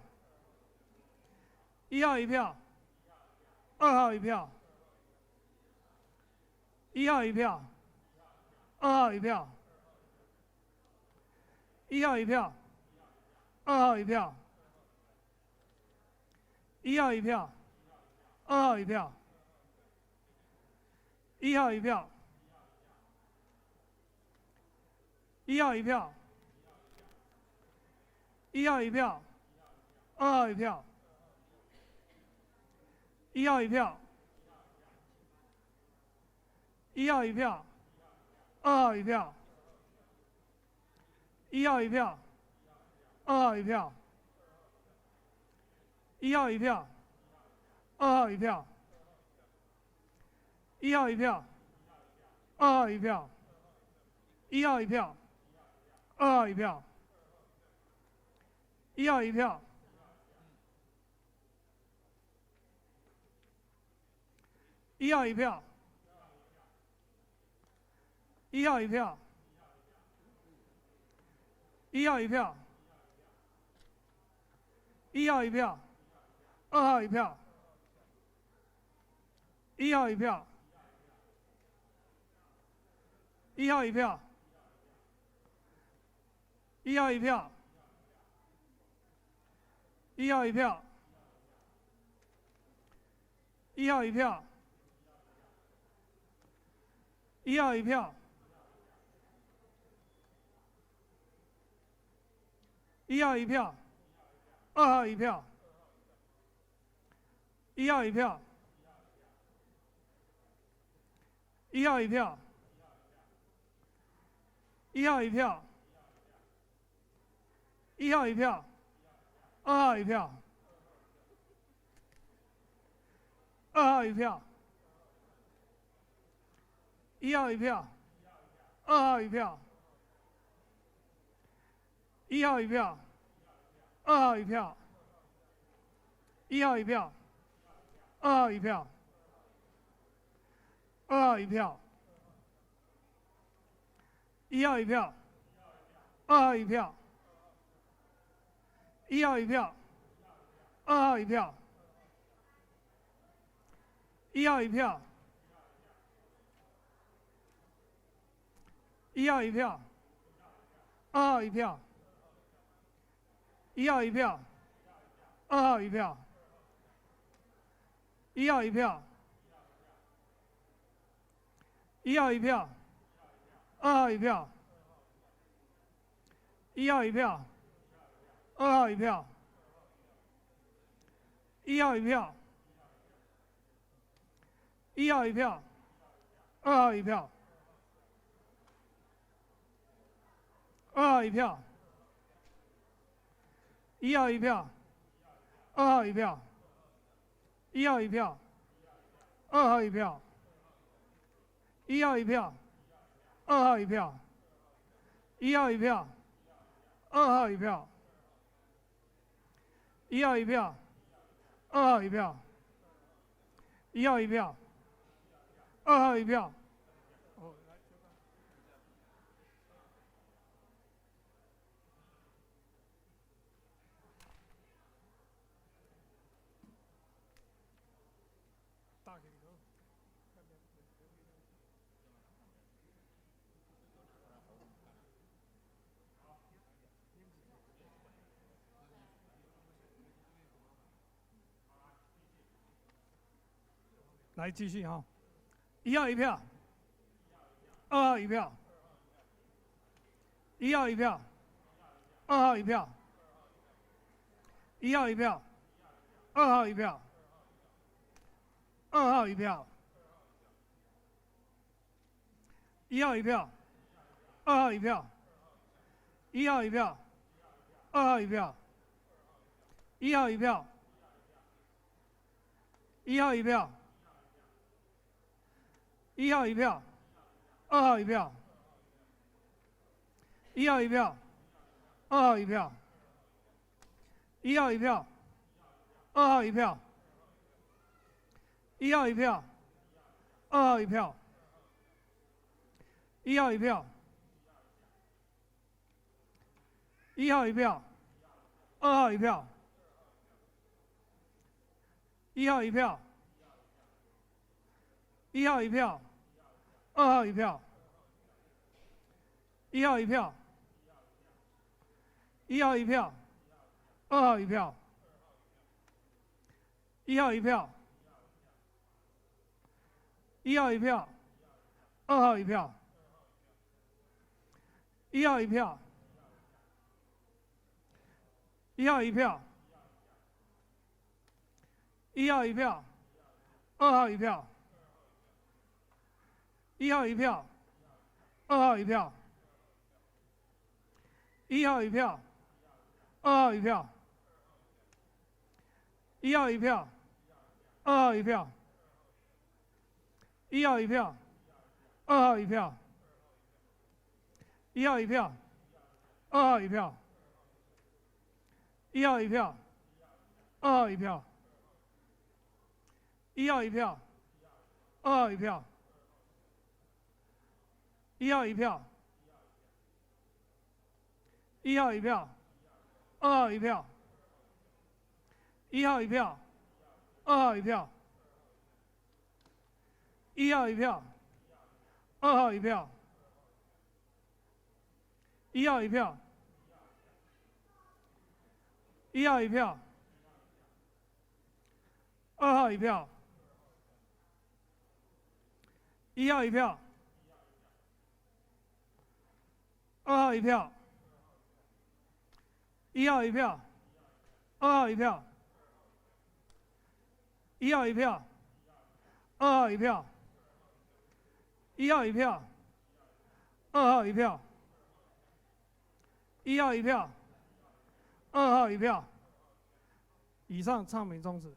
一號一票，二號一票，一號一票，二號一票，一號一票，二號一票，一號一票，二號一票，一號一票，二號一票，一號一票，一號一票，一號一票，二號一票，一號一票，一號一票，二號一票，一號一票，二號一票，一號一票，二號一票，一號一票，二號一票，一號一票，二號一票，一號一票，一號一票，一號一票，一號一票，一號一票，二號一票，一號一票，一號一票，一號一票，一號一票，一號一票，一號一票，一號一票，二號一票，一號一票，一號一票，一號一票，一號一票，二號一票，二號一票，一號一票，二號一票，一號一票，二號一票，一號一票，二號一票，二號一票，一號一票，二號一票，一號一票，二號一票，一號一票，一號一票，二號一票，一號一票，二號一票，一號一票，一號一票，二號一票，一號一票，二號一票，一號一票，一號一票，二號一票，二號一票，一號一票，二號一票，一號一票，二號一票，一號一票，二號一票，一號一票，二號一票，一號一票，二號一票， 1号一票，2号一票。来继续哈，1号一票，2号一票，1号一票，2号一票，1号一票，2号一票，2号一票，1号一票，2号一票，1号一票，2号一票，1号一票，1号一票。1号一票，2号一票，1号一票，2号一票，1号一票，2号一票，1号一票，2号一票，1号一票，1号一票，2号一票，1号一票，1号一票。2号一票，1号一票，1号一票，2号一票，1号一票，1号一票，2号一票，1号一票，1号一票，1号一票，2号一票。1号一票，2号一票，1号一票，2号一票，1号一票，2号一票，1号一票，2号一票，1号一票，2号一票，1号一票，2号一票，1号一票，2号一票。1号一票，1号一票，2号一票，1号一票，2号一票，1号一票，2号一票，1号一票，1号一票，2号一票，1号一票。2号一票，1号一票，2号一票，1号一票，2号一票，1号一票，2号一票，1号一票，2号一票。以上唱名终止。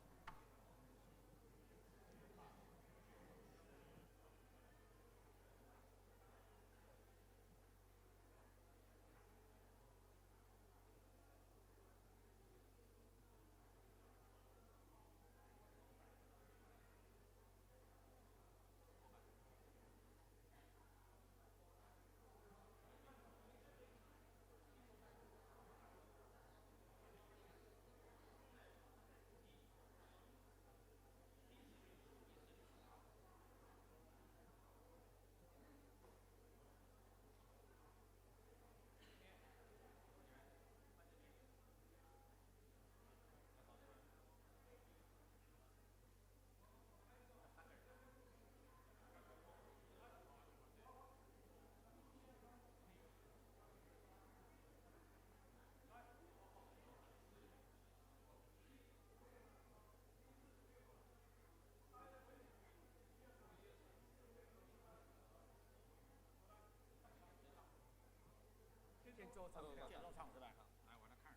唱是吧？来，我来看。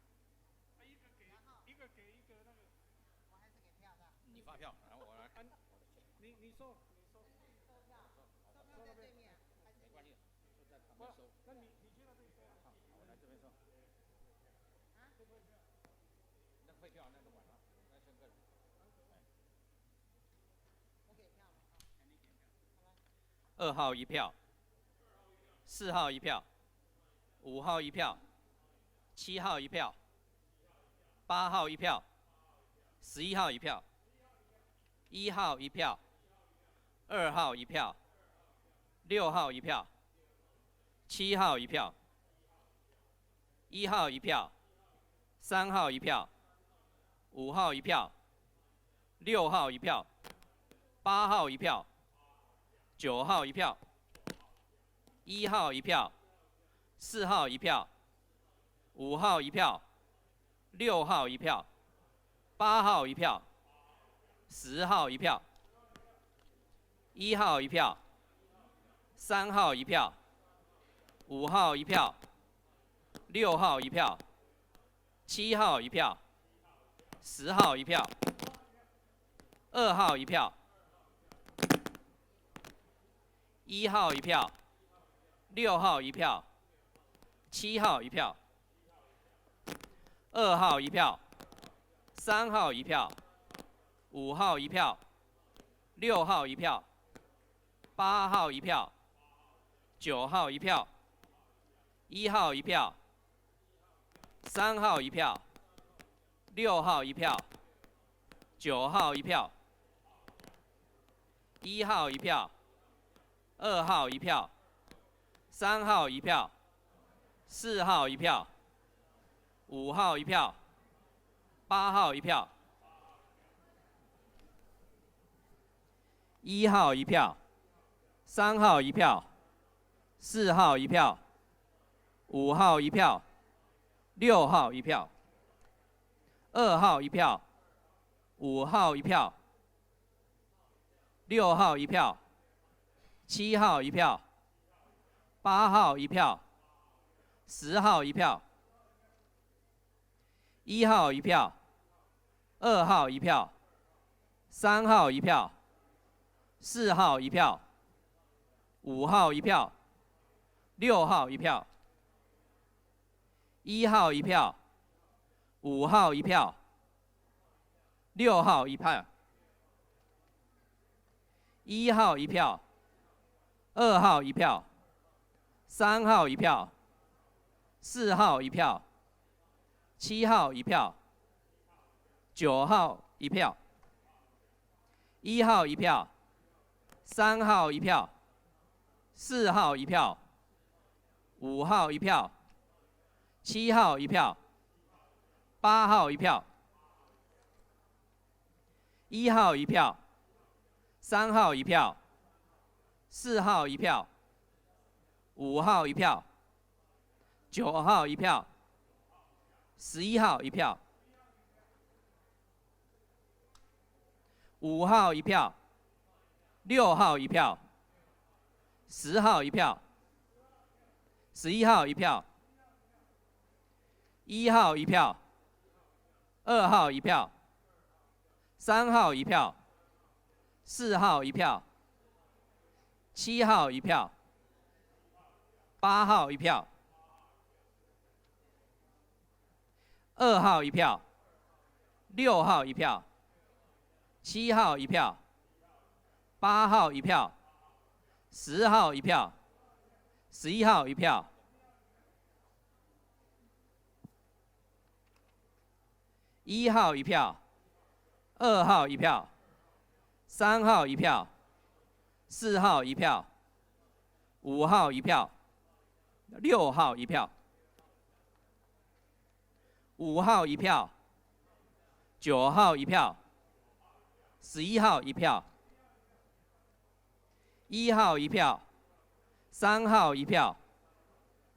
一个给一个给一个那个。我还是给票的。你发票，然后我来。你收，你收。收票，收票在对面。没关系，就在旁边收。那你去那边收。好，我来这边收。啊？那汇票那个管了，那先个人。哎。二號一票，四號一票，五號一票，七號一票，八號一票，11號一票，一號一票，二號一票，六號一票，七號一票，一號一票，三號一票，五號一票，六號一票，八號一票，九號一票，一號一票，四號一票，五號一票，六號一票，八號一票，10號一票，一號一票，三號一票，五號一票，六號一票，七號一票，10號一票，二號一票，一號一票，六號一票，七號一票，二號一票，三號一票，五號一票，六號一票，八號一票，九號一票，一號一票，三號一票，六號一票，九號一票，一號一票，二號一票，三號一票，四號一票，五號一票，八號一票，一號一票，三號一票，四號一票，五號一票，六號一票，二號一票，五號一票，六號一票，七號一票，八號一票，10號一票，一號一票，二號一票，三號一票，四號一票，五號一票，六號一票，一號一票，五號一票，六號一票，一號一票，二號一票，三號一票，四號一票，七號一票，九號一票，一號一票，三號一票，四號一票，五號一票，七號一票，八號一票，一號一票，三號一票，四號一票，五號一票，九號一票，11號一票，五號一票，六號一票，10號一票，11號一票，一號一票，二號一票，三號一票，四號一票，七號一票，八號一票，二號一票，六號一票，七號一票，八號一票，10號一票，11號一票，一號一票，二號一票，三號一票，四號一票，五號一票，六號一票，五號一票，九號一票，11號一票，一號一票，三號一票，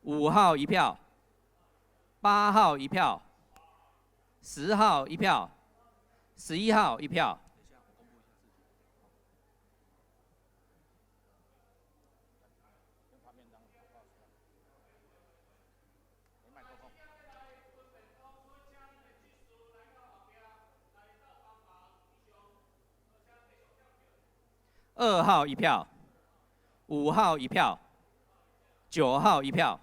五號一票，八號一票，10號一票，11號一票。二號一票，五號一票，九號一票，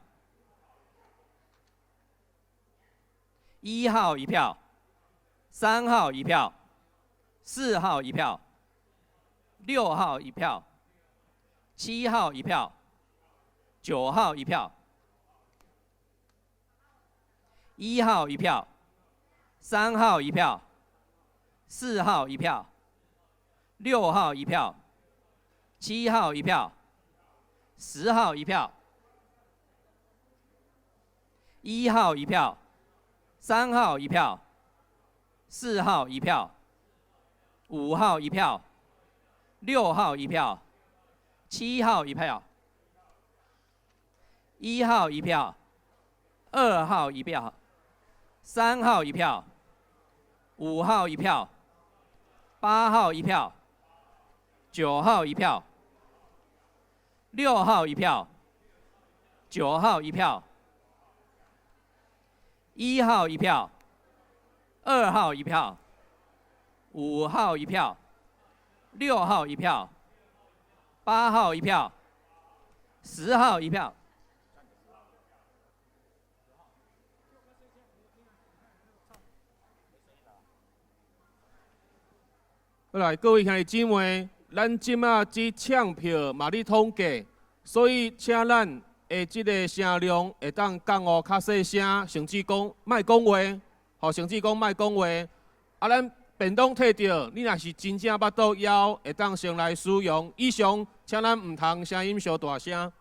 一號一票，三號一票，四號一票，六號一票，七號一票，九號一票，一號一票，三號一票，四號一票，六號一票，七號一票，十號一票，一號一票，三號一票，四號一票，五號一票，六號一票，七號一票，一號一票，二號一票，三號一票，五號一票，八號一票，九號一票，六號一票，九號一票，一號一票，二號一票，五號一票，六號一票，八號一票，十號一票。好來，各位兄弟姊妹，咱這馬只搶票嘛咧統計，所以請咱的這个聲量會當降予較細聲，甚至講莫講話，吼，甚至講莫講話。啊，咱便當提著，你若是真正腹肚枵，會當先來使用。以上，請咱毋通聲音傷大聲。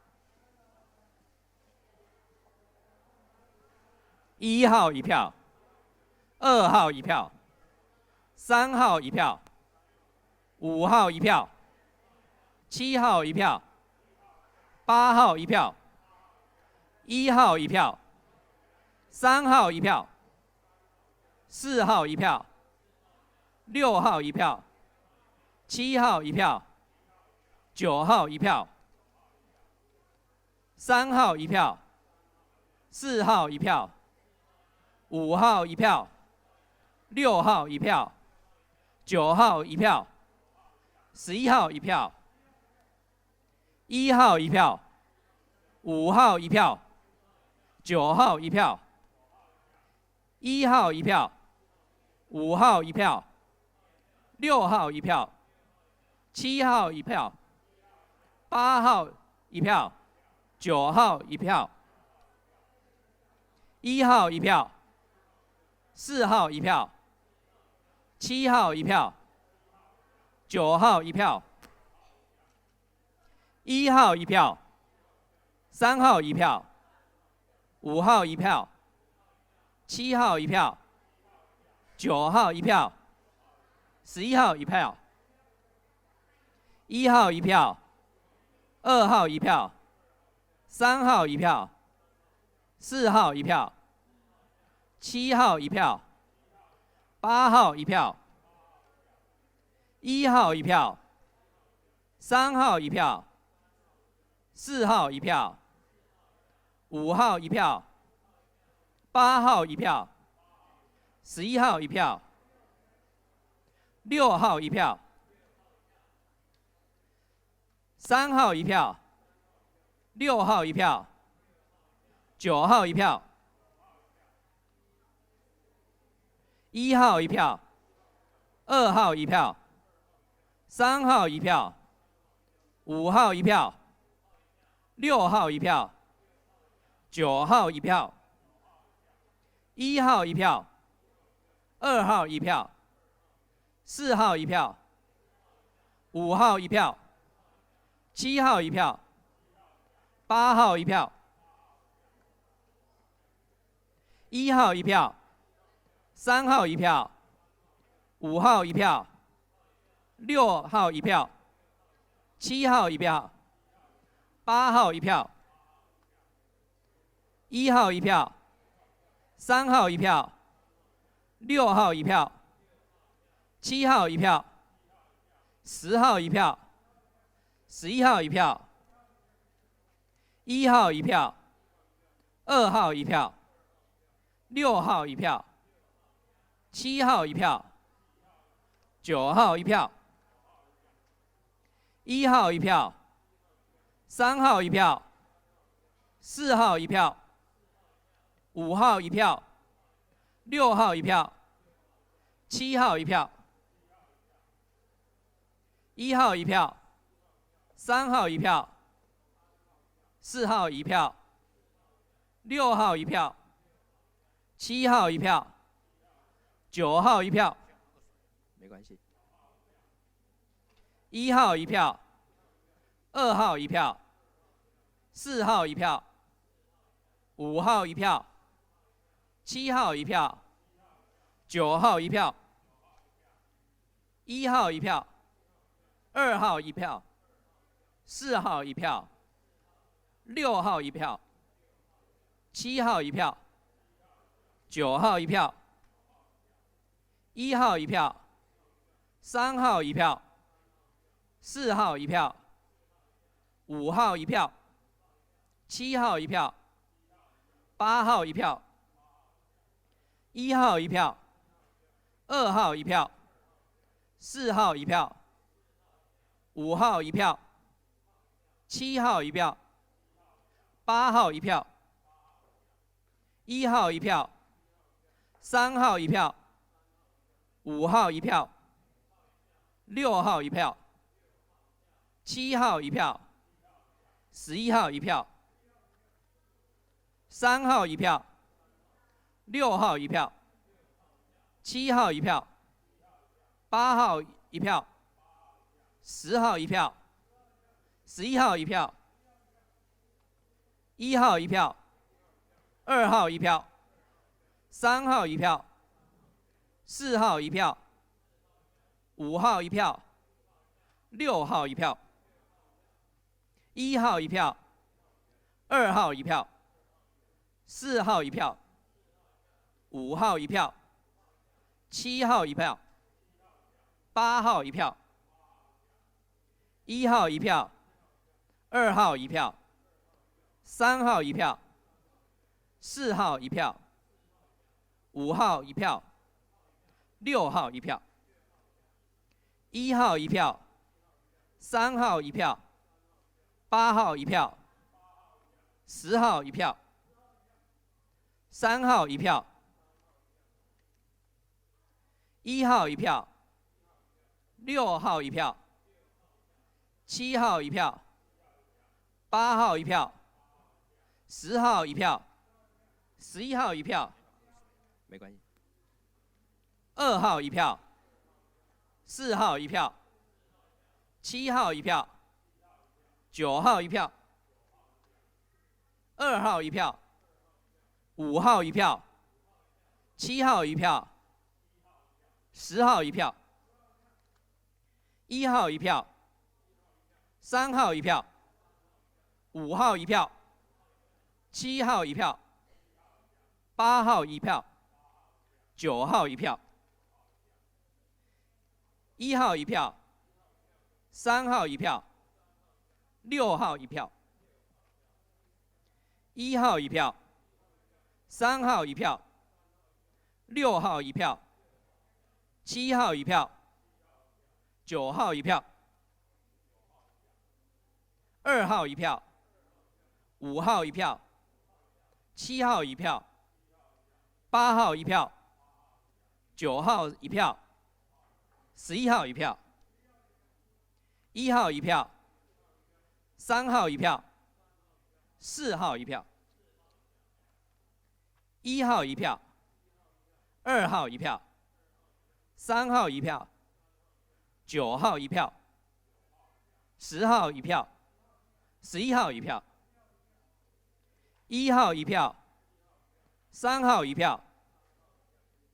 一號一票，二號一票，三號一票，五號一票，七號一票，八號一票，一號一票，三號一票，四號一票，六號一票，七號一票，九號一票，三號一票，四號一票，五號一票，六號一票，九號一票，11號一票，一號一票，五號一票，九號一票，一號一票，五號一票，六號一票，七號一票，八號一票，九號一票，一號一票，四號一票，七號一票，九號一票，一號一票，三號一票，五號一票，七號一票，九號一票，11號一票，一號一票，二號一票，三號一票，四號一票，七號一票，八號一票，一號一票，三號一票，四號一票，五號一票，八號一票，11號一票，六號一票，三號一票，六號一票，九號一票，一號一票，二號一票，三號一票，五號一票，六號一票，九號一票，一號一票，二號一票，四號一票，五號一票，七號一票，八號一票，一號一票，三號一票，五號一票，六號一票，七號一票，八號一票，一號一票，三號一票，六號一票，七號一票，10號一票，11號一票，一號一票，二號一票，六號一票，七號一票，九號一票，一號一票，三號一票，四號一票，五號一票，六號一票，七號一票，一號一票，三號一票，四號一票，六號一票，七號一票，九號一票，沒關係。一號一票，二號一票，四號一票，五號一票，七號一票，九號一票，一號一票，二號一票，四號一票，六號一票，七號一票，九號一票，一號一票，三號一票，四號一票，五號一票，七號一票，八號一票，一號一票，二號一票，四號一票，五號一票，七號一票，八號一票，一號一票，三號一票，五號一票，六號一票，七號一票，11號一票，三號一票，六號一票，七號一票，八號一票，10號一票，11號一票，一號一票，二號一票，三號一票，四號一票，五號一票，六號一票，一號一票，二號一票，四號一票，五號一票，七號一票，八號一票，一號一票，二號一票，三號一票，四號一票，五號一票，六號一票，一號一票，三號一票，八號一票，10號一票，三號一票，一號一票，六號一票，七號一票，八號一票，10號一票，11號一票，沒關係。二號一票，四號一票，七號一票，九號一票，二號一票，五號一票，七號一票，10號一票，一號一票，三號一票，五號一票，七號一票，八號一票，九號一票，一號一票，三號一票，六號一票，一號一票，三號一票，六號一票，七號一票，九號一票，二號一票，五號一票，七號一票，八號一票，九號一票，11號一票，一號一票，三號一票，四號一票，一號一票，二號一票，三號一票，九號一票，10號一票，11號一票，一號一票，三號一票，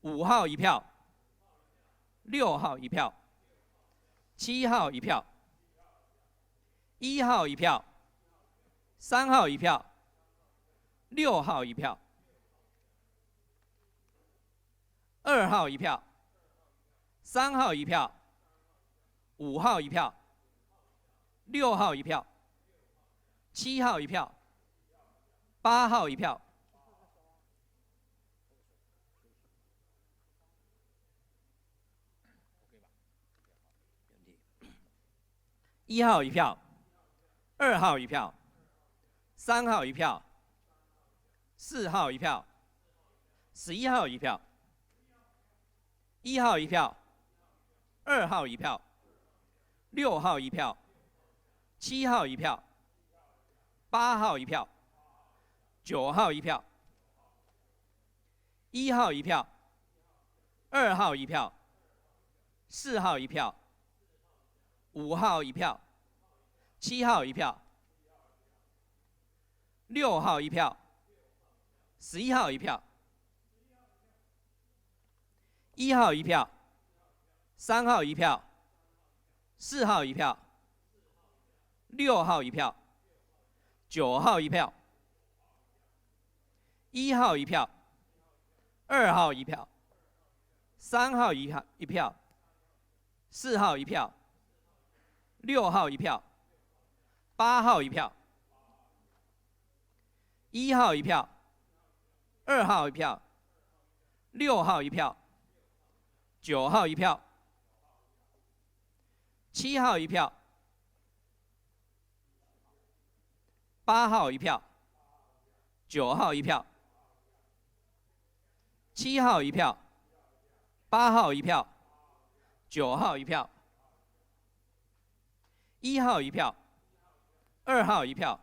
五號一票，六號一票，七號一票，一號一票，三號一票，六號一票，二號一票，三號一票，五號一票，六號一票，七號一票，八號一票。一號一票，二號一票，三號一票，四號一票，11號一票，一號一票，二號一票，六號一票，七號一票，八號一票，九號一票，一號一票，二號一票，四號一票，五號一票，七號一票，六號一票，11號一票，一號一票，三號一票，四號一票，六號一票，九號一票，一號一票，二號一票，三號一票一票，四號一票，六號一票，八號一票，一號一票，二號一票，六號一票，九號一票，七號一票，八號一票，九號一票，七號一票，八號一票，九號一票，一號一票，二號一票，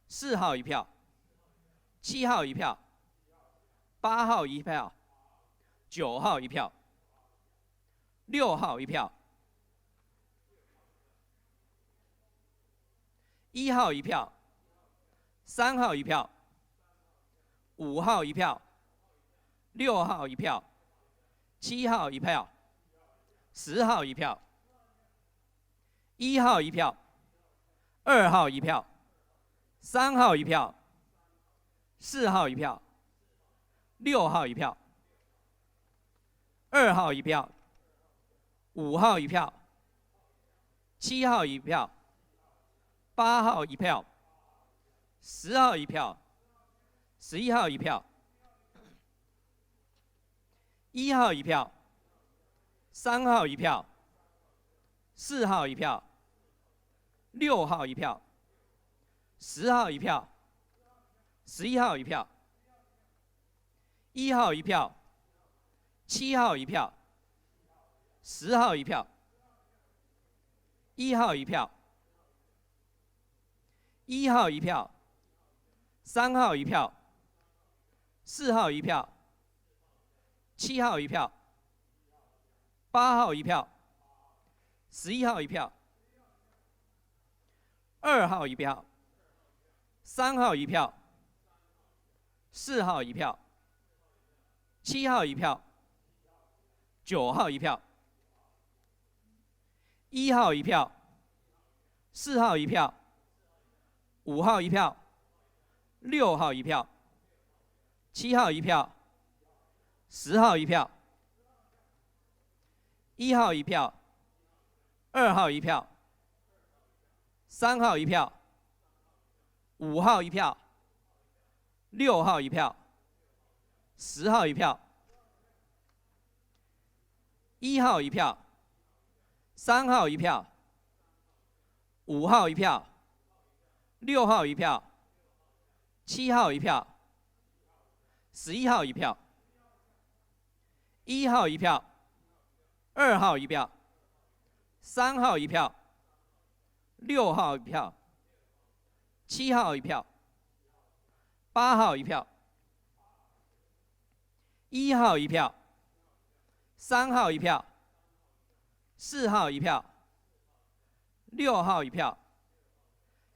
四號一票，七號一票，八號一票，九號一票，六號一票，一號一票，三號一票，五號一票，六號一票，七號一票，10號一票，一號一票，二號一票，三號一票，四號一票，六號一票，二號一票，五號一票，七號一票，八號一票，10號一票，11號一票，一號一票，三號一票，四號一票，六號一票，10號一票，11號一票，一號一票，七號一票，10號一票，一號一票，一號一票，三號一票，四號一票，七號一票，八號一票，11號一票，二號一票，三號一票，四號一票，七號一票，九號一票，一號一票，四號一票，五號一票，六號一票，七號一票，10號一票，一號一票，二號一票，三號一票，五號一票，六號一票，10號一票，一號一票，三號一票，五號一票，六號一票，七號一票，11號一票，一號一票，二號一票，三號一票，六號一票，七號一票，八號一票，一號一票，三號一票，四號一票，六號一票，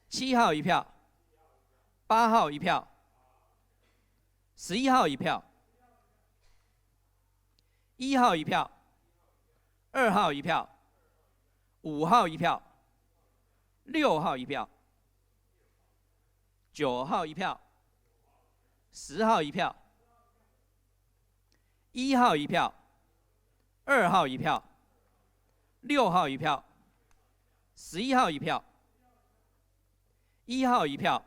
七號一票，八號一票，11號一票，一號一票，二號一票，五號一票，六號一票，九號一票，10號一票，一號一票，二號一票，六號一票，11號一票，一號一票，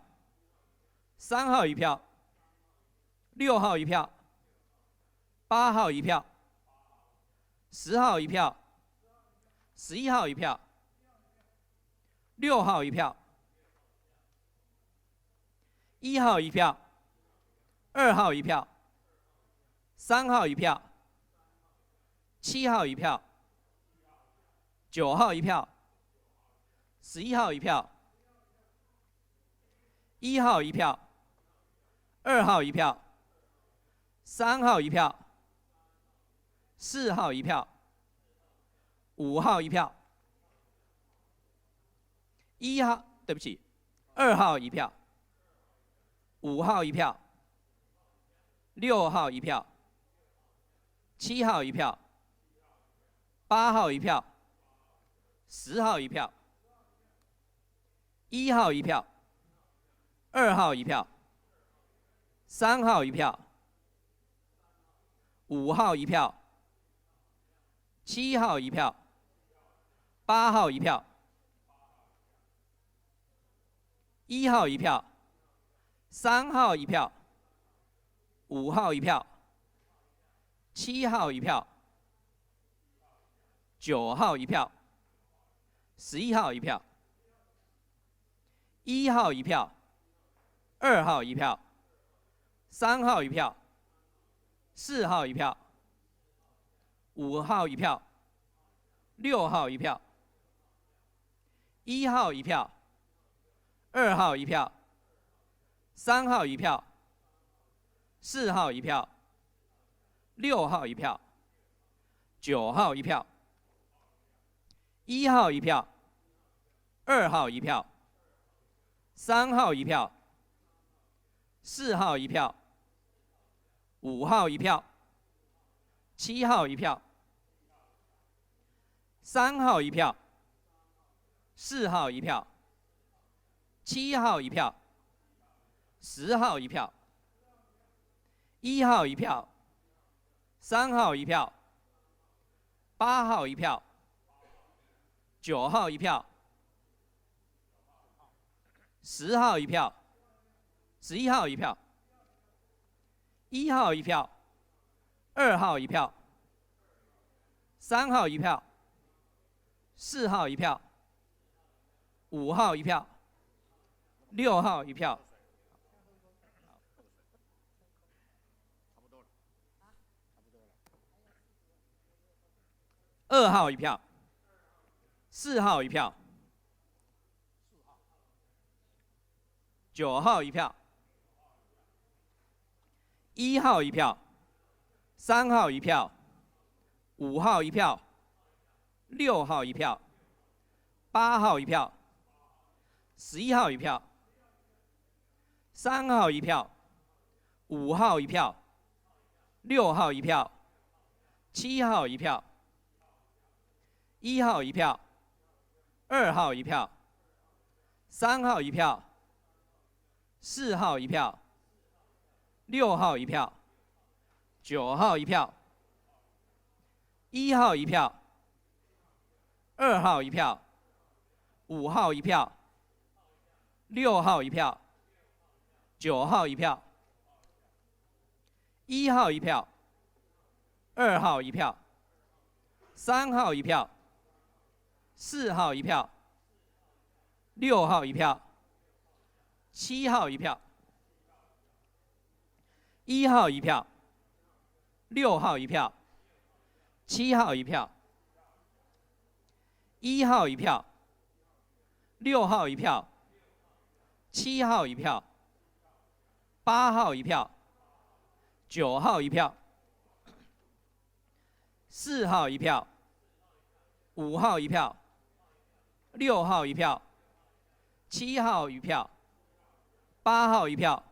三號一票，六號一票，八號一票，10號一票，11號一票，六號一票，一號一票，二號一票，三號一票，七號一票，九號一票， 11號一票，1號一票，2號一票，3號一票，4號一票，5號一票，1號，對不起，2號一票，5號一票，6號一票，7號一票，8號一票，10號一票，1號一票，2號一票，3號一票，5號一票，7號一票，8號一票，1號一票，3號一票，5號一票，7號一票，9號一票，11號一票，1號一票，2號一票，3號一票，4號一票，5號一票，6號一票，1號一票，2號一票，3號一票，4號一票，6號一票，9號一票，1號一票，2號一票，3號一票，4號一票，5號一票，7號一票，3號一票，4號一票，7號一票，10號一票，1號一票，3號一票，8號一票，9號一票，10號一票，11號一票，1號一票，2號一票，3號一票，4號一票，5號一票，6號一票。2號一票，4號一票，9號一票，1號一票，3號一票，5號一票，6號一票，8號一票，11號一票，3號一票，5號一票，6號一票，7號一票，1號一票，2號一票，3號一票，4號一票，6號一票，9號一票，1號一票，2號一票，5號一票，6號一票，9號一票，1號一票，2號一票，3號一票，4號一票，6號一票，7號一票，1號一票，6號一票，7號一票，1號一票，6號一票，7號一票，8號一票，9號一票，4號一票，5號一票，6號一票，7號一票，8號一票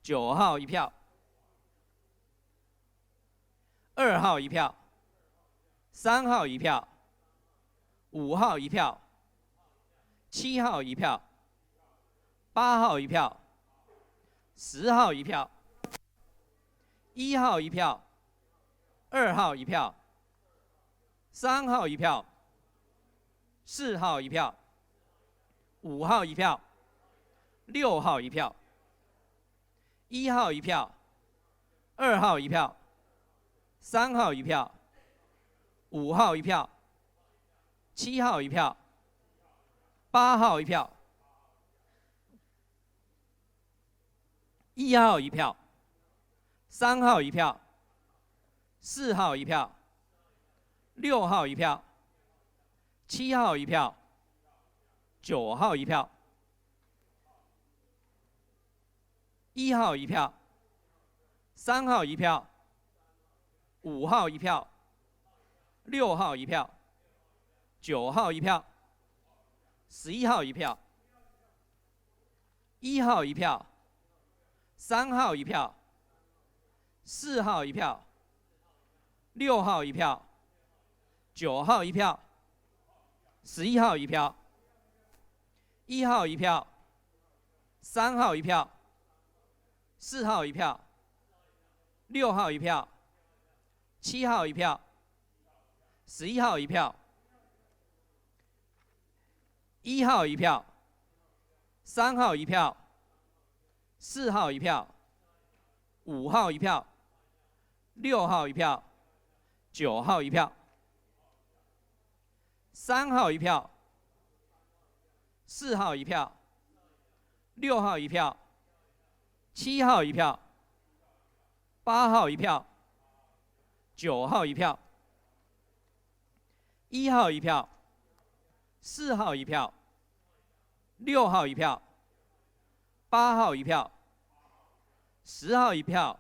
，9號一票，2號一票，3號一票，5號一票，7號一票，8號一票，10號一票，1號一票，2號一票，3號一票，4號一票，5號一票，6號一票，1號一票，2號一票，3號一票，5號一票，7號一票，8號一票，1號一票，3號一票，4號一票，6號一票，7號一票， 9號一票，1號一票，3號一票，5號一票，6號一票，9號一票，11號一票，1號一票，3號一票，4號一票，6號一票，9號一票，11號一票，1號一票，3號一票，4號一票，6號一票，7號一票，11號一票，1號一票，3號一票，4號一票，5號一票，6號一票，9號一票，3號一票，4號一票，6號一票，7號一票，8號一票，9號一票，1號一票，4號一票，6號一票，8號一票，10號一票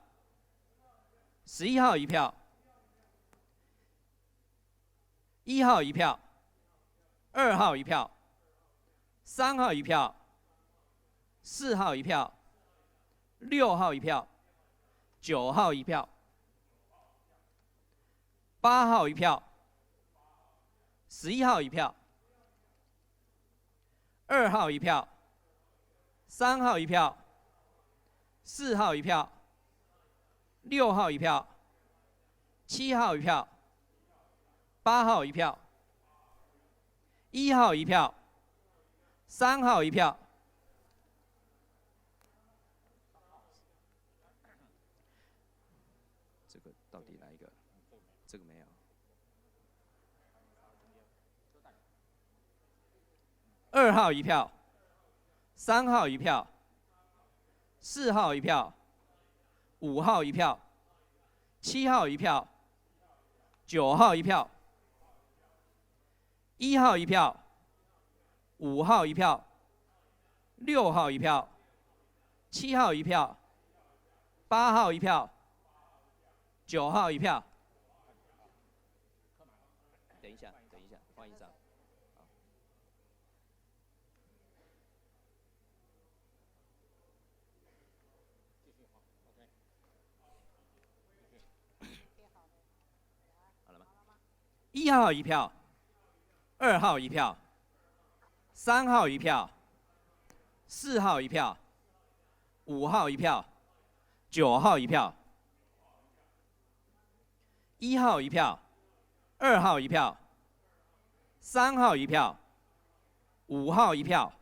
，11號一票，1號一票，2號一票，3號一票，4號一票，6號一票，9號一票，8號一票，11號一票，2號一票，3號一票，4號一票，6號一票，7號一票，8號一票，1號一票，3號一票。這個到底哪一個？這個沒有。2號一票，3號一票，4號一票，5號一票，7號一票，9號一票，1號一票，5號一票，6號一票，7號一票，8號一票，9號一票。等一下，等一下，換一張。好了嗎？1號一票，2號一票，3號一票，4號一票，5號一票，9號一票，1號一票，2號一票，3號一票，5號一票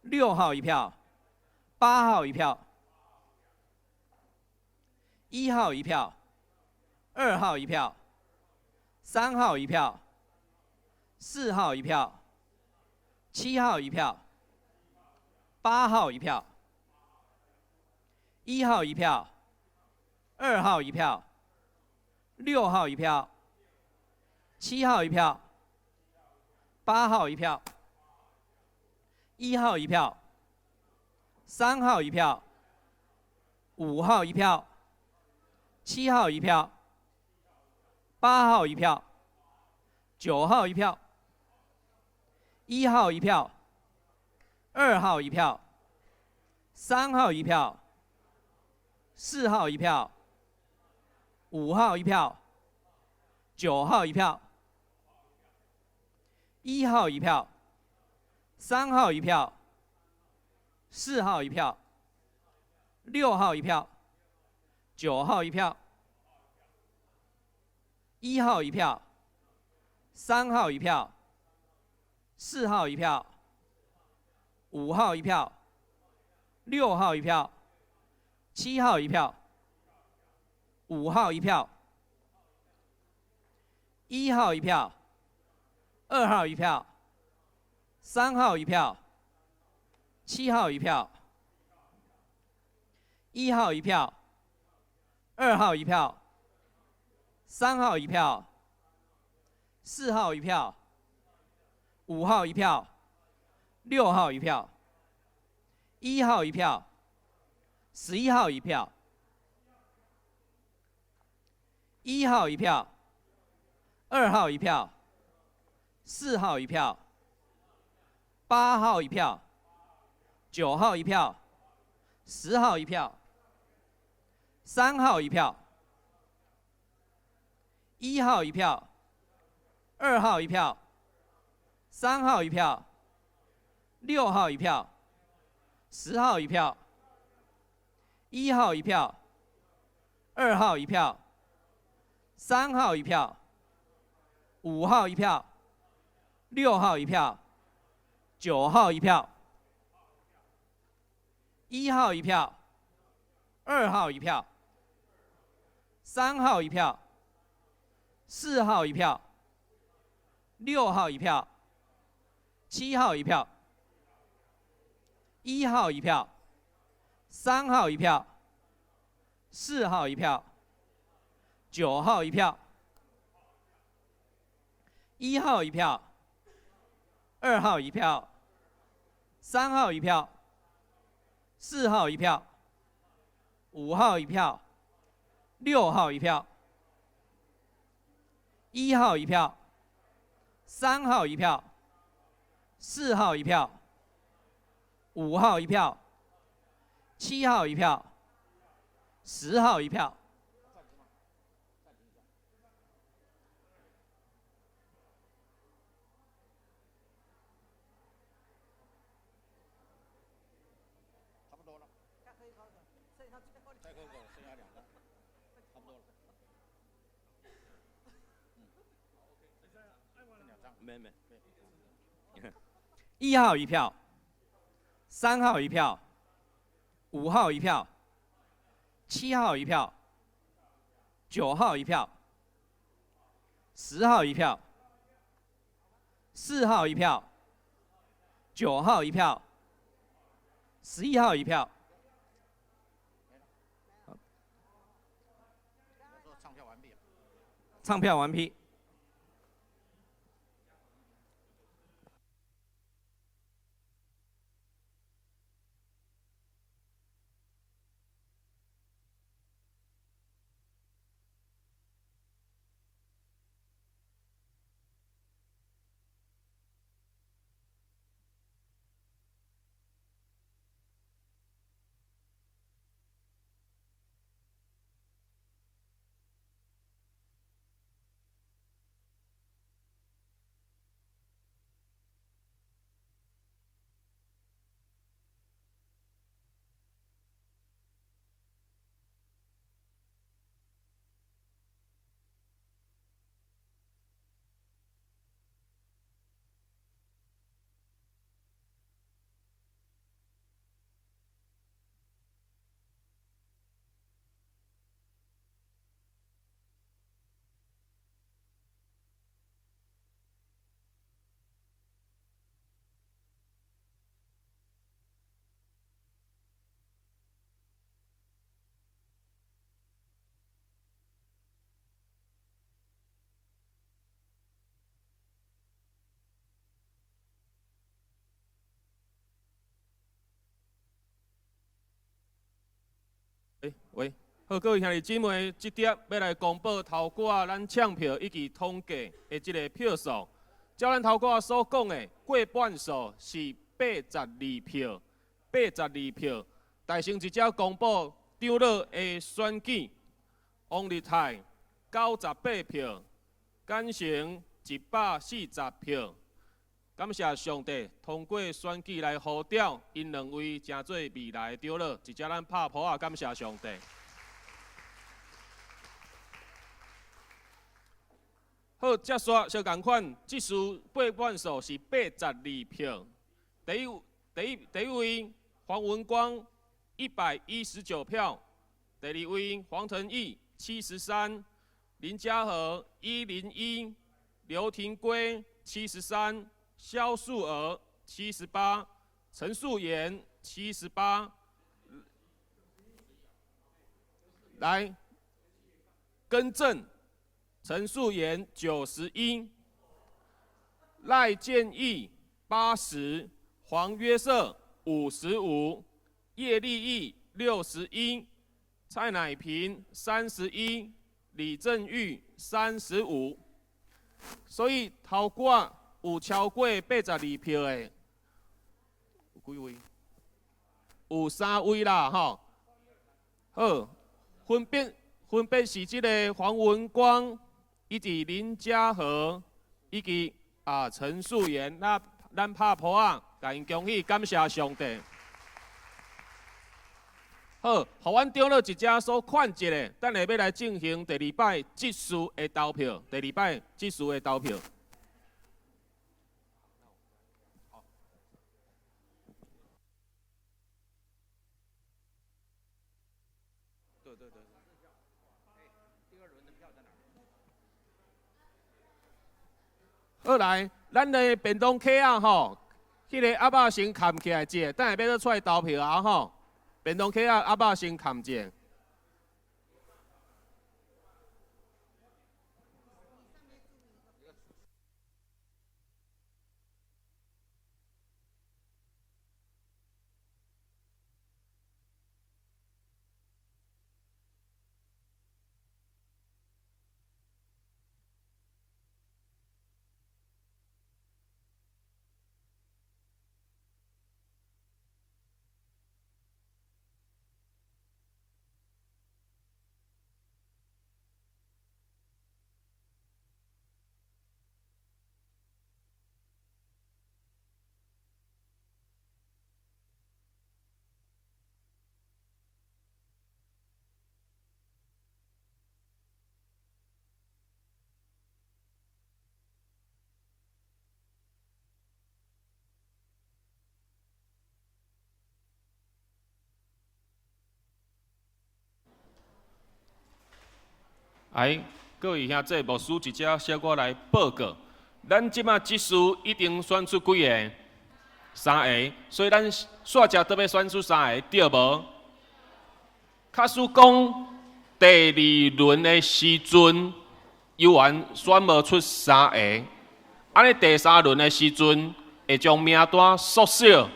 ，6號一票，8號一票，1號一票，2號一票，3號一票，4號一票，7號一票，8號一票，1號一票，2號一票，6號一票，7號一票，8號一票，1號一票，3號一票，5號一票，7號一票，8號一票，9號一票，1號一票，2號一票，3號一票，4號一票，5號一票，9號一票，1號一票，3號一票，4號一票，6號一票，9號一票，1號一票，3號一票，4號一票，5號一票，6號一票，7號一票，5號一票，1號一票，2號一票，3號一票，7號一票，1號一票，2號一票，3號一票，4號一票，5號一票， 6号一票，1号一票，11号一票，1号一票，2号一票，4号一票，8号一票，9号一票，10号一票，3号一票，1号一票，2号一票，3号一票，6号一票，10号一票，1号一票，2号一票，3号一票，5号一票，6号一票，9号一票，1号一票，2号一票，3号一票，4号一票，6号一票，7号一票，1号一票，3号一票，4号一票，9号一票，1号一票，2号一票，3号一票，4号一票，5号一票，6号一票，1号一票，3号一票，4号一票，5号一票，7号一票，10号一票。差不多了。再喝一口，剩下2个，差不多了。没没。1号一票，3号一票，5号一票，7号一票，9号一票，10号一票，4号一票，9号一票，11号一票。唱票完毕。唱票完毕。喂，好，各位兄弟姊妹，这碟欲来公布头拄仔咱抢票以及统计的这个票数。照咱头拄仔所讲的，过半数是82票，82票。大成直接公布长老的选举，王立泰98票，简成140票。感谢上帝通过选举来呼召𪜶两位，成做未来的长老。一只咱拍噗仔，感谢上帝。好，接续相仝款，这次过半数是82票。第一位黄文光119票，第二位黄腾义73，林家和101，刘廷圭73。萧素娥78，陈素妍78，来更正，陈素妍91，赖建义80，黄约瑟55，叶立义61，蔡乃平31，李正玉35。所以头寡有超过82票的，有几位？有3位啦，吼。好，分别是这个黄文光，以及林家和，以及陈素妍。那咱拍噗仔，共𪜶恭喜，感谢上帝。好，予阮长老一遮所劝一下，等下欲来进行第二摆执事的投票。第二摆执事的投票。对对对。好来，咱的便当客仔吼，彼个鸭肉先崁起来者，等下欲阁出来投票啊吼。便当客仔鸭肉先崁者。哎，各位兄弟，牧师一遮小可来报告，咱这马执事已经选出几个？3个，所以咱煞只都欲选出3个，对无？假使讲第二轮的时阵，犹原选无出3个，按呢第三轮的时阵，会将名单缩小，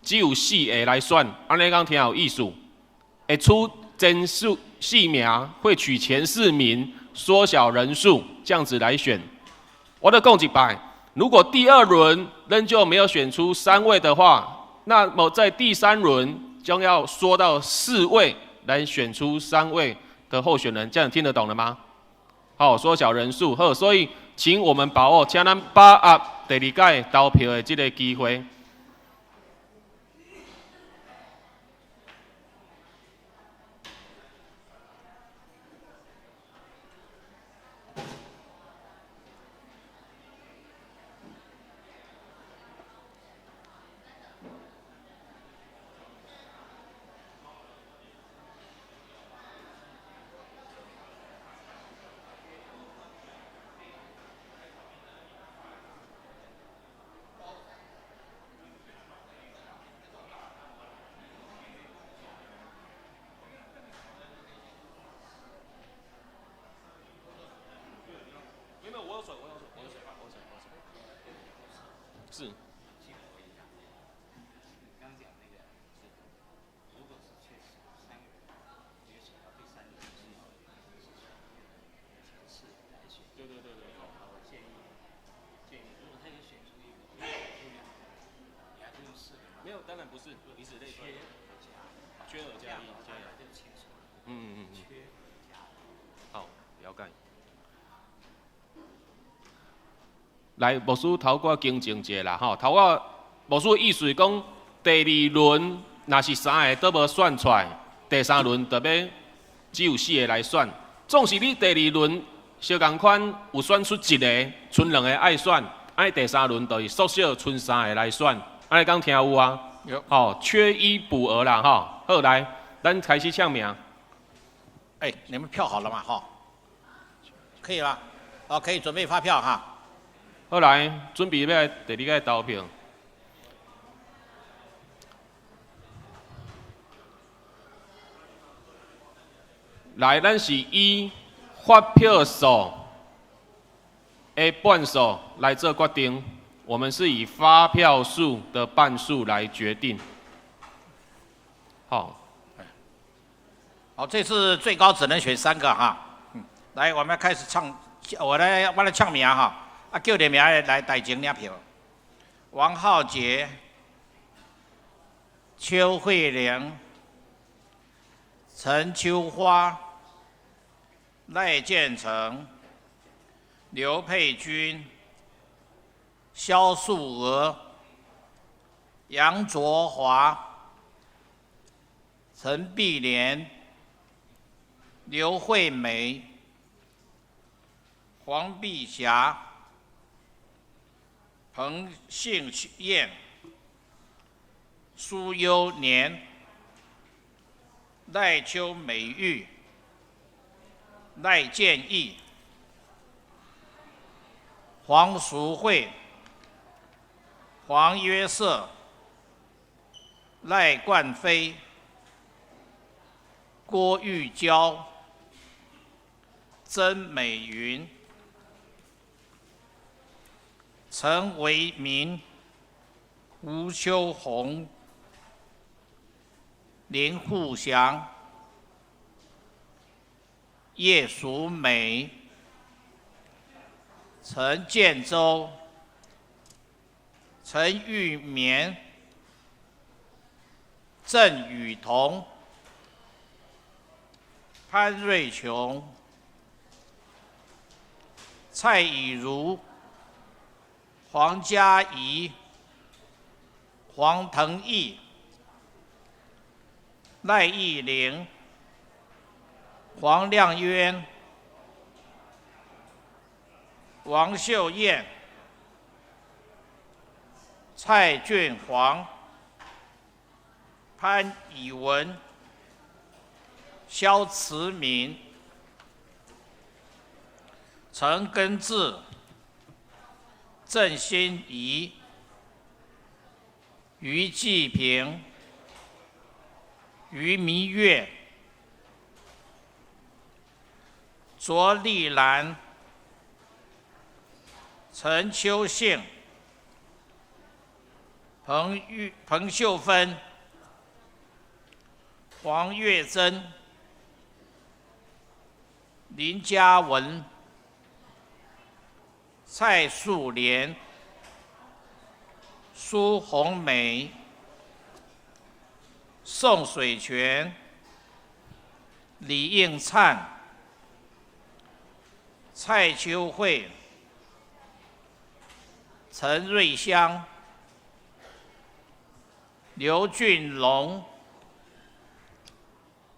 只有4个来选，按呢讲听有意思？会出前4名，会取前4名，缩小人数，这样子来选。我再讲一摆，如果第二轮仍旧没有选出3位的话，那么在第三轮将要缩到4位来选出3位的候选人，这样听得懂了吗？好，缩小人数，好，所以请我们把握，请咱把握第二届投票的这个机会。是。刚讲那个是，如果是确实3个人，没有选到第3轮是前4来选。对对对对。我建议，如果他有选出一个，没有选出2个，你还是用4个。没有，当然不是，以此类推。缺二加一，加就清楚了。缺加一。好，了解。来，牧师头拄更正一下啦，吼，头拄牧师的意思是讲，第二轮若是3个都无选出来，第三轮就欲只有4个来选。总是你第二轮相仝款有选出1个，賰2个爱选，按呢第三轮就是缩小賰3个来选，按呢敢听有啊？有。吼，缺一补二啦，吼。好，来，咱开始抢名。哎，你们票好了吗？吼，可以了，好，可以准备发票哈。好，来，准备欲来第二届投票。来，咱是以发票数的半数来做决定。我們是以發票數的半數來決定。好，好，這次最高只能選三個哈。來，我們開始唱，我來唱名哈，啊，叫你名來台前領票。王浩杰、邱慧玲、陳秋花、賴建成、劉佩君、蕭素娥、楊卓華、陳碧蓮、劉惠美、黃碧霞、彭信燕、蘇優年、賴秋美玉、賴建義、黃淑惠、黃約瑟、賴冠飛、郭玉嬌、曾美雲、陳維民、吳秋紅、林富祥、葉淑美、陳建州、陳玉棉、鄭雨桐、潘瑞瓊、蔡以如、黃嘉怡、黃騰義、賴義玲、黃亮淵、王秀燕、蔡俊煌、潘以文、蕭慈敏、陳根志、鄭欣宜、余繼平、余明月、卓麗蘭、陳秋信、彭秀芬、黃月珍、林嘉文、蔡素蓮、蘇紅梅、宋水泉、李應燦、蔡秋慧、陳瑞香、劉俊龍、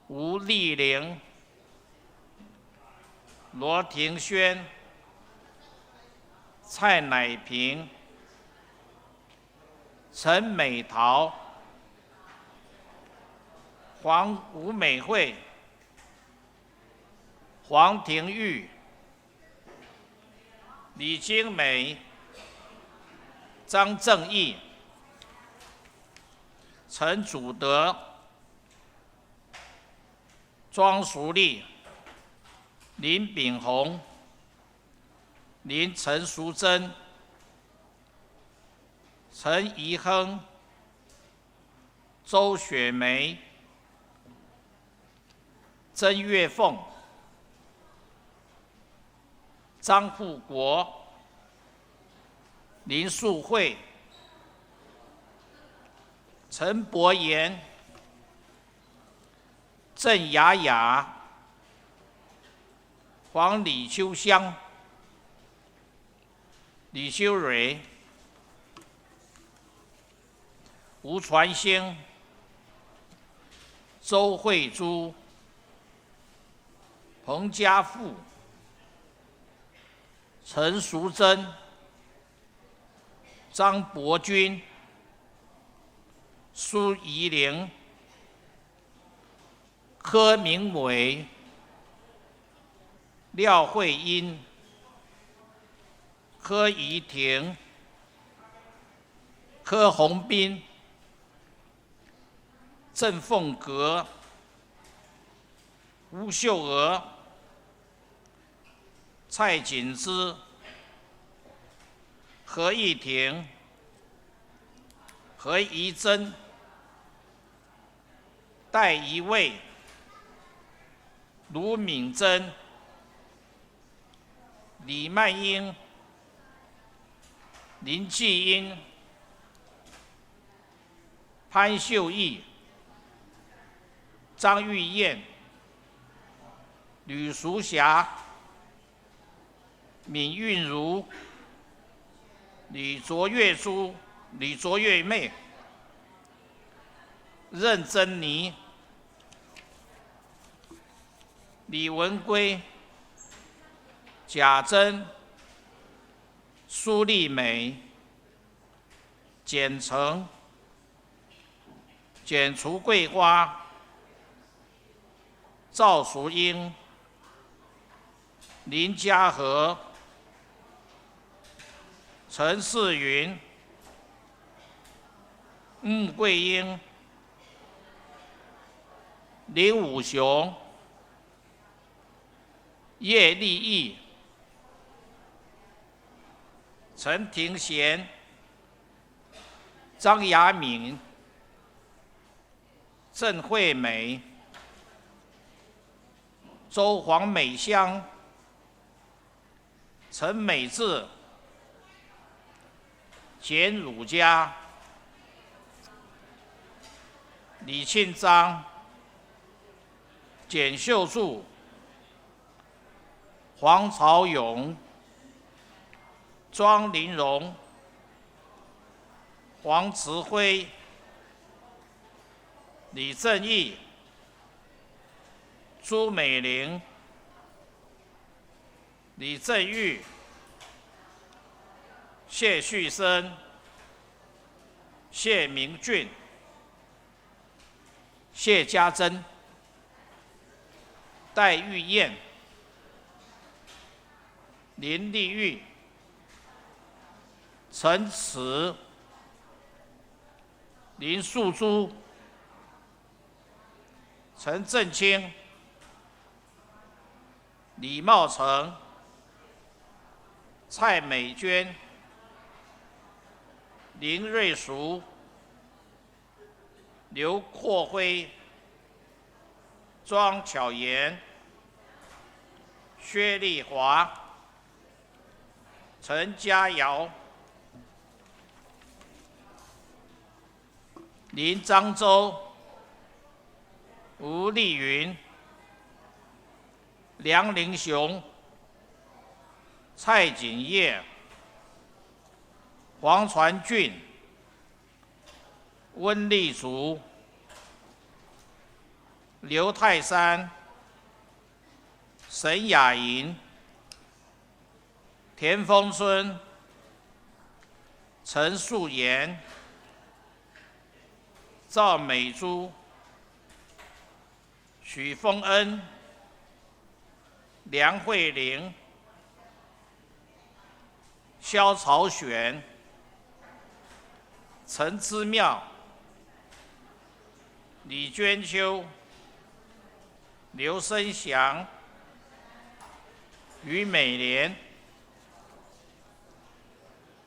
吳麗玲、羅庭軒、蔡乃平、陳美桃、黃吳美惠、黃廷玉、李金美、張正義、陳祖德、莊淑麗、林炳宏、林陳淑貞、陳怡亨、周雪梅、曾月鳳、張富國、林素慧、陳伯言、鄭雅雅、黃李秋香、李修蕊、吳傳興、周慧珠、彭家富、陳淑貞、張伯君、蘇怡玲、柯明偉、廖慧英、柯怡婷、柯宏斌、鄭鳳閣、吳秀娥、蔡錦之、何义婷、何怡珍、戴怡卫、卢敏珍、李曼英、林继英、潘秀义、张玉燕、吕淑霞、闵韵如、李卓月珠、李卓月妹、任珍妮、李文圭、贾珍、苏丽美、简成、简除桂花、赵淑英、林家和、陈世云、穆桂英、林武雄、叶立义、陈廷贤、张雅敏、郑惠美、周黄美香、陈美智、简汝嘉、李庆章、简秀柱、黄朝勇、庄林荣、黄慈辉、李正义、朱美玲、李正玉、谢旭升、谢明俊、谢家珍、戴玉燕、林丽玉、陈慈、林素珠、陈振清、李茂成、蔡美娟、林瑞淑、刘阔辉、庄巧妍、薛丽华、陈家尧、林漳洲、吴丽云、梁林雄、蔡景业、黄传俊、温丽竹、刘泰山、沈雅莹、田丰春、陈素妍、赵美珠、许峰恩、梁慧玲、萧朝选、陈之妙、李娟秋、刘生祥、于美莲、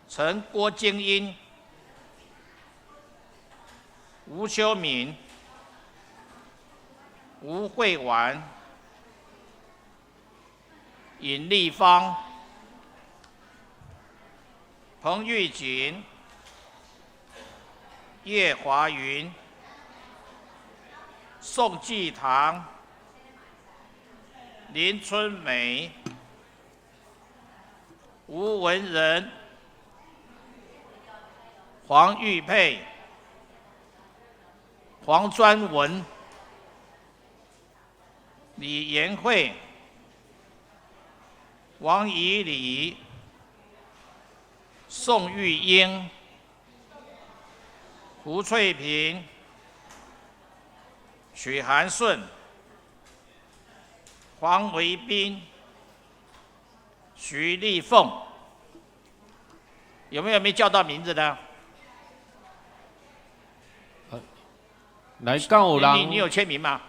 陈郭晶英、吴秋敏、吴慧婉、尹丽芳、彭玉锦、叶华云、宋继堂、林春梅、吴文仁、黄玉佩、黄专文、李延慧、王以礼、宋玉英、胡翠萍、许涵顺、黄维斌、徐立凤，有没有没叫到名字的？来，敢有人？你有签名吗？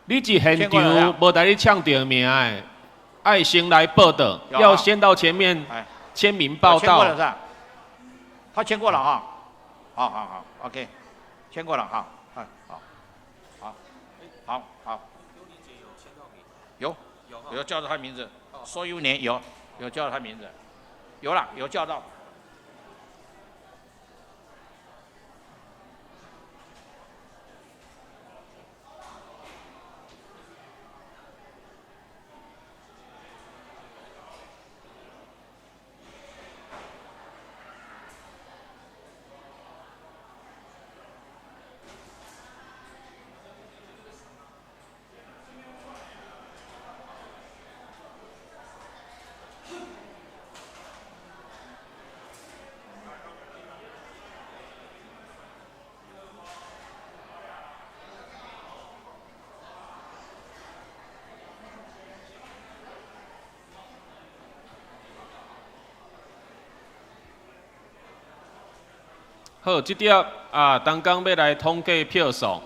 你伫现场无带你呛著名的，爱先来报到，要先到前面。签名报签过了是到。吧？他签过了哈，好好好，OK，签过了哈，哎，好，好，好好。有，有叫到他名字，苏优年有叫到他名字，有了，有叫到。好，这点啊，东江欲来统计票数。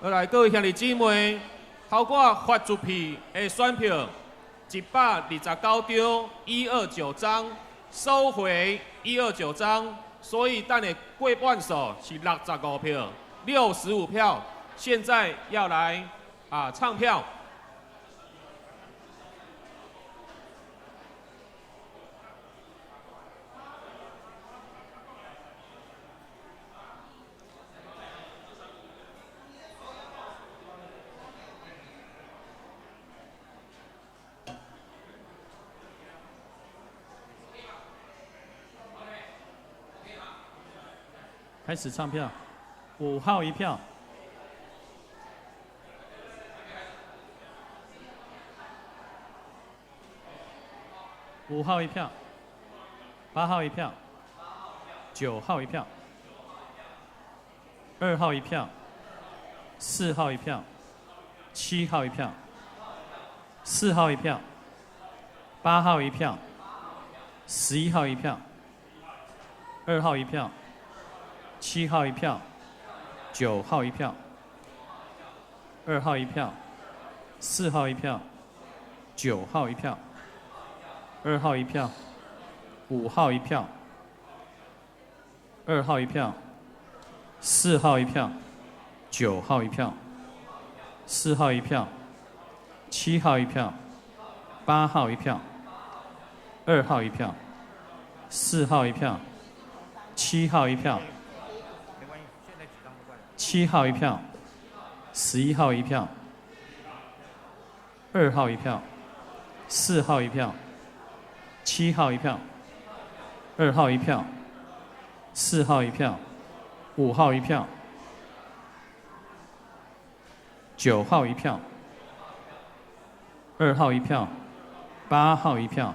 好来，各位兄弟姊妹，头拄发出去的选票129张，129张，收回129张，所以等下过半数是65票，65票。现在要来唱票。开始唱票。5號一票，5號一票，8號一票，9號一票，2號一票，4號一票，7號一票，4號一票，8號一票，11號一票，2號一票，7號一票，9號一票，2號一票，4號一票，9號一票，2號一票，5號一票，2號一票，4號一票，9號一票，4號一票，7號一票，8號一票，2號一票，4號一票，7號一票，7號一票，11號一票，2號一票，4號一票，7號一票，2號一票，4號一票，5號一票，9號一票，2號一票，8號一票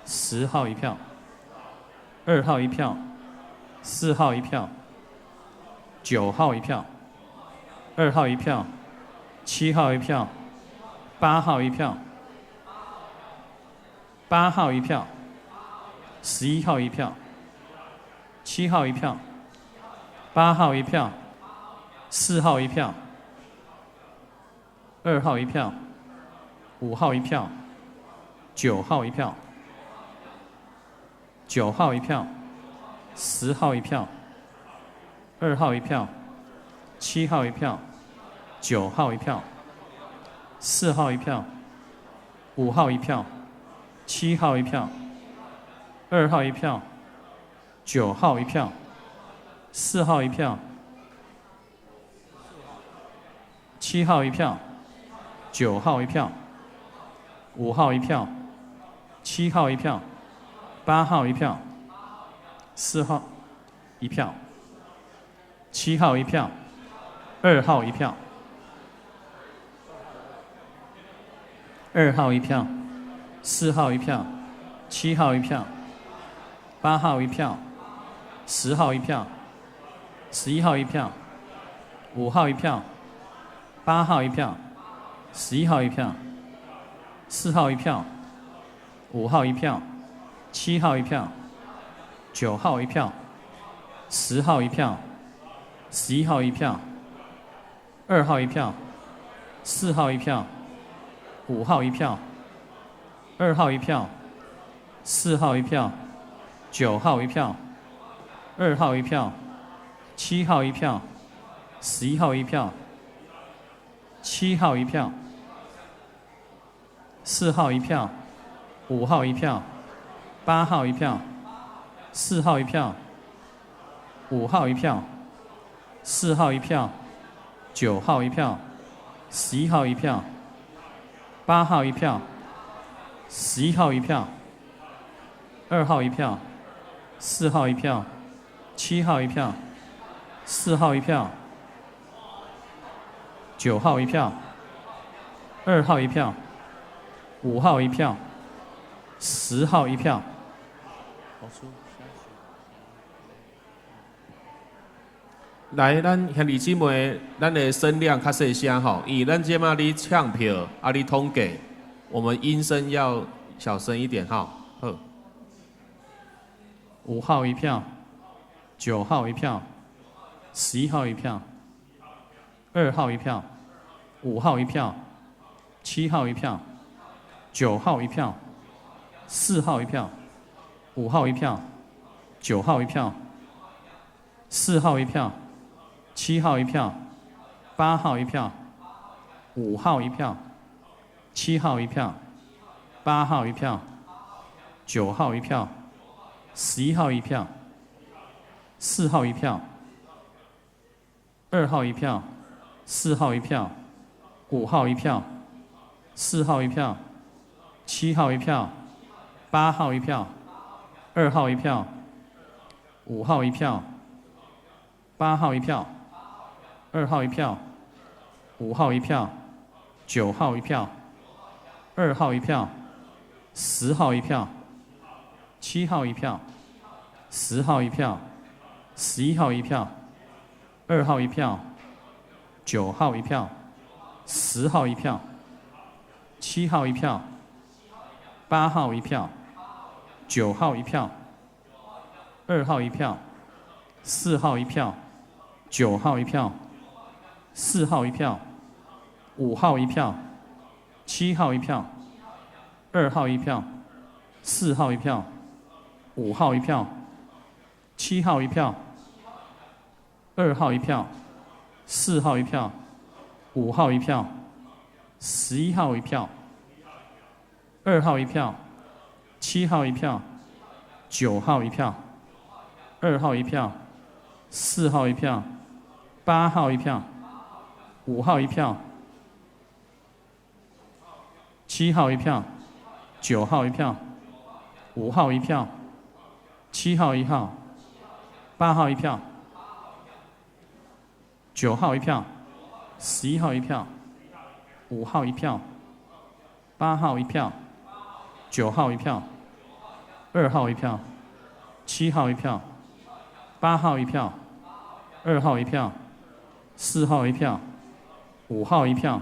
，10號一票，2號一票，4號一票，9號一票，2號一票，7號一票，8號一票，8號一票，11號一票，7號一票，8號一票，4號一票，2號一票，5號一票，9號一票，9號一票，10號一票，2號一票，7號一票，9號一票，4號一票，5號一票，7號一票，2號一票，9號一票，4號一票，7號一票，9號一票，5號一票，7號一票，8號一票，4號一票，7號一票，2號一票，2號一票，4號一票，7號一票，8號一票，10號一票，11號一票，5號一票，8號一票，11號一票，4號一票，5號一票，7號一票，9號一票，10號一票，11號一票，2號一票，4號一票，5號一票，2號一票，4號一票，9號一票，2號一票，7號一票，11號一票，7號一票，4號一票，5號一票，8號一票，4號一票，5號一票，4號一票，9號一票，11號一票，8號一票，11號一票，2號一票，4號一票，7號一票，4號一票，9號一票，2號一票，5號一票，10號一票。來，咱兄弟姊妹，咱的聲量較細聲吼，因為咱這馬咧搶票，啊咧統計，我們音聲要小聲一點哈。好。5號一票，9號一票，11號一票，2號一票，5號一票，7號一票，9號一票，4號一票，5號一票，9號一票，4號一票，7號一票，8號一票，5號一票，7號一票，8號一票，9號一票，11號一票，4號一票，2號一票，4號一票，5號一票，4號一票，7號一票，8號一票，2號一票，5號一票，8號一票， 2號一票，5號一票，9號一票，2號一票，10號一票，7號一票，10號一票，11號一票，2號一票，9號一票，10號一票，7號一票，8號一票，9號一票，2號一票，4號一票，9號一票，4號一票，5號一票，7號一票，2號一票，4號一票，5號一票，7號一票，2號一票，4號一票，5號一票，11號一票，2號一票，7號一票，9號一票，2號一票，4號一票，8號一票，5號一票，7號一票，9號一票，5號一票，7號一號，8號一票，9號一票，11號一票，5號一票，8號一票，9號一票，2號一票，7號一票，8號一票，2號一票，4號一票，5號一票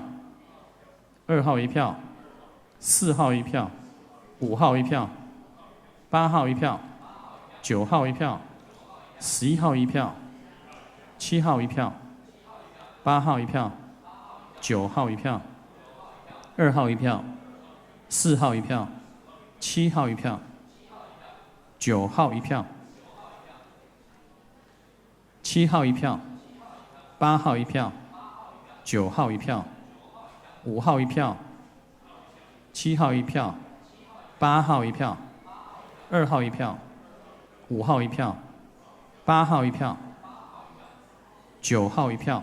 ，2號一票，4號一票，5號一票，8號一票，9號一票，11號一票，7號一票，8號一票，9號一票，2號一票，4號一票，7號一票，9號一票，7號一票，8號一票，9號一票，5號一票，7號一票，8號一票，2號一票，5號一票，8號一票，9號一票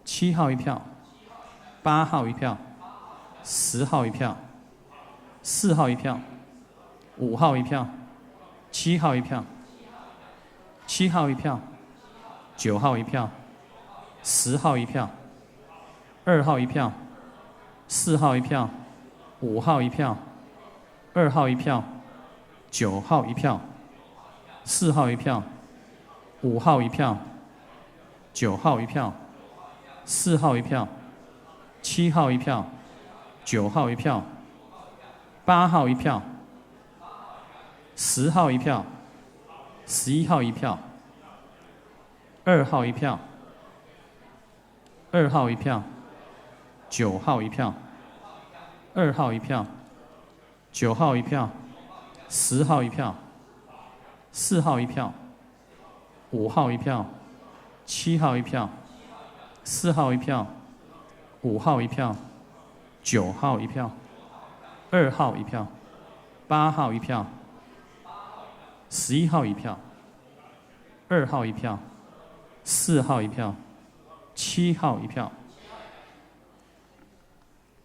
，7號一票，8號一票，10號一票，4號一票，5號一票，7號一票，7號一票，9號一票，10號一票，2號一票，4號一票，5號一票，2號一票，9號一票，4號一票，5號一票，9號一票，4號一票，7號一票，9號一票，8號一票，10號一票，11號一票，2號一票，2號一票，9號一票，2號一票，9號一票，10號一票，4號一票，5號一票，7號一票，4號一票，5號一票，9號一票，2號一票，8號一票，11號一票，2號一票，4號一票，7號一票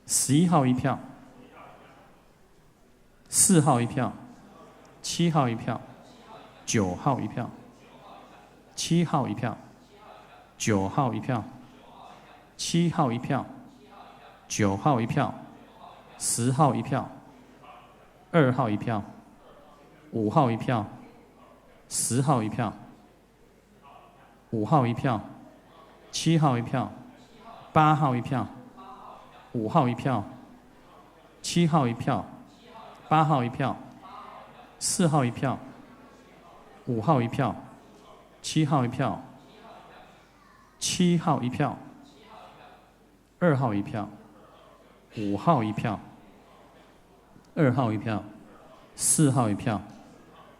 ，11號一票，4號一票，7號一票，9號一票，7號一票，9號一票，7號一票，9號一票，10號一票，2號一票，5號一票，10號一票，5號一票，7號一票，8號一票，5號一票，7號一票，8號一票，4號一票，5號一票，7號一票，7號一票，2號一票，5號一票，2號一票，4號一票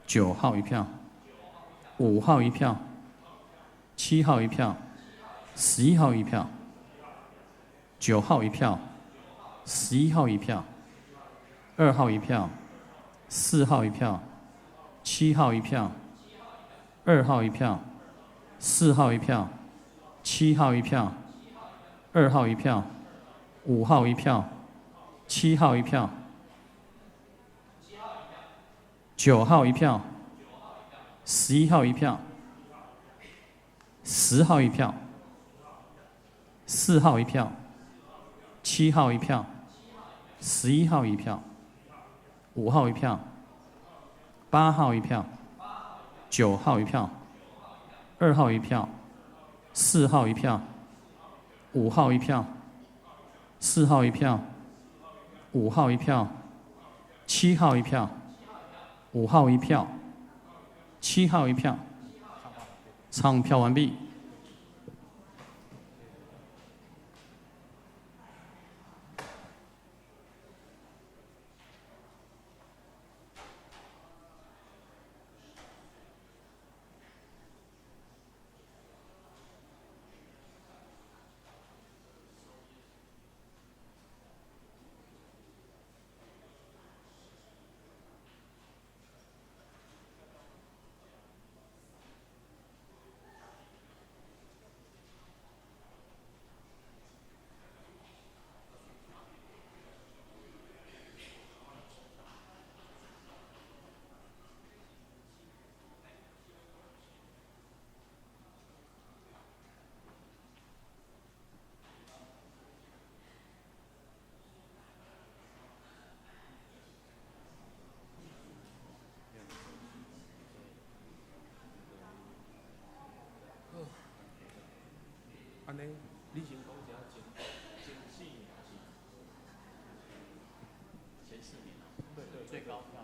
，9號一票，5號一票，7號一票，11號一票，9號一票，11號一票，2號一票，4號一票，7號一票，2號一票，4號一票，7號一票，2號一票，5號一票，7號一票，9號一票，11號一票， 10号一票，4号一票，7号一票，11号一票，5号一票，8号一票，9号一票，2号一票，4号一票，5号一票，4号一票，5号一票，7号一票，5号一票，7号一票。唱票完毕。按呢，你先讲一下前四名是前四名，对对，最高票。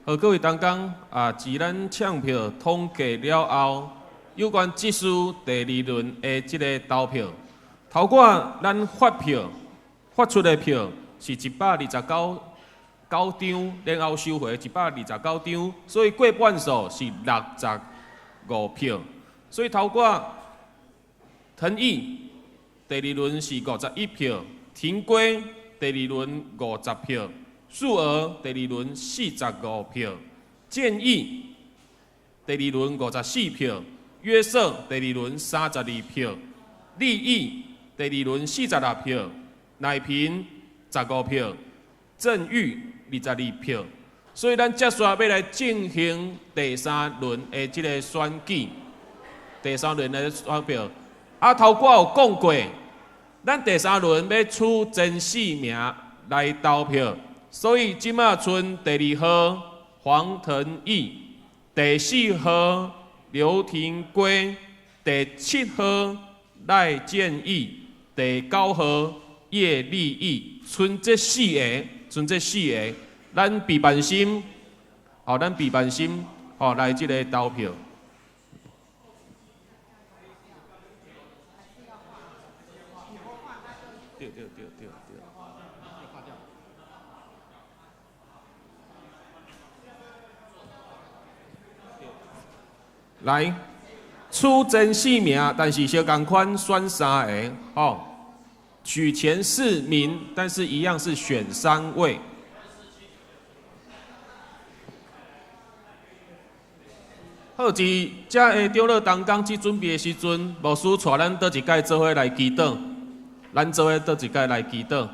好，各位同工啊，自咱抢票统计了后，有关执事第二轮的这个投票，头寡咱发票发出的票是129九张，然后收回129张，所以过半数是65票。所以头寡腾毅第二轮是51票，廷圭第二轮50票。数额第二轮45票，建议第二轮54票，约瑟第二轮32票，立义第二轮46票，乃平15票，郑玉22票。所以咱接续要来进行第三轮的这个选举，第三轮的选票。啊，头拄有讲过，咱第三轮欲取前四名来投票。所以这马賰第二号黄腾义，第四号刘廷圭，第七号赖建义，第九号叶立义，賰这四个，賰这四个，咱备办心，吼，咱备办心，吼，来这个投票。对对对对对。来，取前四名，但是相仝款选三个，吼，取前四名，但是一样是选3位。好，伫遮个长老同工去准备的时阵，牧师带咱倒一摆做伙来祈祷，咱做伙倒一摆来祈祷。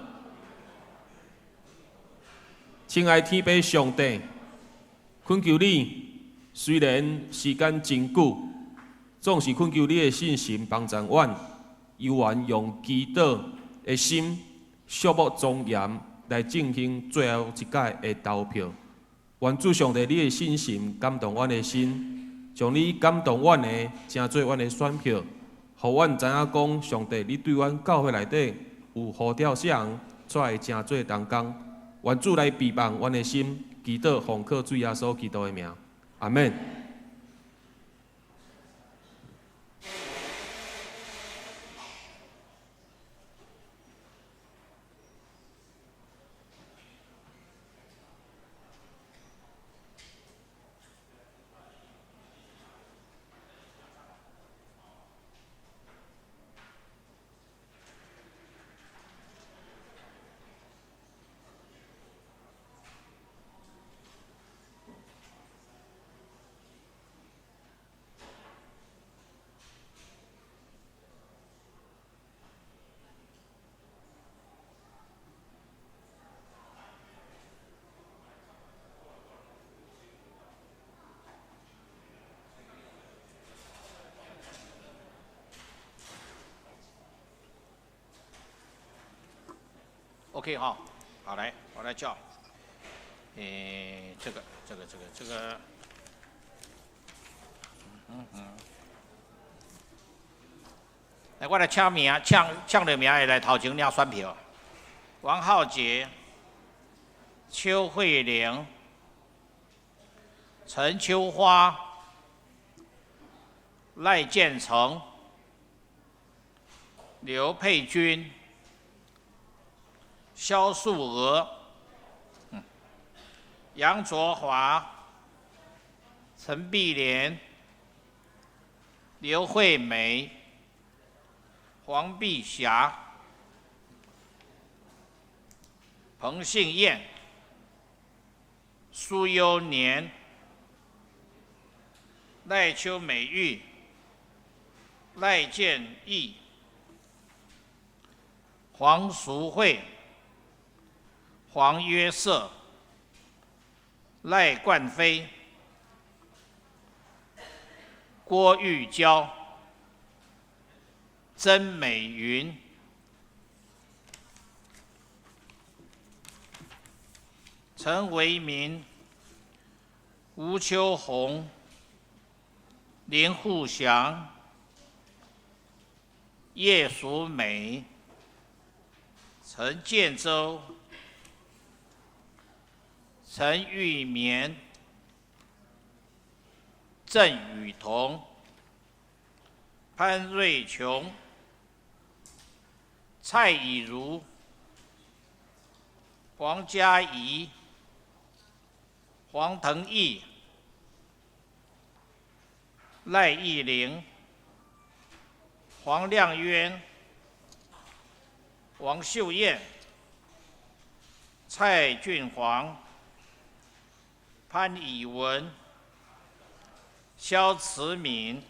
亲爱天父上帝，恳求你。虽然时间真久，总是恳求你的信心帮助阮，犹原用祈祷的心，肃穆庄严来进行最后一届的投票。愿主上帝你的信心感动阮的心，将你感动阮的，成做阮的选票，予阮知影讲，上帝你对阮教会内底有呼召啥人出来成做同工。愿主来庇护阮的心，祈祷奉靠主耶稣基督的名。阿们。OK 哈，好來，我來叫，這個這個這個這個，嗯嗯，來，我來請名，請請著名的來頭前領選票。王浩傑、邱慧玲、陳秋花、賴建成、劉佩君、蕭素娥、楊卓華、陳碧蓮、劉惠美、黃碧霞、彭信燕、蘇優年、賴秋美玉、賴建義、黃淑惠、黃約瑟、賴冠飛、郭玉嬌、曾美雲、陳維民、吳秋紅、林富祥、葉淑美、陳建州、陳玉棉、鄭雨桐、潘瑞瓊、蔡以如、黃嘉怡、黃騰義、賴義玲、黃亮淵、王秀燕、蔡俊煌、潘以文、蕭慈敏、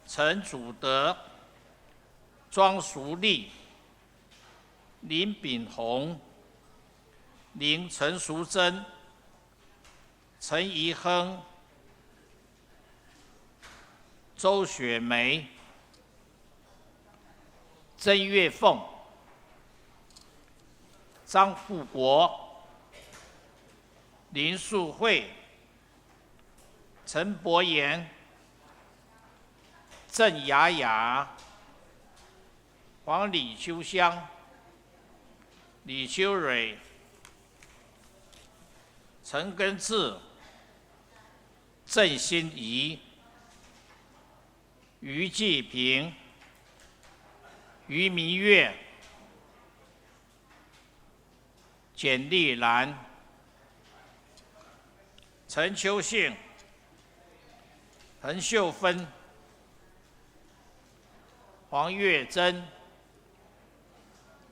陳祖德、莊淑麗、林炳宏、林陳淑貞、陳怡亨、周雪梅、曾月鳳、張富國、林素慧、陳伯言、鄭雅雅、黃李秋香、李秋蕊、陳根志、鄭心怡、余繼平、余明月、簡麗蘭、陳秋信、彭秀芬、黃月珍、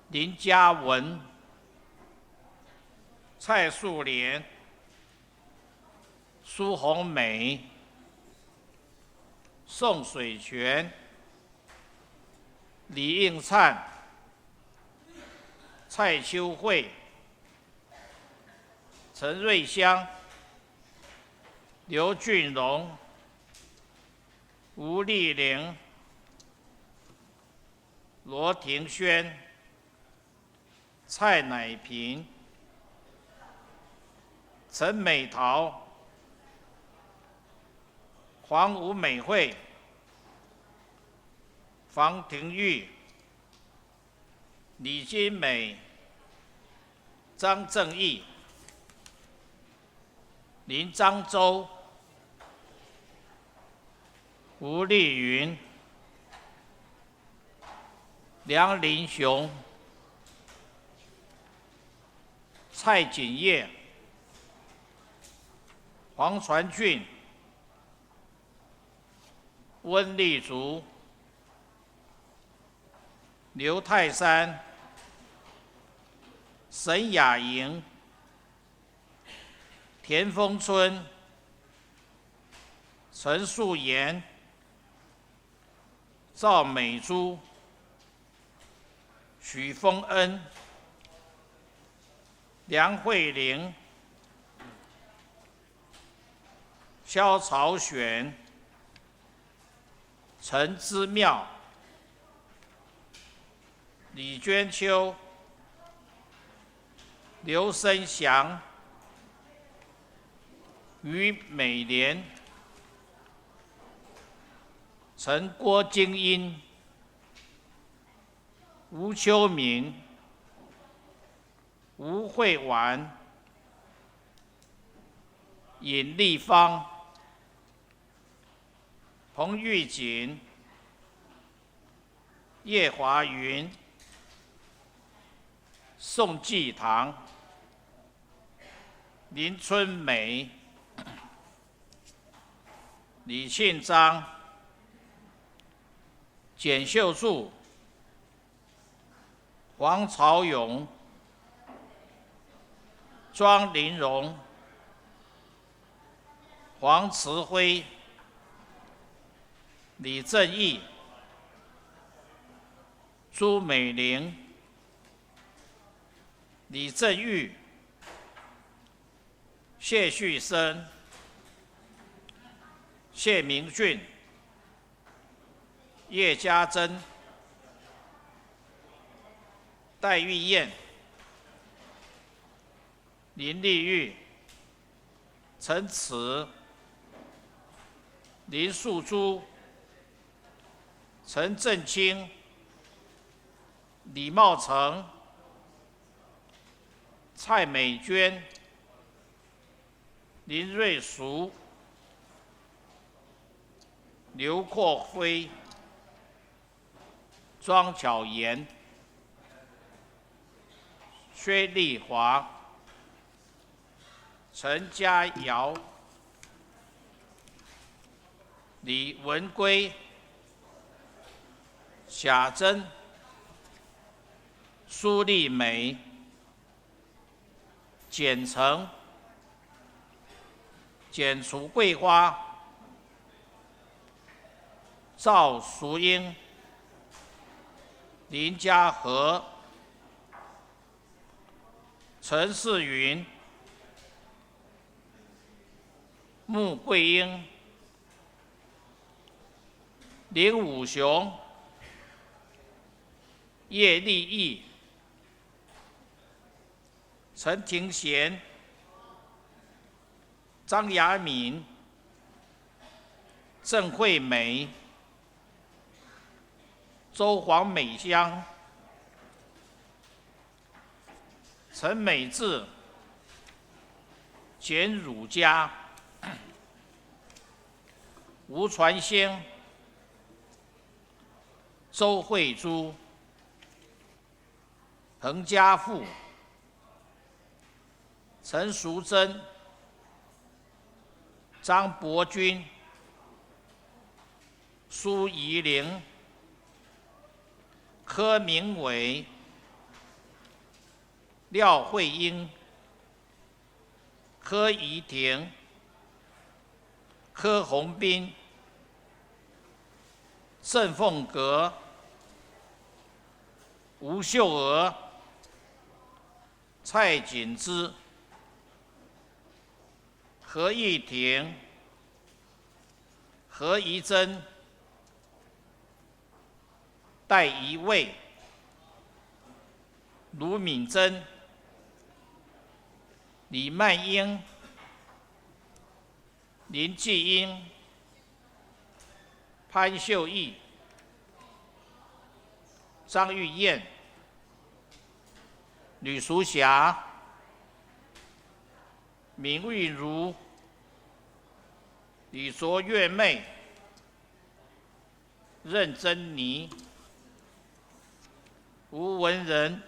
林嘉文、蔡素蓮、蘇紅美、宋水泉、李應燦、蔡秋慧、陳瑞香、劉俊榮、吳麗玲、羅庭軒、蔡乃平、陳美桃、黃吳美惠、房廷玉、李金美、張正義、林漳洲、吳麗雲、梁林雄、蔡錦業、黃傳俊、溫麗竹、劉泰山、沈雅瑩、田豐春、陳素妍、趙美珠、許峰恩、梁慧玲、蕭朝選、陳之妙、李娟秋、刘生祥、于美莲、陈郭金英、吴秋明、吴慧婉、尹丽芳、彭玉锦、叶华云、宋继堂、林春梅、李庆章、简秀柱、黄朝勇、庄林荣、黄慈辉、李正义、朱美玲、李正玉、谢旭升、谢明俊、叶家珍、戴玉燕、林丽玉、陈慈、林素珠、陈振清、李茂成、蔡美娟、林瑞淑、刘阔辉、庄巧妍、薛丽华、陈家尧、李文圭、贾珍、苏丽梅、简成、简除桂花、赵淑英、林家和、陈世云、穆桂英、林武雄、叶立义、陈廷贤、张雅敏、郑惠美、周黄美香、陈美智、简汝嘉、吴传兴、周慧珠、彭家富、陈淑贞、张伯君、苏怡玲、柯明伟、廖慧英、柯怡婷、柯宏斌、郑凤阁、吴秀娥、蔡锦芝、何玉婷、何怡珍、戴怡卫、卢敏珍、李曼英、林继英、潘秀义、张玉燕、吕淑霞、闵玉如、李卓月妹、任珍妮、吴文仁、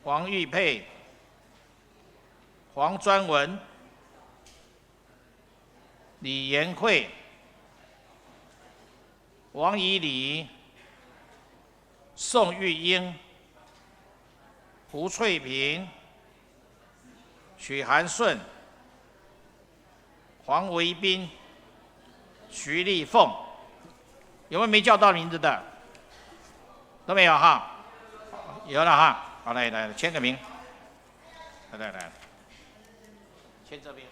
黄玉佩、黄专文、李延慧、王以礼、宋玉英、胡翠萍、许涵顺、黄维斌、徐立凤，有没有没叫到名字的？都没有哈？有了哈。好，来来签个名。来来来，签这边。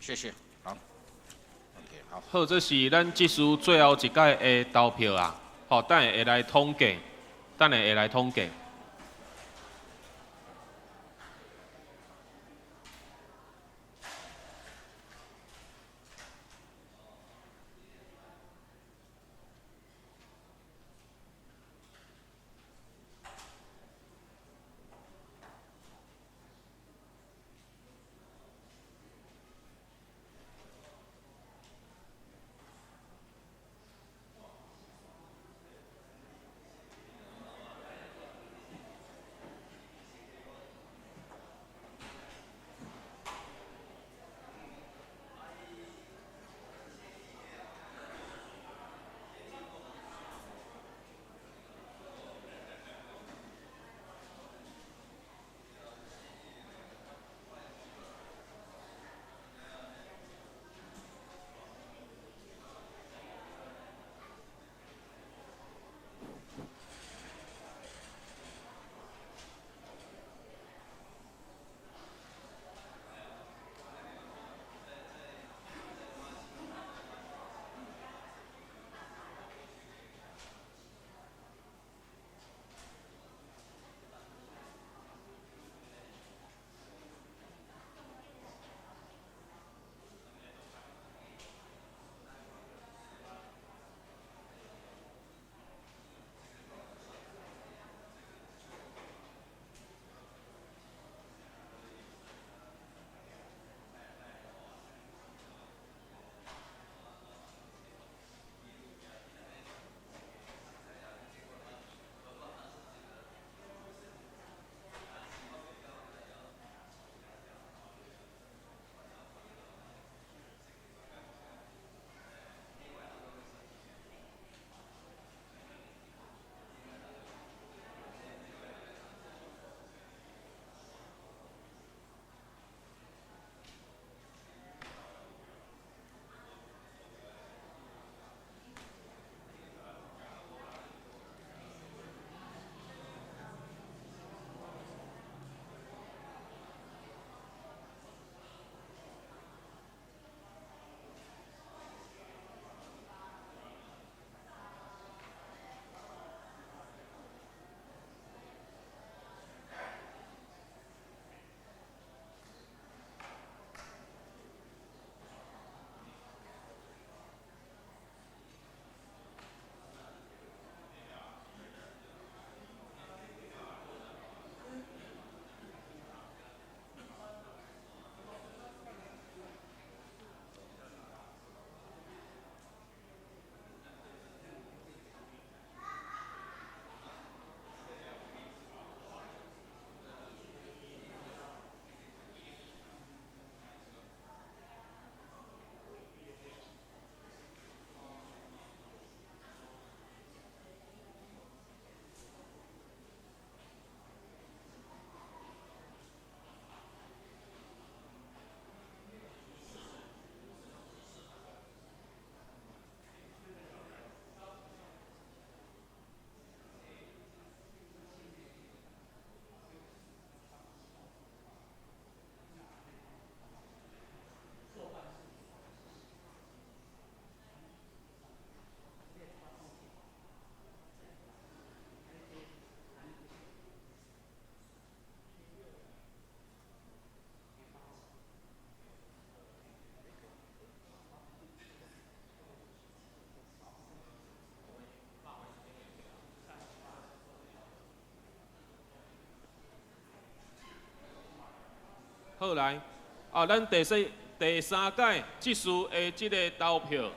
謝謝，好。OK，好。好，這是咱這次最後一屆的投票啊！好，等下會來統計，等下會來統計。好來，啊，咱第三屆這次的這个投票，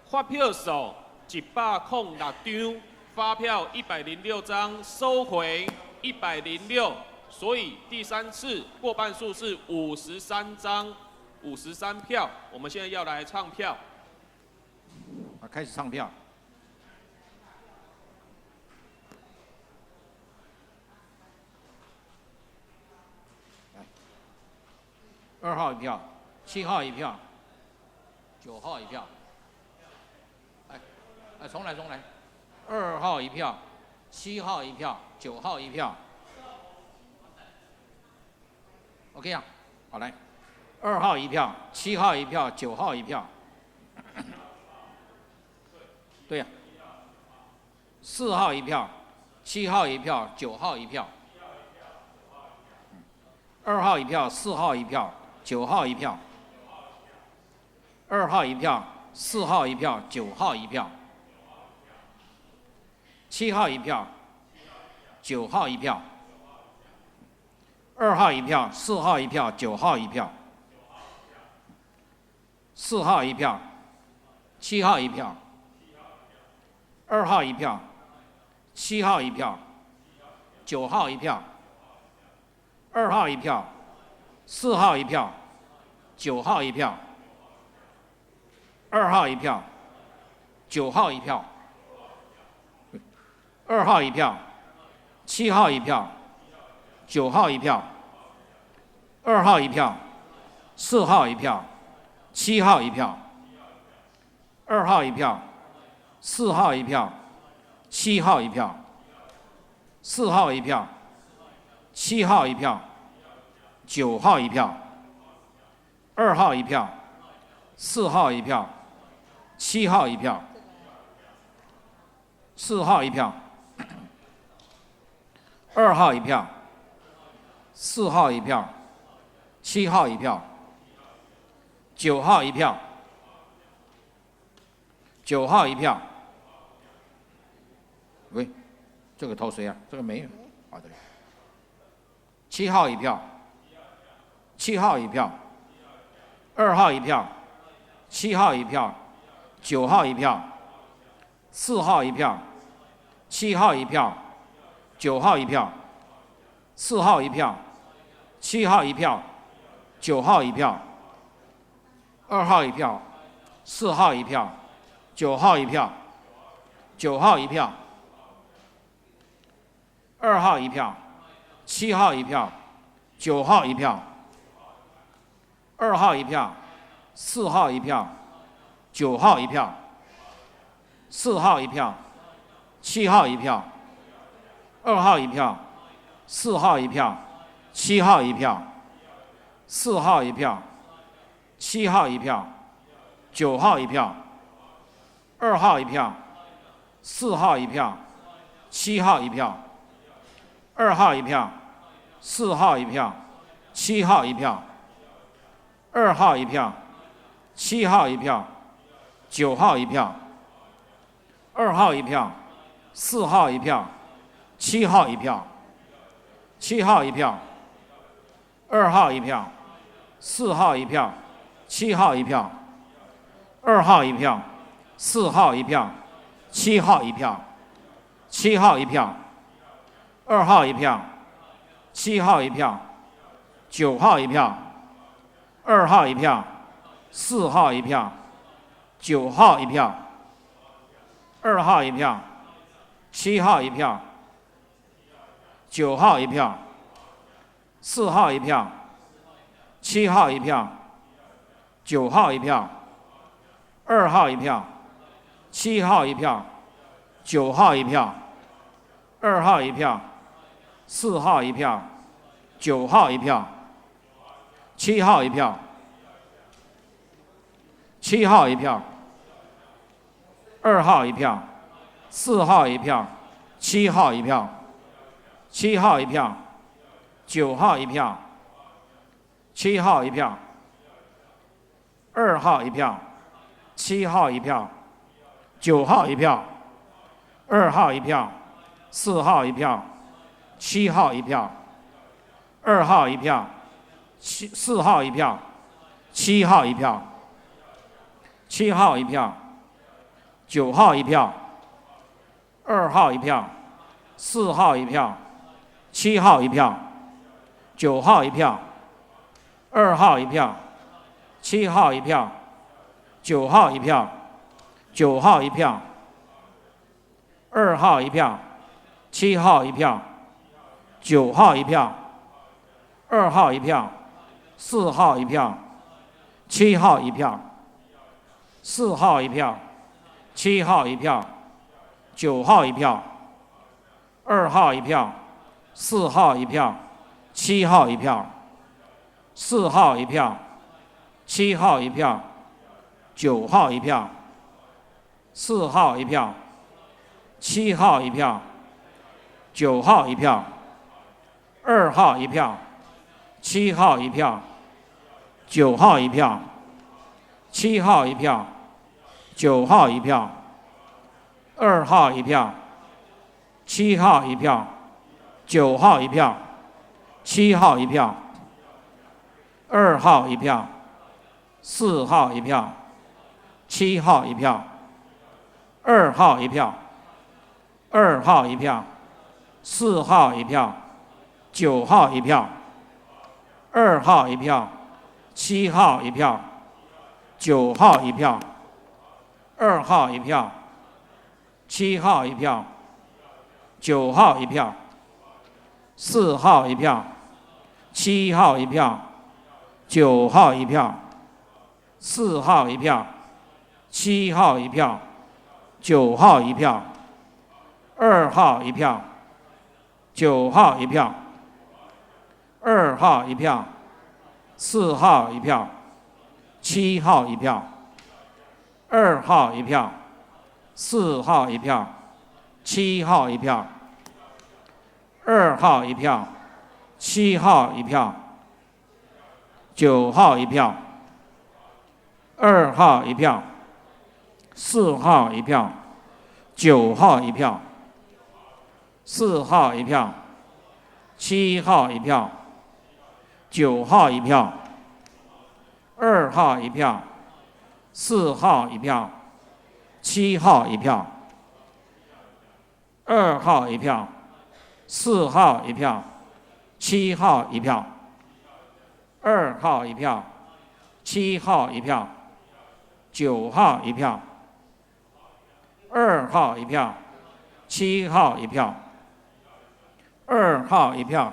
發票數106張，發票106張，收回106，所以第三次過半數是53張，53票。我們現在要來唱票。啊，開始唱票。2號一票，7號一票，9號一票。哎，哎，重來，重來。2號一票，7號一票，9號一票。OK 啊，好來。二號一票，七號一票，九號一票。對呀，四號一票，七號一票，九號一票。二號一票，四號一票，九號一票。二號一票，四號一票，九號一票。七號一票，九號一票。二號一票，四號一票，九號一票。四號一票，七號一票。二號一票，七號一票，九號一票。二號一票，四號一票，九號一票。二號一票，九號一票。二號一票，七號一票，九號一票。二號一票，四號一票，七號一票。二號一票，四號一票，七號一票。四號一票，七號一票，九號一票。二號一票，四號一票，七號一票。四號一票，二號一票，四號一票，七號一票，九號一票，九號一票。喂，這個投誰啊？這個沒有。啊對。七號一票，七號一票，二號一票，七號一票，九號一票。四號一票，七號一票，九號一票。四號一票，七號一票，九號一票。二號一票，四號一票，九號一票，九號一票。二號一票，七號一票，九號一票。二號一票，四號一票，九號一票。四號一票，七號一票，二號一票，四號一票，七號一票，四號一票，七號一票，九號一票，二號一票，四號一票，七號一票，二號一票，四號一票，七號一票，二號一票，七號一票，九號一票。二號一票，四號一票，七號一票，七號一票，二號一票，四號一票，七號一票，二號一票，四號一票，七號一票，七號一票，二號一票，七號一票，九號一票，二號一票，四號一票，九號一票。二號一票，七號一票，九號一票，四號一票，七號一票，九號一票，二號一票，七號一票，九號一票，二號一票，四號一票，九號一票，七號一票，七號一票。二號一票，四號一票，七號一票，七號一票，九號一票，七號一票，二號一票，七號一票，九號一票，二號一票，四號一票，七號一票，二號一票，四號一票，七號一票，七號一票。九號一票，二號一票，四號一票，七號一票，九號一票，二號一票，七號一票，九號一票，九號一票，二號一票，七號一票，九號一票，二號一票，四號一票，七號一票，四號一票。七號一票，九號一票，二號一票，四號一票，七號一票，四號一票，七号一票，九号一票，四号一票，七号一票，九号一票，二号一票，七号一票，九号一票，七号一票，九号一票，二号一票，七号一票，九号一票，七号一票，二号一票，四号一票，七号一票，二号一票，二号一票，四号一票，九号一票，二号一票，七号一票，九号一票，二号一票，七号一票，九号一票，四号一票，七号一票，九号一票，四号一票，七号一票，九号一票，二号一票，九号一票，二号一票，四号一票，七号一票，二号一票，四号一票，七号一票，二号一票，七号一票，九号一票，二号一票，四号一票，九号一票，四号一票，七号一票，九号一票，二号一票，四号一票，七号一票，二号一票，四号一票，七号一票，二号一票，七号一票，九号一票，二号一票，七号一票，二号一票，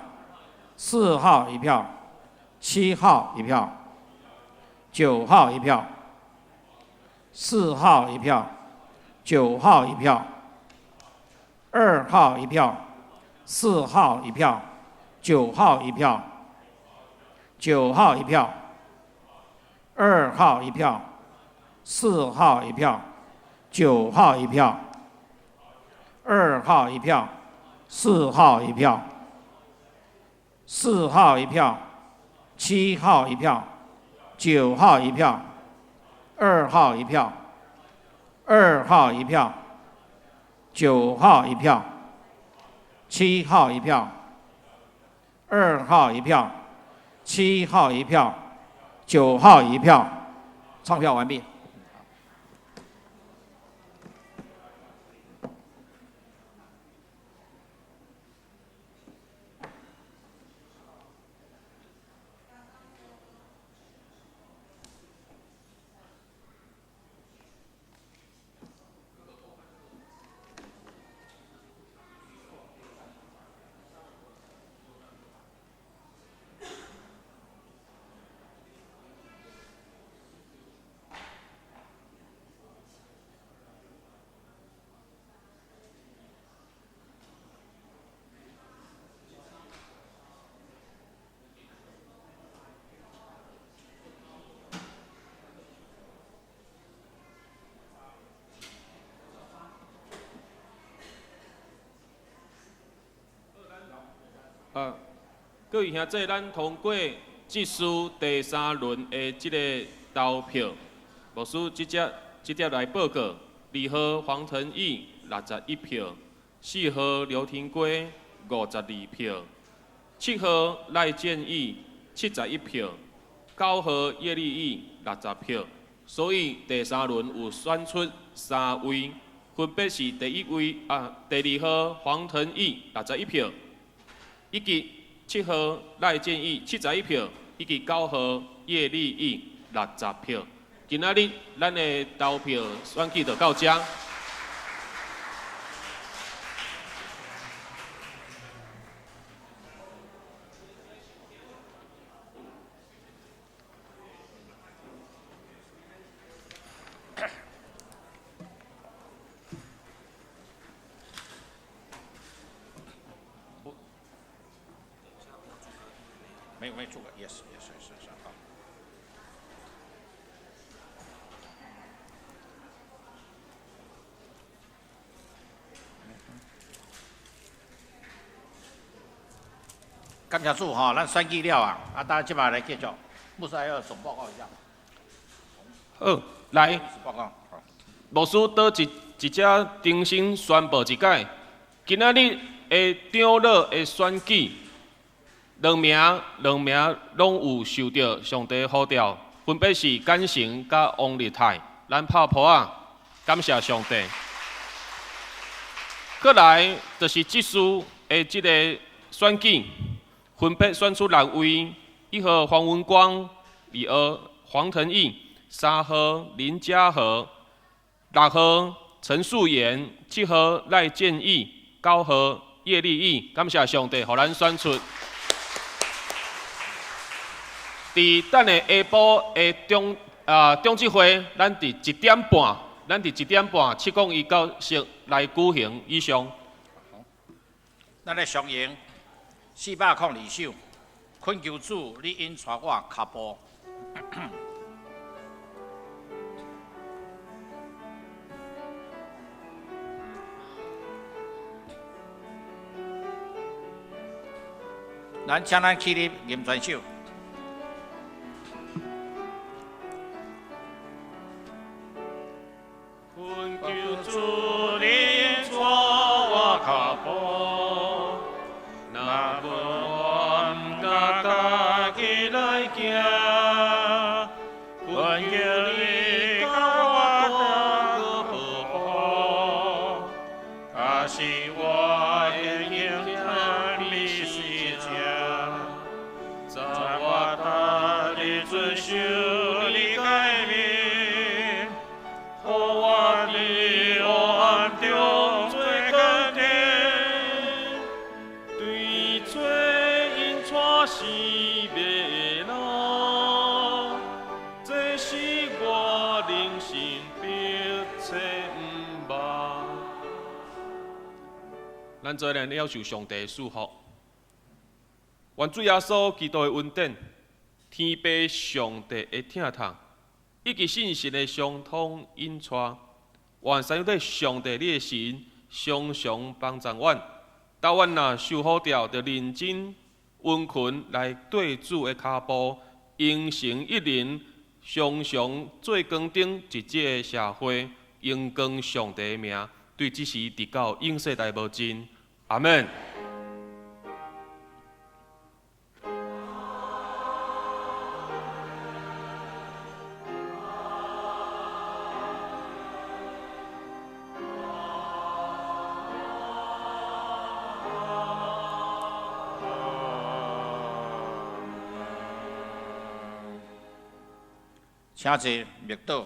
四号一票，七号一票，九号一票，四号一票，九号一票，二号一票，四号一票，九号一票，九号一票，二号一票，四号一票，九号一票，二号一票，四号一票，四号一票，七号一票，九号一票，二号一票，二号一票，九号一票，七号一票，二号一票，七号一票，九号一票，唱票完毕。各位兄弟，咱通过执事第三轮的这个投票，牧师直接来报告：二号黄腾义61票，四号刘廷圭52票，七号赖建义71票，九号叶立义60票。所以第三轮有选出三位，分别是第一位啊，第二号黄腾义61票，以及七号赖建义71票，以及九号叶立义60票。今仔日咱的投票选举就到遮。没有没诸葛，yes yes yes 好。感謝主吼，咱選舉了啊，啊，大家這擺來繼續，牧師還要總報告一下。好，來，報告。牧師倒一一只重新宣布一擺，今仔日的長老的選舉，兩名兩名攏有受著上帝呼召，分別是簡成佮王立泰，咱拍噗仔，感謝上帝。閣來就是執事的這個選舉，分別選出六位：一號黃文光，二號黃騰義，三號林家和，六號陳樹妍，七號賴建義，九號葉立義。感謝上帝，予咱選出。佇等下下晡的中啊中執會，咱佇一點半，咱佇一點半701教室來舉行。以上。咱來上演402首，懇求主，你引帶我跤步。咱請咱起立吟全首。懇求主，你引帶我跤步，若無我毋敢家己來行。懇求你共我同過保護，假使我會用讚美詩聲，讚我逐日遵守你誡命，予我佇黑暗中做光燈，對罪引帶是迷路，這是我人生迫切毋望。咱做人要受上帝祝福，願主耶穌基督的恩典、天父上帝的疼痛，以及聖神的相通引帶，願三位上帝你的神常常幫助阮，當阮若受呼召，就認真殷勤來對主的跤步，形成一人，常常做光燈，一這个社會，榮光上帝的名，對這時直到永世代無盡。阿們。請坐，默禱。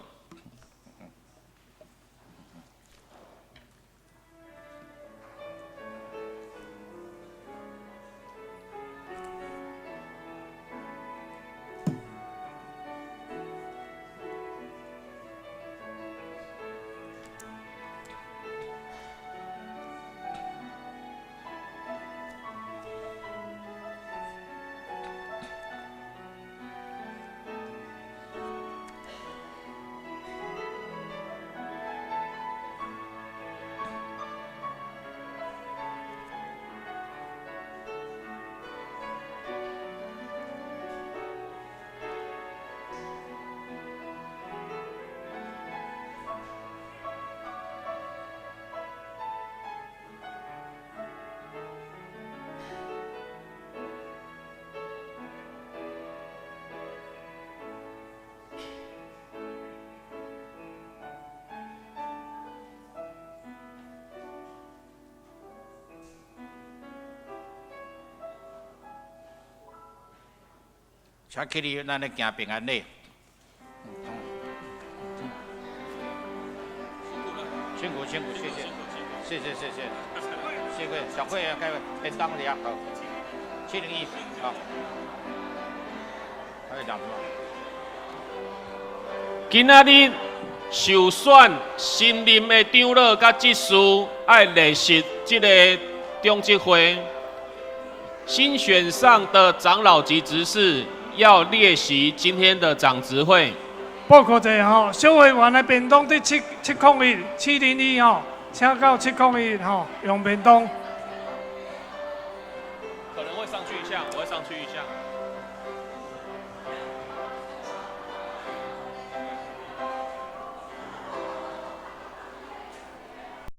請起立，咱來行平安禮。辛苦辛苦，謝謝，謝謝謝謝，謝謝小慧啊，該便當裡啊，好，701，好，還要講什麼？今仔日受選新任的長老佮執事愛列席這個中執會。新選上的長老及執事要列席今天的長執會。報告者吼，小會員的便當佇701 701吼，請到701吼用便當。可能會上去一下，我會上去一下。